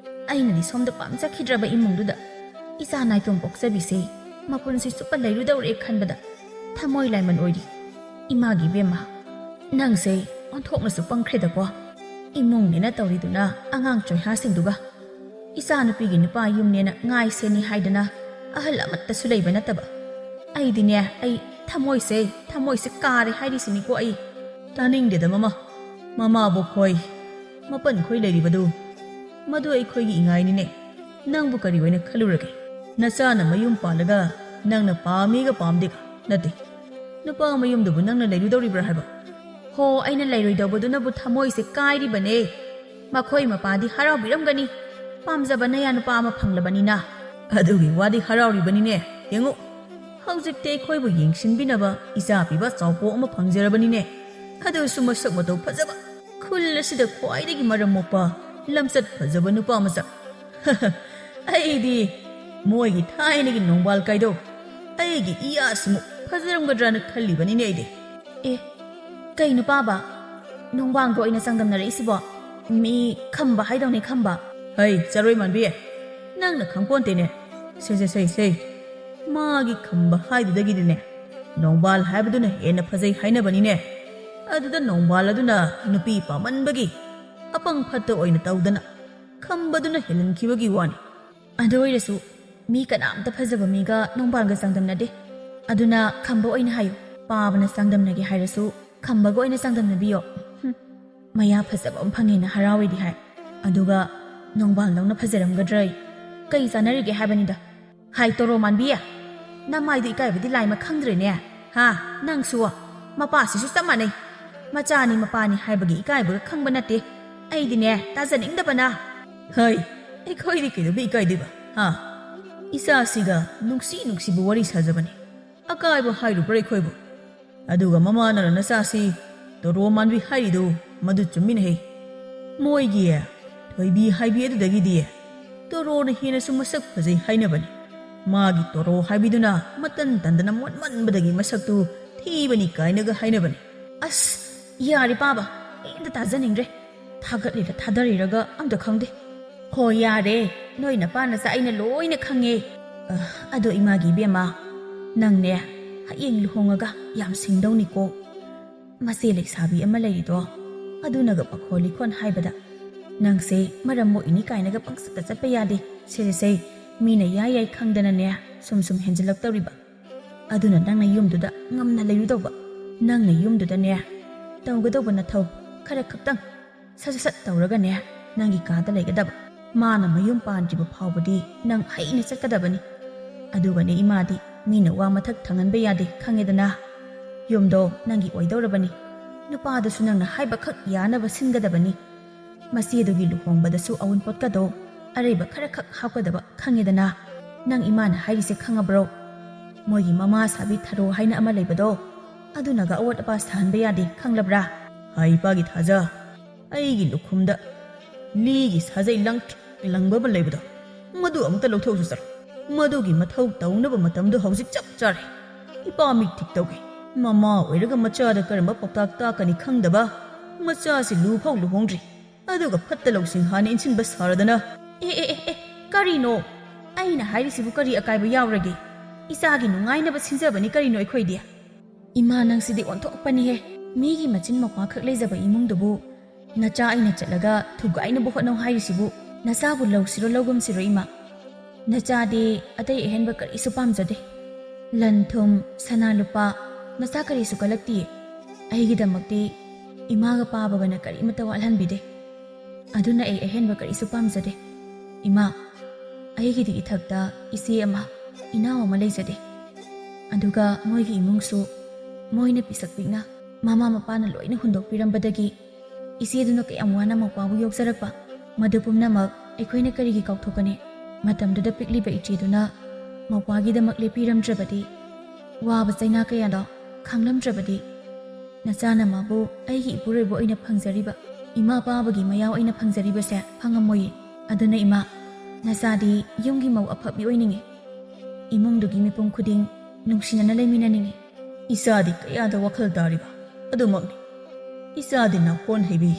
ꯑꯩꯅꯗꯤ ꯁꯣꯝꯗ ꯄꯥꯝꯖꯈꯤꯗ꯭ꯔꯕ ꯏꯃꯨꯡꯗꯨꯗ ꯏꯆꯥ ꯅꯥꯏꯇꯣꯝ ꯄꯣꯛꯆꯕꯤꯁꯦ ꯃꯄꯨꯟꯁꯤ ꯆꯨꯞꯄ ꯂꯩꯔꯨꯗꯧꯔꯦ ꯈꯟꯕꯗ ꯊꯃꯣꯏ ꯂꯥꯏꯃꯟ ꯑꯣꯏꯔꯤ꯫ ꯏꯃꯥꯒꯤ ꯏꯕꯦꯝꯃ, ꯅꯪꯁꯦ ꯑꯣꯟꯊꯣꯛꯅꯁꯨ ꯄꯪꯈ꯭ꯔꯦꯗꯀꯣ꯫ ꯏꯃꯨꯡꯅꯦꯅ ꯇꯧꯔꯤꯗꯨꯅ ꯑꯉꯥꯡ ꯆꯣꯏꯍꯥꯁꯤꯡꯗꯨꯒ꯫ ꯏꯆꯥꯅꯨꯄꯤꯒꯤ ꯅꯨꯄꯥ ꯌꯨꯝꯅꯦꯅ ꯉꯥꯏꯁꯦꯅꯤ ꯍꯥꯏꯗꯅ ꯑꯍꯜ ꯑꯃꯠꯇꯁꯨ ꯂꯩꯕ ꯅꯠꯇꯕ꯫ ꯑꯩꯗꯤꯅꯦ, ꯑꯩ ꯊꯃꯣꯏꯁꯦ, ꯊꯃꯣꯏꯁꯦ ꯀꯥꯔꯦ ꯍꯥꯏꯔꯤꯁꯤꯅꯤꯀꯣ ꯑꯩ꯫ ꯇꯥꯅꯤꯡꯗꯦꯗ ꯃꯃꯥ꯫ ꯃꯃꯥꯕꯣꯛ ꯈꯣꯏ, ꯃꯄꯟ ꯈꯣꯏ ꯂꯩꯔꯤꯕꯗꯨ, ꯃꯗꯨ ꯑꯩꯈꯣꯏꯒꯤ ꯏꯉꯥꯏꯅꯤꯅꯦ꯫ ꯅꯪꯕꯨ ꯀꯔꯤ ꯑꯣꯏꯅ ꯈꯜꯂꯨꯔꯒꯦ? ꯅꯆꯥꯅ ꯃꯌꯨꯝ ꯄꯥꯜꯂꯒ ꯅꯪꯅ ꯄꯥꯝꯃꯤꯒ ꯄꯥꯝꯗꯦꯒ ꯅꯠꯇꯦ꯫ ꯅꯨꯄꯥ ꯃꯌꯨꯝꯗꯨꯕꯨ ꯅꯪꯅ ꯂꯩꯔꯨꯗꯧꯔꯤꯕ꯭ꯔꯥ ꯍꯥꯏꯕ? ꯍꯣ, ꯑꯩꯅ ꯂꯩꯔꯣꯏꯗꯧꯕꯗꯨꯅꯕꯨ ꯊꯃꯣꯏꯁꯦ ꯀꯥꯏꯔꯤꯕꯅꯦ꯫ ꯃꯈꯣꯏ ꯃꯄꯥꯗꯤ ꯍꯔꯥꯎꯕꯤꯔꯝꯒꯅꯤ, ꯄꯥꯝꯖꯕ ꯅꯌꯥ ꯅꯨꯄꯥ ꯑꯃ ꯐꯪꯂꯕꯅꯤꯅ꯫ ꯑꯗꯨꯒꯤ ꯋꯥꯗꯤ ꯍꯔꯥꯎꯔꯤꯕꯅꯤꯅꯦ꯫ ꯌꯦꯡꯉꯨ, ꯍꯧꯖꯤꯛꯇꯤ ꯑꯩꯈꯣꯏꯕꯨ ꯌꯦꯡꯁꯤꯟꯕꯤꯅꯕ ꯏꯆꯥ ꯄꯤꯕ ꯆꯥꯎꯄꯣ ꯑꯃ ꯐꯪꯖꯔꯕꯅꯤꯅꯦ꯫ ꯑꯗꯨꯁꯨ ꯃꯁꯛ ꯃꯇꯧ ꯐꯖꯕ, ꯈꯨꯜ ꯑꯁꯤꯗ ꯈ꯭ꯋꯥꯏꯗꯒꯤ ꯃꯔꯝ ꯃꯣꯛꯄ, ꯂꯝꯆꯠ ꯐꯖꯕ ꯅꯨꯄꯥ ꯃꯆꯥ꯫ ꯑꯩꯗꯤ ꯃꯣꯏꯒꯤ ꯊꯥꯏꯅꯒꯤ ꯅꯣꯡꯕꯥꯜ ꯀꯥꯏꯗꯣ ꯑꯩꯒꯤ ꯏꯌꯥꯁꯤꯃꯨꯛ ꯐꯖꯔꯝꯒꯗ꯭ꯔꯅ ꯈꯜꯂꯤꯕꯅꯤꯅꯦ ꯑꯩꯗꯤ꯫ ꯑꯦ, ꯀꯩꯅꯣ ꯄꯥꯕ? ꯅꯣꯡꯕꯥꯜꯒ ꯑꯣꯏꯅ ꯆꯥꯡꯗꯝꯅꯔꯛꯏꯁꯤꯕꯣ? ꯃꯤ ꯈꯝꯕ ꯍꯥꯏꯗꯧꯅꯦ, ꯈꯝꯕ꯫ ꯍꯩ, ꯆꯔꯣꯏ ꯃꯥꯟꯕꯤ, ꯅꯪꯅ ꯈꯪꯄꯣꯟꯇꯦꯅꯦ꯫ ꯁꯦ, ꯁꯦ, ꯁꯦ, ꯁꯦ꯫ ꯃꯥꯒꯤ ꯈꯝꯕ ꯍꯥꯏꯗꯨꯗꯒꯤꯗꯤꯅꯦ, ꯅꯣꯡꯕꯥꯜ ꯍꯥꯏꯕꯗꯨꯅ ꯍꯦꯟꯅ ꯐꯖꯩ ꯍꯥꯏꯅꯕꯅꯤꯅꯦ꯫ ꯑꯗꯨꯗ ꯅꯣꯡꯕꯥꯜ ꯑꯗꯨꯅ ꯅꯨꯄꯤ ꯄꯥꯝꯃꯟꯕꯒꯤ ꯑꯄꯪ ꯐꯠꯇ ꯑꯣꯏꯅ ꯇꯧꯗꯅ ꯈꯝꯕꯗꯨꯅ ꯍꯦꯜꯍꯟꯈꯤꯕꯒꯤ ꯋꯥꯅꯤ꯫ ꯑꯗꯨ ꯑꯣꯏꯔꯁꯨ ꯃꯤ ꯀꯅꯥꯝꯇ ꯐꯖꯕ ꯃꯤꯒ ꯅꯣꯡꯕꯥꯜꯒ ꯆꯥꯡꯗꯝꯅꯗꯦ꯫ ꯑꯗꯨꯅ ꯈꯝꯕ ꯑꯣꯏꯅ ꯍꯥꯏꯌꯨ꯫ ꯄꯥꯕꯅ ꯆꯥꯡꯗꯝꯅꯒꯦ ꯍꯥꯏꯔꯁꯨ ꯈꯝꯕꯒ ꯑꯣꯏꯅ ꯆꯥꯡꯗꯝꯅꯕꯤꯌꯣ꯫ ꯍꯨꯝ, ꯃꯌꯥ ꯐꯖꯕ ꯑꯃ ꯐꯪꯉꯦꯅ ꯍꯔꯥꯎꯋꯦꯗꯤ ꯍꯥꯏ, ꯑꯗꯨꯒ ꯅꯣꯡꯕꯥꯜꯗꯧꯅ ꯐꯖꯔꯝꯒꯗ꯭ꯔꯩ? ꯀꯩ ꯆꯥꯟꯅꯔꯤꯒꯦ ꯍꯥꯏꯕꯅꯤꯗ꯫ ꯍꯥꯏ ꯇꯣꯔꯣ ꯃꯥꯟꯕꯤ, ꯅꯃꯥꯏꯗꯨ ꯏꯀꯥꯏꯕꯗꯤ ꯂꯥꯏꯃ ꯈꯪꯗ꯭ꯔꯦꯅꯦ꯫ ꯍꯥ, ꯅꯪꯁꯨ? ꯃꯄꯥꯁꯤꯁꯨ ꯆꯞ ꯃꯥꯟꯅꯩ꯫ ꯃꯆꯥꯅꯤ ꯃꯄꯥꯅꯤ ꯍꯥꯏꯕꯒꯤ ꯏꯀꯥꯏꯕꯒ ꯈꯪꯕ ꯅꯠꯇꯦ꯫ ꯑꯩꯗꯤꯅꯦ, ꯇꯥꯖꯅꯤꯡꯗꯕꯅ꯫ ꯍꯩ, ꯑꯩꯈꯣꯏꯗꯤ ꯀꯩꯗꯧꯕꯩ ꯏꯀꯥꯏꯗꯣꯏꯕ? ꯍꯥ? ꯏꯆꯥꯁꯤꯒ ꯅꯨꯡꯁꯤ ꯅꯨꯡꯁꯤꯕ ꯋꯥꯔꯤ ꯁꯥꯖꯕꯅꯤ꯫ ꯑꯀꯥꯏꯕ ꯍꯥꯏꯔꯨꯕ꯭ꯔꯥ ꯑꯩꯈꯣꯏꯕꯨ? ꯑꯗꯨꯒ ꯃꯃꯥꯅ ꯅꯆꯥꯁꯤ ꯇꯣꯔꯣ ꯃꯥꯟꯕꯤ ꯍꯥꯏꯔꯤꯗꯨ ꯃꯗꯨ ꯆꯨꯝꯃꯤꯅꯦꯍꯦ꯫ ꯃꯣꯏꯒꯤ ꯊꯣꯏꯕꯤ ꯍꯥꯏꯕꯤ ꯑꯗꯨꯗꯒꯤꯗꯤ ꯇꯣꯔꯣꯅ ꯍꯦꯟꯅꯁꯨ ꯃꯁꯛ ꯐꯖꯩ ꯍꯥꯏꯅꯕꯅꯤ꯫ ꯃꯥꯒꯤ ꯇꯣꯔꯣ ꯍꯥꯏꯕꯤꯗꯨꯅ ꯃꯇꯟ ꯇꯟꯗꯅ ꯃꯣꯠꯃꯟꯕꯗꯒꯤ ꯃꯁꯛꯇꯨ ꯊꯤꯕꯅꯤ ꯀꯥꯏꯅꯒ ꯍꯥꯏꯅꯕꯅꯤ꯫ ꯑꯁ, ꯌꯥꯔꯦ ꯄꯥꯕ, ꯑꯩ ꯑꯝꯇ ꯇꯥꯖꯅꯤꯡꯗ꯭ꯔꯦ꯫ ꯊꯥꯒꯠꯂꯤꯔ ꯊꯥꯗꯔꯤꯔꯒ ꯑꯝꯇ ꯈꯪꯗꯦ꯫ ꯍꯣ ꯌꯥꯔꯦ, ꯅꯣꯏ ꯅꯄꯥ ꯅꯆꯥ ꯑꯩꯅ ꯂꯣꯏꯅ ꯈꯪꯉꯦ꯫ ꯑ, ꯑꯗꯣ ꯏꯃꯥꯒꯤ ꯏꯕꯦꯝꯃ, ꯅꯪꯅꯦ ꯍꯌꯦꯡ ꯂꯨꯍꯣꯡꯉꯒ ꯌꯥꯝ ꯁꯤꯡꯗꯧꯅꯤꯀꯣ꯫ ꯃꯆꯦ ꯂꯩꯁꯥꯕꯤ ꯑꯃ ꯂꯩꯔꯤꯗꯣ, ꯑꯗꯨꯅꯒ ꯄꯈꯣ ꯂꯤꯈꯣꯟ ꯍꯥꯏꯕꯗ ꯅꯪꯁꯦ ꯃꯔꯝ ꯃꯣꯛꯏꯅꯤ ꯀꯥꯏꯅꯒ ꯄꯪꯆꯠꯇ ꯆꯠꯄ ꯌꯥꯗꯦ꯫ ꯁꯦ ꯁꯦ ꯁꯦ, ꯃꯤꯅ ꯌꯥꯏ ꯌꯥꯏ ꯈꯪꯗꯅꯅꯦ ꯁꯨꯝ ꯁꯨꯝ ꯍꯦꯟꯖꯤꯜꯂꯛꯇꯧꯔꯤꯕ꯫ ꯑꯗꯨꯅ ꯅꯪꯅ ꯌꯨꯝꯗꯨꯗ ꯉꯝꯅ ꯂꯩꯔꯨꯗꯧꯕ꯫ ꯅꯪꯅ ꯌꯨꯝꯗꯨꯗꯅꯦ ꯇꯧꯒꯗꯧꯕ ꯅꯊꯧ ꯈꯔ ꯈꯛꯇꯪ ꯁꯠ ꯁꯠ ꯁꯠ ꯇꯧꯔꯒꯅꯦ ꯅꯪꯒꯤ ꯀꯥꯗ ꯂꯩꯒꯗꯕ꯫ ꯃꯥꯅ ꯃꯌꯨꯝ ꯄꯥꯟꯗ꯭ꯔꯤꯕ ꯐꯥꯎꯕꯗꯤ ꯅꯪ ꯍꯩꯅ ꯆꯠꯀꯗꯕꯅꯤ꯫ ꯑꯗꯨꯒꯅꯦ ꯏꯃꯥꯗꯤ ꯃꯤꯅ ꯋꯥ ꯃꯊꯛ ꯊꯪꯍꯟꯕ ꯌꯥꯗꯦ, ꯈꯪꯉꯦꯗꯅ꯫ ꯌꯨꯝꯗꯣ ꯅꯪꯒꯤ ꯑꯣꯏꯗꯧꯔꯕꯅꯤ꯫ ꯅꯨꯄꯥꯗꯨꯁꯨ ꯅꯪꯅ ꯍꯥꯏꯕꯈꯛ ꯌꯥꯅꯕ ꯁꯤꯟꯒꯗꯕꯅꯤ꯫ ꯃꯆꯦꯗꯨꯒꯤ ꯂꯨꯍꯣꯡꯕꯗꯁꯨ ꯑꯋꯨꯟꯄꯣꯠꯀꯗꯣ ꯑꯔꯩꯕ ꯈꯔꯈꯛ ꯍꯥꯞꯀꯗꯕ, ꯈꯪꯉꯦꯗꯅ꯫ ꯅꯪ ꯏꯃꯥꯅ ꯍꯥꯏꯔꯤꯁꯦ ꯈꯪꯉꯕ꯭ꯔꯣ? ꯃꯣꯏꯒꯤ ꯃꯃꯥ ꯁꯥꯕꯤ ꯊꯔꯣ ꯍꯥꯏꯅ ꯑꯃ ꯂꯩꯕꯗꯣ, ꯑꯗꯨꯅꯒ ꯑꯋꯣꯠ ꯑꯄꯥ ꯁꯥꯍꯟꯕ ꯌꯥꯗꯦ, ꯈꯪꯂꯕ꯭ꯔꯥ? ꯍꯥꯏ ꯏꯄꯥꯒꯤ ꯊꯥꯖ, ꯑꯩꯒꯤ ꯂꯨꯈꯨꯝꯗ ꯂꯤꯒꯤ ꯁꯥꯖꯩ ꯂꯪꯇ꯭ꯔꯤꯛ ꯂꯪꯕ ꯑꯃ ꯂꯩꯕꯗꯣ, ꯃꯗꯨ ꯑꯃꯨꯛꯇ ꯂꯧꯊꯣꯛꯎꯁꯨ ꯆꯠꯂꯣ꯫ ꯃꯗꯨꯒꯤ ꯃꯊꯧ ꯇꯧꯅꯕ ꯃꯇꯝꯗꯨ ꯍꯧꯖꯤꯛ ꯆꯞ ꯆꯥꯔꯦ꯫ ꯏꯄꯥ ꯃꯤꯛ ꯊꯤꯛ ꯇꯧꯒꯦ꯫ ꯃꯃꯥ ꯑꯣꯏꯔꯒ ꯃꯆꯥꯗ ꯀꯔꯝꯕ ꯄꯥꯎꯇꯥꯛ ꯇꯥꯛꯀꯅꯤ ꯈꯪꯗꯕ꯫ ꯃꯆꯥꯁꯤ ꯂꯨꯐꯥꯎ ꯂꯨꯍꯣꯡꯗ꯭ꯔꯤ, ꯑꯗꯨꯒ ꯐꯠꯇ ꯂꯧꯁꯤꯡ ꯍꯥꯟꯅ ꯏꯟꯁꯤꯟꯕ ꯁꯥꯔꯗꯅ꯫ ꯑꯦ, ꯑꯦ, ꯑꯦ, ꯑꯦ, ꯀꯔꯤꯅꯣ? ꯑꯩꯅ ꯍꯥꯏꯔꯤꯁꯤꯕꯨ ꯀꯔꯤ ꯑꯀꯥꯏꯕ ꯌꯥꯎꯔꯒꯦ? ꯏꯆꯥꯒꯤ ꯅꯨꯡꯉꯥꯏꯅꯕ ꯁꯤꯟꯖꯕꯅꯤ ꯀꯔꯤꯅꯣ ꯑꯩꯈꯣꯏꯗꯤ꯫ ꯏꯃꯥ, ꯅꯪꯁꯤꯗꯤ ꯑꯣꯟꯊꯣꯛꯄꯅꯤꯍꯦ꯫ ꯃꯤꯒꯤ ꯃꯆꯤꯟ ꯃꯧꯄ꯭ꯋꯥꯈꯛ ꯂꯩꯖꯕ ꯏꯃꯨꯡꯗꯨꯕꯨ ꯅꯆꯥ ꯑꯩꯅ ꯆꯠꯂꯒ ꯊꯨꯒꯥꯏꯅꯕ ꯍꯣꯠꯅꯧ ꯍꯥꯏꯔꯤꯁꯤꯕꯨ ꯅꯆꯥꯕꯨ ꯂꯧꯁꯤꯔꯣ ꯂꯧꯒꯨꯝꯁꯤꯔꯣ ꯏꯃꯥ? ꯅꯆꯥꯗꯤ ꯑꯇꯩ ꯑꯍꯦꯟꯕ ꯀꯔꯤꯁꯨ ꯄꯥꯝꯖꯗꯦ꯫ ꯂꯟ ꯊꯨꯝ, ꯁꯅꯥ ꯂꯨꯄꯥ, ꯅꯆꯥ ꯀꯔꯤꯁꯨ ꯀꯜꯂꯛꯇꯤꯌꯦ꯫ ꯑꯩꯒꯤꯗꯃꯛꯇꯤ ꯏꯃꯥꯒ ꯄꯥꯕꯒꯅ ꯀꯔꯤꯃꯠꯇ ꯋꯥꯠꯍꯟꯕꯤꯗꯦ꯫ ꯑꯗꯨꯅ ꯑꯩ ꯑꯍꯦꯟꯕ ꯀꯔꯤꯁꯨ ꯄꯥꯝꯖꯗꯦ꯫ ꯏꯃꯥ, ꯑꯩꯒꯤꯗꯤ ꯏꯊꯛꯇ ꯏꯆꯦ ꯑꯃ, ꯏꯅꯥꯎ ꯑꯃ ꯂꯩꯖꯗꯦ꯫ ꯑꯗꯨꯒ ꯃꯣꯏꯒꯤ ꯏꯃꯨꯡꯁꯨ ꯃꯣꯏꯅ ꯄꯤꯁꯛ ꯄꯤꯛꯅ ꯃꯃꯥ ꯃꯄꯥꯅ ꯂꯣꯏꯅ ꯍꯨꯟꯗꯣꯛꯄꯤꯔꯝꯕꯗꯒꯤ ꯏꯆꯦꯗꯨꯅ ꯀꯌꯥꯝ ꯋꯥꯅ ꯃꯧꯄ꯭ꯋꯥꯕꯨ ꯌꯣꯛꯆꯔꯛꯄ, ꯃꯗꯨ ꯄꯨꯝꯅꯃꯛ ꯑꯩꯈꯣꯏꯅ ꯀꯔꯤꯒꯤ ꯀꯥꯎꯊꯣꯛꯀꯅꯤ? ꯃꯇꯝꯗꯨꯗ ꯄꯤꯛꯂꯤꯕ ꯏꯆꯦꯗꯨꯅ ꯃꯧꯄ꯭ꯋꯥꯒꯤꯗꯃꯛ ꯂꯦꯞꯄꯤꯔꯝꯗ꯭ꯔꯕꯗꯤ, ꯋꯥꯕ ꯆꯩꯅꯥ ꯀꯌꯥꯗꯣ ꯈꯥꯡꯂꯝꯗ꯭ꯔꯕꯗꯤ, ꯅꯆꯥꯅ ꯃꯥꯕꯨ ꯑꯩꯒꯤ ꯏꯄꯨꯔꯣꯏꯕ ꯑꯣꯏꯅ ꯐꯪꯖꯔꯤꯕ, ꯏꯃꯥ ꯄꯥꯕꯒꯤ ꯃꯌꯥ ꯑꯣꯏꯅ ꯐꯪꯖꯔꯤꯕꯁꯦ ꯐꯪꯉꯝꯃꯣꯏꯌꯦ꯫ ꯑꯗꯨꯅ ꯏꯃꯥ, ꯅꯆꯥꯗꯤ ꯌꯨꯝꯒꯤ ꯃꯧ ꯑꯐꯕꯤ ꯑꯣꯏꯅꯤꯡꯉꯤ꯫ ꯏꯃꯨꯡꯗꯨꯒꯤ ꯃꯤꯄꯨꯝ ꯈꯨꯗꯤꯡ ꯅꯨꯡꯁꯤꯅꯅ ꯂꯩꯃꯤꯟꯅꯅꯤꯡꯉꯤ꯫ ꯏꯆꯥꯗꯤ ꯀꯌꯥꯗ ꯋꯥꯈꯜ ꯇꯥꯔꯤꯕ? ꯑꯗꯨꯃꯛꯅꯤ꯫ ꯏꯆꯥꯗꯤ ꯅꯥꯀꯣꯟ ꯍꯩꯕꯤ,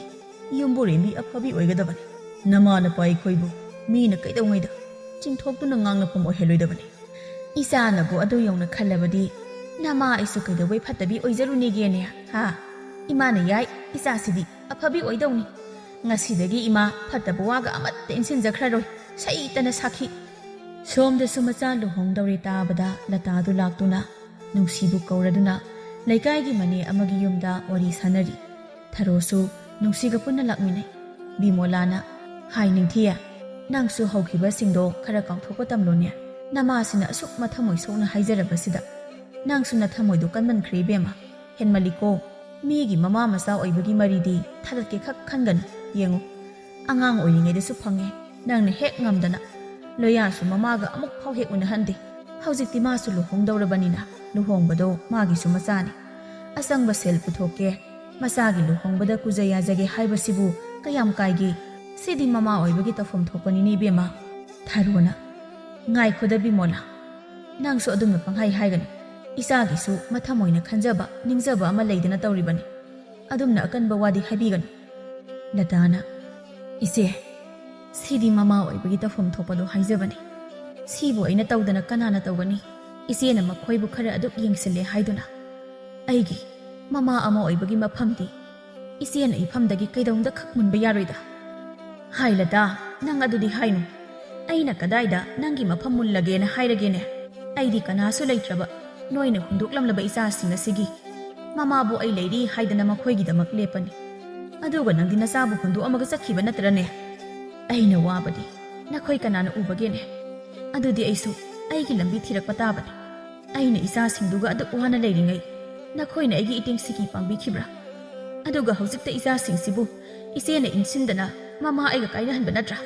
ꯌꯨꯝꯕꯨꯔꯦꯝꯕꯤ ꯑꯐꯕꯤ ꯑꯣꯏꯒꯗꯕꯅꯤ꯫ ꯅꯃꯥ ꯅꯄꯥ ꯑꯩꯈꯣꯏꯕꯨ ꯃꯤꯅ ꯀꯩꯗꯧꯉꯩꯗ ꯆꯤꯡꯊꯣꯛꯇꯨꯅ ꯉꯥꯡꯅꯐꯝ ꯑꯣꯏꯍꯜꯂꯣꯏꯗꯕꯅꯤ꯫ ꯏꯆꯥꯅꯕꯨ ꯑꯗꯨ ꯌꯧꯅ ꯈꯜꯂꯕꯗꯤ ꯅꯃꯥ ꯑꯩꯁꯨ ꯀꯩꯗꯧꯕꯩ ꯐꯠꯇꯕꯤ ꯑꯣꯏꯖꯔꯨꯅꯦꯒꯦꯅꯦ? ꯍꯥ? ꯏꯃꯥꯅ ꯌꯥꯏ, ꯏꯆꯥꯁꯤꯗꯤ ꯑꯐꯕꯤ ꯑꯣꯏꯗꯧꯅꯤ꯫ ꯉꯁꯤꯗꯒꯤ ꯏꯃꯥ ꯐꯠꯇꯕ ꯋꯥꯒ ꯑꯃꯠꯇ ꯏꯟꯁꯤꯟꯖꯈ꯭ꯔꯔꯣꯏ꯫ ꯁꯩꯇꯅ ꯁꯥꯈꯤ꯫ ꯁꯣꯝꯗꯁꯨ ꯃꯆꯥ ꯂꯨꯍꯣꯡꯗꯧꯔꯦ ꯇꯥꯕꯗ ꯂꯇꯥꯗꯨ ꯂꯥꯛꯇꯨꯅ ꯅꯨꯡꯁꯤꯕꯨ ꯀꯧꯔꯗꯨꯅ ꯂꯩꯀꯥꯏꯒꯤ ꯃꯅꯦ ꯑꯃꯒꯤ ꯌꯨꯝꯗ ꯋꯥꯔꯤ ꯁꯥꯟꯅꯔꯤ꯫ ꯊꯔꯣꯁꯨ ꯅꯨꯡꯁꯤꯒ ꯄꯨꯟꯅ ꯂꯥꯛꯃꯤꯟꯅꯩ꯫ ꯕꯤꯃꯣꯂꯥꯅ, "ꯍꯥꯏ ꯅꯤꯡꯊꯤꯌꯦ, ꯅꯪꯁꯨ ꯍꯧꯈꯤꯕꯁꯤꯡꯗꯣ ꯈꯔ ꯀꯥꯎꯊꯣꯛꯄ ꯇꯝꯂꯣꯅꯦ꯫ ꯅꯃꯥꯁꯤꯅ ꯑꯁꯨꯛ ꯃꯊꯃꯣꯏ ꯁꯣꯛꯅ ꯍꯥꯏꯖꯔꯕꯁꯤꯗ꯫ ꯅꯪꯁꯨ ꯅꯊꯃꯣꯏꯗꯣ ꯀꯟꯃꯟꯈ꯭ꯔꯦ ꯏꯕꯦꯝꯃ꯫ ꯍꯦꯟꯃꯜꯂꯤꯀꯣ꯫ ꯃꯤꯒꯤ ꯃꯃꯥ ꯃꯆꯥ ꯑꯣꯏꯕꯒꯤ ꯃꯔꯤꯗꯤ ꯊꯥꯗꯠꯀꯦ ꯈꯛ ꯈꯟꯒꯅꯨ꯫ ꯌꯦꯡꯉꯨ, ꯑꯉꯥꯡ ꯑꯣꯏꯔꯤꯉꯩꯗꯁꯨ ꯐꯪꯉꯦ, ꯅꯪꯅ ꯍꯦꯛ ꯉꯝꯗꯅ꯫ ꯂꯣꯌꯥꯁꯨ ꯃꯃꯥꯒ ꯑꯃꯨꯛ ꯐꯥꯎ ꯍꯦꯛ ꯎꯅꯍꯟꯗꯦ꯫ ꯍꯧꯖꯤꯛꯇꯤ ꯃꯥꯁꯨ ꯂꯨꯍꯣꯡꯗꯧꯔꯕꯅꯤꯅ ꯂꯨꯍꯣꯡꯕꯗꯣ ꯃꯥꯒꯤꯁꯨ ꯃꯆꯥꯅꯤ꯫ ꯑꯆꯪꯕ ꯁꯦꯜ ꯄꯨꯊꯣꯛꯀꯦ, ꯃꯆꯥꯒꯤ ꯂꯨꯍꯣꯡꯕꯗ ꯀꯨꯖ ꯌꯥꯖꯒꯦ ꯍꯥꯏꯕꯁꯤꯕꯨ ꯀꯌꯥꯝ ꯀꯥꯏꯒꯦ? ꯁꯤꯗꯤ ꯃꯃꯥ ꯑꯣꯏꯕꯒꯤ ꯇꯧꯐꯝ ꯊꯣꯛꯄꯅꯤꯅꯦ ꯏꯕꯦꯝꯃ꯫ ꯊꯔꯣꯅ, ꯉꯥꯏꯈꯣꯗ ꯕꯤꯃꯣꯂꯥ, ꯅꯪꯁꯨ ꯑꯗꯨꯝꯅ ꯄꯪꯍꯥꯏ ꯍꯥꯏꯒꯅꯨ꯫ ꯏꯆꯥꯒꯤꯁꯨ ꯃꯊꯃꯣꯏꯅ ꯈꯟꯖꯕ, ꯅꯤꯡꯖꯕ ꯑꯃ ꯂꯩꯗꯅ ꯇꯧꯔꯤꯕꯅꯤ꯫ ꯑꯗꯨꯝꯅ ꯑꯀꯟꯕ ꯋꯥꯗꯤ ꯍꯥꯏꯕꯤꯒꯅꯨ꯫ ꯂꯇꯥꯅ, ꯏꯆꯦ, ꯁꯤꯗꯤ ꯃꯃꯥ ꯑꯣꯏꯕꯒꯤ ꯇꯧꯐꯝ ꯊꯣꯛꯄꯗꯣ ꯍꯥꯏꯖꯕꯅꯤ꯫ ꯁꯤꯕꯨ ꯑꯩꯅ ꯇꯧꯗꯅ ꯀꯅꯥꯅ ꯇꯧꯒꯅꯤ? ꯏꯆꯦꯅ ꯃꯈꯣꯏꯕꯨ ꯈꯔ ꯑꯗꯨꯛ ꯌꯦꯡꯁꯤꯜꯂꯦ ꯍꯥꯏꯗꯨꯅ꯫ ꯑꯩꯒꯤ ꯃꯃꯥ ꯑꯃ ꯑꯣꯏꯕꯒꯤ ꯃꯐꯝꯗꯤ ꯏꯆꯦꯅ ꯏꯐꯝꯗꯒꯤ ꯀꯩꯗꯧꯅꯨꯡꯗ ꯈꯛ ꯃꯨꯟꯕ ꯌꯥꯔꯣꯏꯗ꯫ ꯍꯥꯏ ꯂꯇꯥ, ꯅꯪ ꯑꯗꯨꯗꯤ ꯍꯥꯏꯅꯨ꯫ ꯑꯩꯅ ꯀꯗꯥꯏꯗ ꯅꯪꯒꯤ ꯃꯐꯝ ꯃꯨꯜꯂꯒꯦꯅ ꯍꯥꯏꯔꯒꯦꯅꯦ? ꯑꯩꯗꯤ ꯀꯅꯥꯁꯨ ꯂꯩꯇ꯭ꯔꯕ ꯅꯣꯏꯅ ꯍꯨꯟꯗꯣꯛꯂꯝꯂꯕ ꯏꯆꯥꯁꯤꯡ ꯑꯁꯤꯒꯤ ꯃꯃꯥꯕꯨ ꯑꯩ ꯂꯩꯔꯤ ꯍꯥꯏꯗꯅ ꯃꯈꯣꯏꯒꯤꯗꯃꯛ ꯂꯦꯞꯄꯅꯤ꯫ ꯑꯗꯨꯒ ꯅꯪꯗꯤ ꯅꯆꯥꯕꯨ ꯍꯨꯟꯗꯣꯛꯑꯝꯃꯒ ꯆꯠꯈꯤꯕ ꯅꯠꯇ꯭ꯔꯅꯦ? ꯑꯩꯅ ꯋꯥꯕꯗꯤ ꯅꯈꯣꯏ ꯀꯅꯥꯅ ꯎꯕꯒꯦꯅꯦ? ꯑꯗꯨꯗꯤ ꯑꯩꯁꯨ ꯑꯩꯒꯤ ꯂꯝꯕꯤ ꯊꯤꯔꯛꯄ ꯇꯥꯕꯅꯤ꯫ ꯑꯩꯅ ꯏꯆꯥꯁꯤꯡꯗꯨꯒ ꯑꯗꯨꯛ ꯋꯥꯅ ꯂꯩꯔꯤꯉꯩ ꯅꯈꯣꯏꯅ ꯑꯩꯒꯤ ꯏꯇꯤꯡ ꯁꯤꯀꯤ ꯄꯥꯡꯕꯤꯈꯤꯕ꯭ꯔꯥ? ꯑꯗꯨꯒ ꯍꯧꯖꯤꯛꯇ ꯏꯆꯥꯁꯤꯡꯁꯤꯕꯨ ꯏꯆꯦꯅ ꯏꯟꯁꯤꯟꯗꯅ ꯃꯃꯥ ꯑꯩꯒ ꯀꯥꯏꯅꯍꯟꯕ ꯅꯠꯇ꯭ꯔꯥ?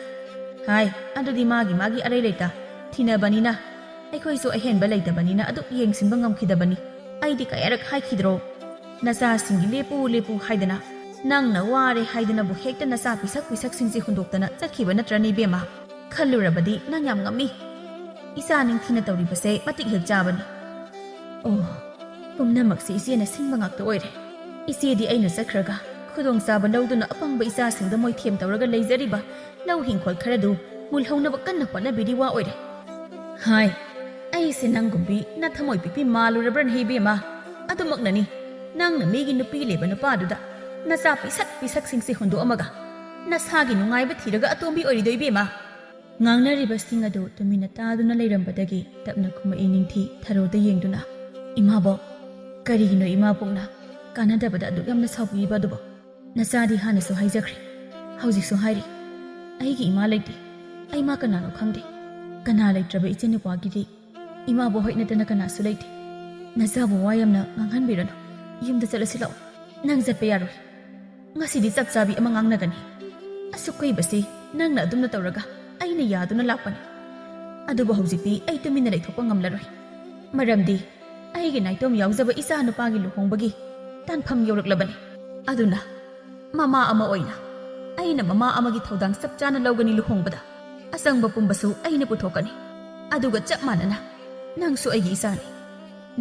ꯍꯥꯏ, ꯑꯗꯨꯗꯤ ꯃꯥꯒꯤ ꯃꯥꯒꯤ ꯑꯔꯩ ꯂꯩꯇ ꯊꯤꯅꯕꯅꯤꯅ ꯑꯩꯈꯣꯏꯁꯨ ꯑꯍꯦꯟꯕ ꯂꯩꯇꯕꯅꯤꯅ ꯑꯗꯨꯛ ꯌꯦꯡꯁꯤꯟꯕ ꯉꯝꯈꯤꯗꯕꯅꯤ꯫ ꯑꯩꯗꯤ ꯀꯌꯥꯔꯛ ꯍꯥꯏꯈꯤꯗ꯭ꯔꯣ? ꯅꯆꯥꯁꯤꯡꯒꯤ ꯂꯦꯞꯄꯨ ꯂꯦꯞꯄꯨ ꯍꯥꯏꯗꯅ, ꯅꯪꯅ ꯋꯥꯔꯦ ꯍꯥꯏꯗꯅꯕꯨ ꯍꯦꯛꯇ ꯅꯆꯥ ꯄꯤꯁꯛ ꯄꯤꯁꯛꯁꯤꯡꯁꯦ ꯍꯨꯟꯗꯣꯛꯇꯅ ꯆꯠꯈꯤꯕ ꯅꯠꯇ꯭ꯔꯅꯦ ꯏꯕꯦꯝꯃ? ꯈꯜꯂꯨꯔꯕꯗꯤ ꯅꯪ ꯌꯥꯝ ꯉꯝꯃꯤ꯫ ꯏꯆꯥ ꯅꯤꯡꯊꯤꯅ ꯇꯧꯔꯤꯕꯁꯦ ꯃꯇꯤꯛ ꯍꯦꯛ ꯆꯥꯕꯅꯤ꯫ ꯑꯣ, ꯄꯨꯝꯅꯃꯛꯁꯦ ꯏꯆꯦꯅ ꯁꯤꯟꯕ ꯉꯥꯛꯇ ꯑꯣꯏꯔꯦ꯫ ꯏꯆꯦꯗꯤ ꯑꯩꯅ ꯆꯠꯈ꯭ꯔꯒ ꯈꯨꯗꯣꯡꯆꯥꯕ ꯂꯧꯗꯨꯅ ꯑꯄꯪꯕ ꯏꯆꯥꯁꯤꯡꯗ ꯃꯣꯏꯊꯦꯝ ꯇꯧꯔꯒ ꯂꯩꯖꯔꯤꯕ ꯂꯧ ꯍꯤꯡꯈꯣꯜ ꯈꯔꯗꯨ ꯃꯨꯜꯍꯧꯅꯕ ꯀꯟꯅ ꯍꯣꯠꯅꯕꯤꯔꯤ ꯋꯥ ꯑꯣꯏꯔꯦ꯫ ꯍꯥꯏ, ꯑꯩꯁꯦ ꯅꯪꯒꯨꯝꯕꯤ ꯅꯊꯃꯣꯏ ꯄꯤꯛꯄꯤ ꯃꯥꯜꯂꯨꯔꯕ꯭ꯔꯅꯦ ꯏꯕꯦꯝꯃ? ꯑꯗꯨꯃꯛꯅꯅꯤ, ꯅꯪꯅ ꯃꯤꯒꯤ ꯅꯨꯄꯤ ꯂꯩꯕ ꯅꯨꯄꯥꯗꯨꯗ ꯅꯆꯥ ꯄꯤꯁꯛ ꯄꯤꯁꯛꯁꯤꯡꯁꯦ ꯍꯨꯟꯗꯣꯛꯑꯝꯃꯒ ꯅꯁꯥꯒꯤ ꯅꯨꯡꯉꯥꯏꯕ ꯊꯤꯔꯒ ꯑꯇꯣꯝꯕꯤ ꯑꯣꯏꯔꯤꯗꯣ ꯏꯕꯦꯝꯃ꯫ ꯉꯥꯡꯅꯔꯤꯕꯁꯤꯡ ꯑꯗꯨ ꯇꯨꯃꯤꯟꯅ ꯇꯥꯗꯨꯅ ꯂꯩꯔꯝꯕꯗꯒꯤ ꯇꯞꯅ ꯈꯨꯝꯃꯛꯏ ꯅꯤꯡꯊꯤ ꯊꯔꯣꯗ ꯌꯦꯡꯗꯨꯅ꯫ ꯏꯃꯥꯕꯣꯛ, ꯀꯔꯤꯒꯤꯅꯣ ꯏꯃꯥꯕꯣꯛꯅ ꯀꯥꯟꯅꯗꯕꯗ ꯑꯗꯨꯛ ꯌꯥꯝꯅ ꯁꯥꯎꯕꯤꯔꯤꯕ ꯑꯗꯨꯕꯣ? ꯅꯆꯥꯗꯤ ꯍꯥꯟꯅꯁꯨ ꯍꯥꯏꯖꯈ꯭ꯔꯦ, ꯍꯧꯖꯤꯛꯁꯨ ꯍꯥꯏꯔꯤ, ꯑꯩꯒꯤ ꯏꯃꯥ ꯂꯩꯇꯦ꯫ ꯑꯩ ꯃꯥ ꯀꯅꯥꯅꯣ ꯈꯪꯗꯦ꯫ ꯀꯅꯥ ꯂꯩꯇ꯭ꯔꯕ ꯏꯆꯟ ꯅꯨꯄꯥꯒꯤꯗꯤ ꯏꯃꯥꯕꯨ ꯍꯣꯏ ꯅꯠꯇꯅ ꯀꯅꯥꯁꯨ ꯂꯩꯇꯦ꯫ ꯅꯆꯥꯕꯨ ꯋꯥ ꯌꯥꯝꯅ ꯉꯥꯡꯍꯟꯕꯤꯔꯅꯨ꯫ ꯌꯨꯝꯗ ꯆꯠꯂꯁꯤ ꯂꯥꯛꯑꯣ꯫ ꯅꯪ ꯆꯠꯄ ꯌꯥꯔꯣꯏ꯫ ꯉꯁꯤꯗꯤ ꯆꯞ ꯆꯥꯕꯤ ꯑꯃ ꯉꯥꯡꯅꯒꯅꯤ꯫ ꯑꯁꯨꯛ ꯀꯨꯏꯕꯁꯤ ꯅꯪꯅ ꯑꯗꯨꯝꯅ ꯇꯧꯔꯒ ꯑꯩꯅ ꯌꯥꯗꯨꯅ ꯂꯥꯛꯄꯅꯤ꯫ ꯑꯗꯨꯕꯨ ꯍꯧꯖꯤꯛꯇꯤ ꯑꯩ ꯇꯨꯃꯤꯟꯅ ꯂꯩꯊꯣꯛꯄ ꯉꯝꯂꯔꯣꯏ꯫ ꯃꯔꯝꯗꯤ ꯑꯩꯒꯤ ꯅꯥꯏꯇꯣꯝ ꯌꯥꯎꯖꯕ ꯏꯆꯥ ꯅꯨꯄꯥꯒꯤ ꯂꯨꯍꯣꯡꯕꯒꯤ ꯇꯥꯟꯐꯝ ꯌꯧꯔꯛꯂꯕꯅꯤ꯫ ꯑꯗꯨꯅ ꯃꯃꯥ ꯑꯃ ꯑꯣꯏꯅ ꯑꯩꯅ ꯃꯃꯥ ꯑꯃꯒꯤ ꯊꯧꯗꯥꯡ ꯆꯞ ꯆꯥꯅ ꯂꯧꯒꯅꯤ ꯂꯨꯍꯣꯡꯕꯗ꯫ ꯑꯆꯪꯕ ꯄꯨꯝꯕꯁꯨ ꯑꯩꯅ ꯄꯨꯊꯣꯛꯀꯅꯤ꯫ ꯑꯗꯨꯒ ꯆꯞ ꯃꯥꯟꯅꯅ ꯅꯪꯁꯨ ꯑꯩꯒꯤ ꯏꯆꯥꯅꯤ꯫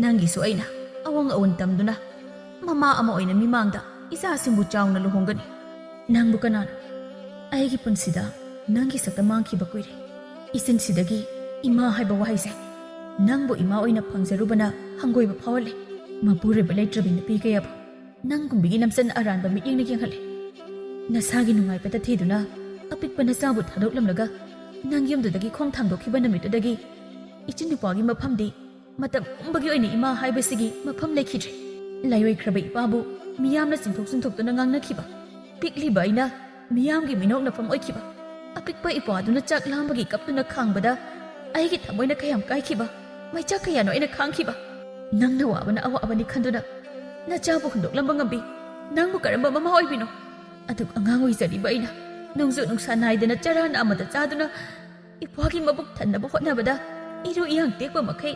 ꯅꯪꯒꯤꯁꯨ ꯑꯩꯅ ꯑꯋꯣꯡ ꯑꯋꯣꯟ ꯇꯝꯗꯨꯅ ꯃꯃꯥ ꯑꯃ ꯑꯣꯏꯅ ꯃꯤꯃꯥꯡꯗ ꯏꯆꯥꯁꯤꯡꯕꯨ ꯆꯥꯎꯅ ꯂꯨꯍꯣꯡꯒꯅꯤ꯫ ꯅꯪꯕꯨ ꯀꯅꯥꯅꯣ? ꯑꯩꯒꯤ ꯄꯨꯟꯁꯤꯗ ꯅꯪꯒꯤ ꯁꯛꯇ ꯃꯥꯡꯈꯤꯕ ꯀꯨꯏꯔꯦ꯫ ꯏꯆꯤꯟꯁꯤꯗꯒꯤ ꯏꯃꯥ ꯍꯥꯏꯕ ꯋꯥꯍꯩꯁꯦ ꯅꯪꯕꯨ ꯏꯃꯥ ꯑꯣꯏꯅ ꯐꯪꯖꯔꯨꯕꯅ ꯍꯪꯒꯣꯏꯕ ꯐꯥꯎꯍꯜꯂꯦ꯫ ꯃꯄꯨꯔꯣꯏꯕ ꯂꯩꯇ꯭ꯔꯕꯤ ꯅꯨꯄꯤ ꯀꯌꯥꯕꯨ ꯅꯪꯒꯨꯝꯕꯤꯒꯤ ꯂꯝꯆꯠꯅ ꯑꯔꯥꯟꯕ ꯃꯤꯠꯌꯦꯡꯅ ꯌꯦꯡꯍꯜꯂꯦ꯫ ꯅꯁꯥꯒꯤ ꯅꯨꯡꯉꯥꯏꯕꯇ ꯊꯤꯗꯨꯅ ꯑꯄꯤꯛꯄ ꯅꯆꯥꯕꯨ ꯊꯥꯗꯣꯛꯂꯝꯂꯒ ꯅꯪ ꯌꯨꯝꯗꯨꯗꯒꯤ ꯈꯣꯡ ꯊꯥꯡꯗꯣꯛꯈꯤꯕ ꯅꯨꯃꯤꯠꯇꯨꯗꯒꯤ ꯏꯆꯤꯟ ꯅꯨꯄꯥꯒꯤ ꯃꯐꯝꯗꯤ ꯃꯇꯝ ꯄꯨꯝꯕꯒꯤ ꯑꯣꯏꯅ ꯏꯃꯥ ꯍꯥꯏꯕꯁꯤꯒꯤ ꯃꯐꯝ ꯂꯩꯈꯤꯗ꯭ꯔꯦ꯫ ꯂꯥꯏꯑꯣꯏꯈ꯭ꯔꯕ ꯏꯄꯥꯕꯨ ꯃꯤꯌꯥꯝꯅ ꯆꯤꯟꯊꯣꯛ ꯆꯤꯟꯊꯣꯛꯇꯨꯅ ꯉꯥꯡꯅꯈꯤꯕ, ꯄꯤꯛꯂꯤꯕ ꯑꯩꯅ ꯃꯤꯌꯥꯝꯒꯤ ꯃꯤꯅꯣꯛꯅꯐꯝ ꯑꯣꯏꯈꯤꯕ, ꯑꯄꯤꯛꯄ ꯏꯄ꯭ꯋꯥꯗꯨꯅ ꯆꯥꯛ ꯂꯥꯝꯕꯒꯤ ꯀꯞꯇꯨꯅ ꯈꯥꯡꯕꯗ ꯑꯩꯒꯤ ꯊꯃꯣꯏꯅ ꯀꯌꯥꯝ ꯀꯥꯏꯈꯤꯕ, ꯃꯩꯆꯥꯛ ꯀꯌꯥꯅꯣ ꯑꯩꯅ ꯈꯥꯡꯈꯤꯕ꯫ ꯅꯪꯅ ꯋꯥꯕꯅ ꯑꯋꯥꯕꯅꯤ ꯈꯟꯗꯨꯅ ꯅꯆꯥꯕꯨ ꯍꯨꯟꯗꯣꯛꯂꯝꯕ ꯉꯝꯕꯤ ꯅꯪꯕꯨ ꯀꯔꯝꯕ ꯃꯃꯥ ꯑꯣꯏꯕꯤꯅꯣ? ꯑꯗꯨꯛ ꯑꯉꯥꯡ ꯑꯣꯏꯖꯔꯤꯕ ꯑꯩꯅ ꯅꯣꯡꯖꯨ ꯅꯨꯡꯁꯥ ꯅꯥꯏꯗꯅ ꯆꯔꯥ ꯅꯥꯝꯃꯗ ꯆꯥꯗꯨꯅ ꯏꯄꯥꯒꯤ ꯃꯕꯨꯛ ꯊꯟꯅꯕ ꯍꯣꯠꯅꯕꯗ ꯏꯔꯨ ꯏꯌꯥꯡ ꯇꯦꯛꯄ ꯃꯈꯩ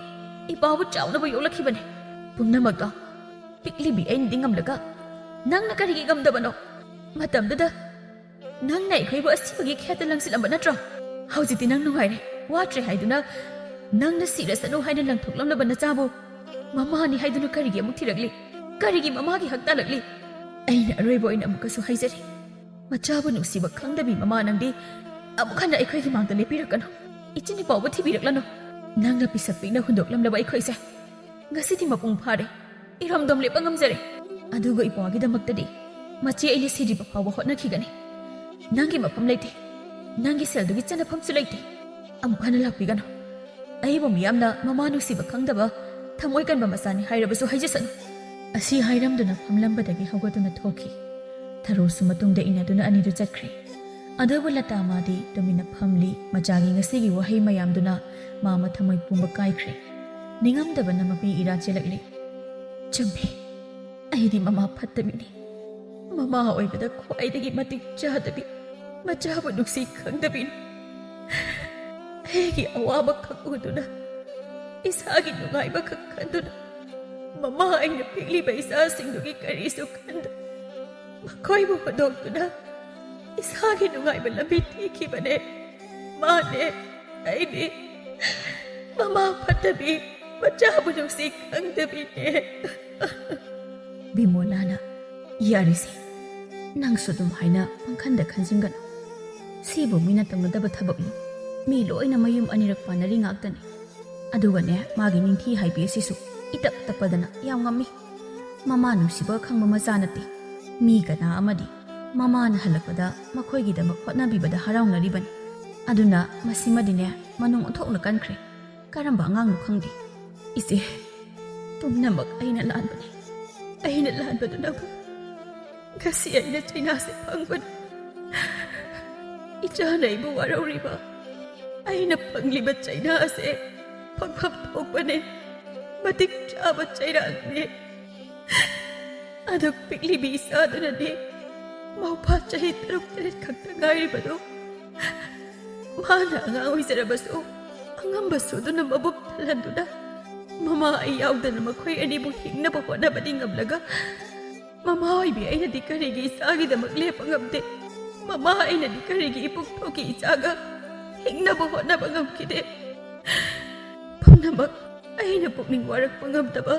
ꯏꯄꯥꯕꯨ ꯆꯥꯎꯅꯕ ꯌꯣꯛꯂꯛꯈꯤꯕꯅꯤ꯫ ꯄꯨꯝꯅꯃꯛꯇꯣ ꯄꯤꯛꯂꯤꯕꯤ ꯑꯩꯅꯗꯤ ꯉꯝꯂꯒ ꯅꯪꯅ ꯀꯔꯤꯒꯤ ꯉꯝꯗꯕꯅꯣ? ꯃꯇꯝꯗꯨꯗ ꯅꯪꯅ ꯑꯩꯈꯣꯏꯕꯨ ꯑꯁꯤꯕꯒꯤ ꯈꯦꯠꯇ ꯂꯪꯁꯤꯜꯂꯝꯕ ꯅꯠꯇ꯭ꯔꯣ? ꯍꯧꯖꯤꯛꯇꯤ ꯅꯪ ꯅꯨꯡꯉꯥꯏꯔꯦ, ꯋꯥꯠꯇ꯭ꯔꯦ ꯍꯥꯏꯗꯨꯅ ꯅꯪꯅ ꯁꯤꯔꯁꯅꯨ ꯍꯥꯏꯅ ꯂꯪꯊꯣꯛꯂꯝꯂꯕ ꯅꯆꯥꯕꯨ ꯃꯃꯥꯅꯤ ꯍꯥꯏꯗꯨꯅ ꯀꯔꯤꯒꯤ ꯑꯃꯨꯛ ꯊꯤꯔꯛꯂꯤ? ꯀꯔꯤꯒꯤ ꯃꯃꯥꯒꯤ ꯍꯛ ꯇꯥꯜꯂꯛꯂꯤ? ꯑꯩꯅ ꯑꯔꯣꯏꯕ ꯑꯣꯏꯅ ꯑꯃꯨꯛꯀꯁꯨ ꯍꯥꯏꯖꯔꯤ, ꯃꯆꯥꯕꯨ ꯅꯨꯡꯁꯤꯕ ꯈꯪꯗꯕꯤ ꯃꯃꯥ ꯅꯪꯗꯤ ꯑꯃꯨꯛ ꯍꯟꯅ ꯑꯩꯈꯣꯏꯒꯤ ꯃꯥꯡꯗ ꯂꯦꯞꯄꯤꯔꯛꯀꯅꯨ꯫ ꯏꯆꯤꯟ ꯏꯄꯥꯎꯕꯨ ꯊꯤꯕꯤꯔꯛꯂꯅꯨ꯫ ꯅꯪꯅ ꯄꯤꯁꯛ ꯄꯤꯛꯅ ꯍꯨꯟꯗꯣꯛꯂꯝꯂꯕ ꯑꯩꯈꯣꯏꯁꯦ ꯉꯁꯤꯗꯤ ꯃꯄꯨꯡ ꯐꯥꯔꯦ꯫ ꯏꯔꯣꯝꯗꯣꯝ ꯂꯦꯞꯄ ꯉꯝꯖꯔꯦ꯫ ꯑꯗꯨꯒ ꯏꯄ꯭ꯋꯥꯒꯤꯗꯃꯛꯇꯗꯤ ꯃꯆꯦ ꯑꯩꯅ ꯁꯤꯗ꯭ꯔꯤꯕ ꯐꯥꯎꯕ ꯍꯣꯠꯅꯈꯤꯒꯅꯤ꯫ ꯅꯪꯒꯤ ꯃꯐꯝ ꯂꯩꯇꯦ꯫ ꯅꯪꯒꯤ ꯁꯦꯜꯗꯨꯒꯤ ꯆꯠꯅꯐꯝꯁꯨ ꯂꯩꯇꯦ꯫ ꯑꯃꯨꯛ ꯍꯟꯅ ꯂꯥꯛꯄꯤꯒꯅꯨ꯫ ꯑꯩꯕꯨ ꯃꯤꯌꯥꯝꯅ ꯃꯃꯥ ꯅꯨꯡꯁꯤꯕ ꯈꯪꯗꯕ, ꯊꯃꯣꯏ ꯀꯟꯕ ꯃꯆꯥꯅꯤ ꯍꯥꯏꯔꯕꯁꯨ ꯍꯥꯏꯖꯁꯅꯨ꯫ ꯑꯁꯤ ꯍꯥꯏꯔꯝꯗꯨꯅ ꯐꯝꯂꯝꯕꯗꯒꯤ ꯍꯧꯒꯠꯇꯨꯅ ꯊꯣꯛꯈꯤ꯫ ꯊꯔꯣꯁꯨ ꯃꯇꯨꯡꯗ ꯏꯟꯅꯗꯨꯅ ꯑꯅꯤꯗꯨ ꯆꯠꯈ꯭ꯔꯦ꯫ ꯑꯗꯨꯕꯨ ꯂꯇꯥ ꯃꯥꯗꯤ ꯇꯨꯃꯤꯟꯅ ꯐꯝꯂꯤ꯫ ꯃꯆꯥꯒꯤ ꯉꯁꯤꯒꯤ ꯋꯥꯍꯩ ꯃꯌꯥꯝꯗꯨꯅ ꯃꯥ ꯃꯊꯃꯣꯏ ꯄꯨꯝꯕ ꯀꯥꯏꯈ꯭ꯔꯦ꯫ ꯅꯤꯡꯉꯝꯗꯕꯅ ꯃꯄꯤ ꯏꯔꯥ ꯆꯦꯜꯂꯛꯂꯤ꯫ "ꯆꯨꯝꯃꯤ, ꯑꯩꯗꯤ ꯃꯃꯥ ꯐꯠꯇꯕꯤꯅꯤ꯫ ꯃꯃꯥ ꯑꯣꯏꯕꯗ ꯈ꯭ꯋꯥꯏꯗꯒꯤ ꯃꯇꯤꯛ ꯆꯥꯗꯕꯤ, ꯃꯆꯥꯕꯨ ꯅꯨꯡꯁꯤ ꯈꯪꯗꯕꯤꯅꯤ꯫ ꯑꯩꯒꯤ ꯑꯋꯥꯕ ꯈꯛ ꯎꯗꯨꯅ, ꯏꯁꯥꯒꯤ ꯅꯨꯡꯉꯥꯏꯕ ꯈꯛ ꯈꯟꯗꯨꯅ, ꯃꯃꯥ ꯑꯩꯅ ꯄꯤꯛꯂꯤꯕ ꯏꯆꯥꯁꯤꯡꯗꯨꯒꯤ ꯀꯔꯤꯁꯨ ꯈꯟꯗ, ꯃꯈꯣꯏꯕꯨ ꯍꯨꯟꯗꯣꯛꯇꯨꯅ ꯏꯁꯥꯒꯤ ꯅꯨꯡꯉꯥꯏꯕ ꯂꯝꯕꯤ ꯊꯤꯈꯤꯕꯅꯦ꯫ ꯃꯥꯅꯦ, ꯑꯩꯗꯤ ꯃꯃꯥ ꯐꯠꯇꯕꯤ, ꯃꯆꯥꯕꯨ ꯅꯨꯡꯁꯤ ꯈꯪꯗꯕꯤꯅꯦ꯫" ꯕꯤꯃꯣꯂꯥꯅ, "ꯌꯥꯔꯤꯁꯦ, ꯅꯪꯁꯨ ꯑꯗꯨꯝ ꯍꯥꯏꯅ ꯄꯪꯈꯟꯗ ꯈꯟꯖꯤꯟꯒꯅꯨ꯫ ꯁꯤꯕꯨ ꯃꯤꯅ ꯇꯧꯅꯗꯕ ꯊꯕꯛꯅꯤ꯫ ꯃꯤ ꯂꯣꯏꯅ ꯃꯌꯨꯝ ꯑꯅꯤꯔꯛ ꯄꯥꯟꯅꯔꯤ ꯉꯥꯛꯇꯅꯤ꯫ ꯑꯗꯨꯒꯅꯦ, ꯃꯥꯒꯤ ꯅꯤꯡꯊꯤ ꯍꯥꯏꯕꯤ ꯑꯁꯤꯁꯨ ꯏꯇꯞ ꯇꯞꯄꯗꯅ ꯌꯥꯝ ꯉꯝꯃꯤ꯫ ꯃꯃꯥ ꯅꯨꯡꯁꯤꯕ ꯈꯪꯕ ꯃꯆꯥ ꯅꯠꯇꯦ꯫ ꯃꯤ ꯀꯅꯥ ꯑꯃꯗꯤ ꯃꯃꯥꯅ ꯍꯜꯂꯛꯄꯗ ꯃꯈꯣꯏꯒꯤꯗꯃꯛ ꯍꯣꯠꯅꯕꯤꯕꯗ ꯍꯔꯥꯎꯅꯔꯤꯕꯅꯤ꯫ ꯑꯗꯨꯅ ꯃꯁꯤꯃꯗꯤꯅꯦ, ꯃꯅꯨꯡ ꯑꯣꯟꯊꯣꯛꯅ ꯀꯟꯈ꯭ꯔꯦ꯫ ꯀꯔꯝꯕ ꯑꯉꯥꯡꯅꯣ ꯈꯪꯗꯦ꯫ ꯏꯆꯦ, ꯄꯨꯝꯅꯃꯛ ꯑꯩꯅ ꯂꯥꯟꯕꯅꯤ꯫ ꯑꯩꯅ ꯂꯥꯟꯕꯗꯨꯅꯕꯨ ꯉꯁꯤ ꯑꯩꯅ ꯆꯩꯅꯥꯁꯦ ꯐꯪꯕꯅꯤ꯫ ꯏꯆꯥꯅ ꯑꯩꯕꯨ ꯋꯥꯔꯧꯔꯤꯕ, ꯑꯩꯅ ꯐꯪꯂꯤꯕ ꯆꯩꯅꯥ ꯑꯁꯦ ꯐꯪꯐꯝ ꯊꯣꯛꯄꯅꯦ꯫ ꯃꯇꯤꯛ ꯆꯥꯕ ꯆꯩꯔꯥꯛꯅꯦ꯫ ꯑꯗꯨꯛ ꯄꯤꯛꯂꯤꯕꯤ ꯏꯆꯥꯗꯨꯅꯗꯤ ꯃꯧꯐꯥ ꯆꯍꯤ ꯇꯔꯨꯛ ꯇꯔꯦꯠ ꯈꯛꯇ ꯉꯥꯏꯔꯤꯕꯗꯨ, ꯃꯥꯅ ꯑꯉꯥꯡ ꯑꯣꯏꯖꯔꯕꯁꯨ ꯑꯉꯝꯕ ꯁꯨꯗꯨꯅ ꯃꯕꯨꯛ ꯊꯜꯍꯟꯗꯨꯅ, ꯃꯃꯥ ꯑꯩ ꯌꯥꯎꯗꯅ ꯃꯈꯣꯏ ꯑꯅꯤꯕꯨ ꯍꯤꯡꯅꯕ ꯍꯣꯠꯅꯕꯗꯤ ꯉꯝꯂꯒ, ꯃꯃꯥ ꯑꯣꯏꯕꯤ ꯑꯩꯅꯗꯤ ꯀꯔꯤꯒꯤ ꯏꯆꯥꯒꯤꯗꯃꯛ ꯂꯦꯞꯄ ꯉꯝꯗꯦ? ꯃꯃꯥ ꯑꯩꯅꯗꯤ ꯀꯔꯤꯒꯤ ꯏꯄꯨꯛ ꯊꯣꯛꯀꯤ ꯏꯆꯥꯒ ꯍꯤꯡꯅꯕ ꯍꯣꯠꯅꯕ ꯉꯝꯈꯤꯗꯦ? ꯄꯨꯝꯅꯃꯛ ꯑꯩꯅ ꯄꯨꯛꯅꯤꯡ ꯋꯥꯔꯛꯄ ꯉꯝꯗꯕ,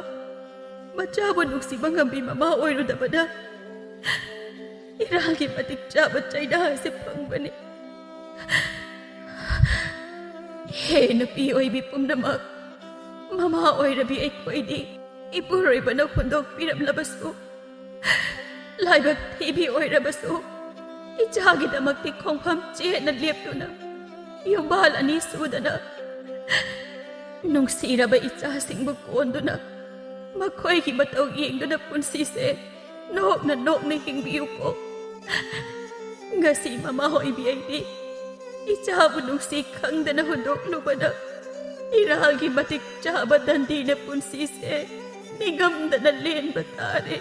ꯃꯆꯥꯕꯨ ꯅꯨꯡꯁꯤꯕ ꯉꯝꯕꯤ ꯃꯃꯥ ꯑꯣꯏꯔꯨꯗꯕꯅ ꯏꯔꯥꯜꯒꯤ ꯃꯇꯤꯛ ꯆꯥꯕ ꯆꯩꯅꯥ ꯑꯁꯤ ꯐꯪꯕꯅꯤ꯫ ꯍꯦ ꯅꯨꯄꯤ ꯑꯣꯏꯕꯤ ꯄꯨꯝꯅꯃꯛ, ꯃꯃꯥ ꯑꯣꯏꯔꯕꯤ ꯑꯩꯈꯣꯏꯗꯤ ꯏꯄꯨꯔꯣꯏꯕꯅ ꯍꯨꯟꯗꯣꯛꯄꯤꯔꯝꯂꯕꯁꯨ, ꯂꯥꯏꯕꯛ ꯊꯤꯕꯤ ꯑꯣꯏꯔꯕꯁꯨ, ꯏꯆꯥꯒꯤꯗꯃꯛꯇꯤ ꯈꯣꯡꯐꯝ ꯆꯦꯠꯅ ꯂꯦꯞꯇꯨꯅ, ꯌꯨꯝꯕꯥꯜ ꯑꯅꯤ ꯁꯨꯗꯅ, ꯅꯨꯡꯁꯤꯔꯕ ꯏꯆꯥꯁꯤꯡꯕꯨ ꯀꯣꯟꯗꯨꯅ, ꯃꯈꯣꯏꯒꯤ ꯃꯇꯧ ꯌꯦꯡꯗꯨꯅ ꯄꯨꯟꯁꯤꯁꯦ ꯅꯣꯛꯅ ꯅꯣꯛꯅ ꯍꯤꯡꯕꯤꯌꯨꯀꯣ꯫ ꯉꯁꯤ ꯃꯃꯥ ꯑꯣꯏꯕꯤ ꯑꯩꯗꯤ ꯏꯆꯥꯕꯨ ꯅꯨꯡꯁꯤ ꯈꯪꯗꯅ ꯍꯨꯟꯗꯣꯛꯂꯨꯕꯗ ꯏꯔꯥꯜꯒꯤ ꯃꯇꯤꯛ ꯆꯥꯕ ꯗꯟꯗꯤꯅ ꯄꯨꯟꯁꯤꯁꯦ ꯅꯤꯡꯉꯝꯗꯅ ꯂꯦꯟꯕ ꯇꯥꯔꯦ꯫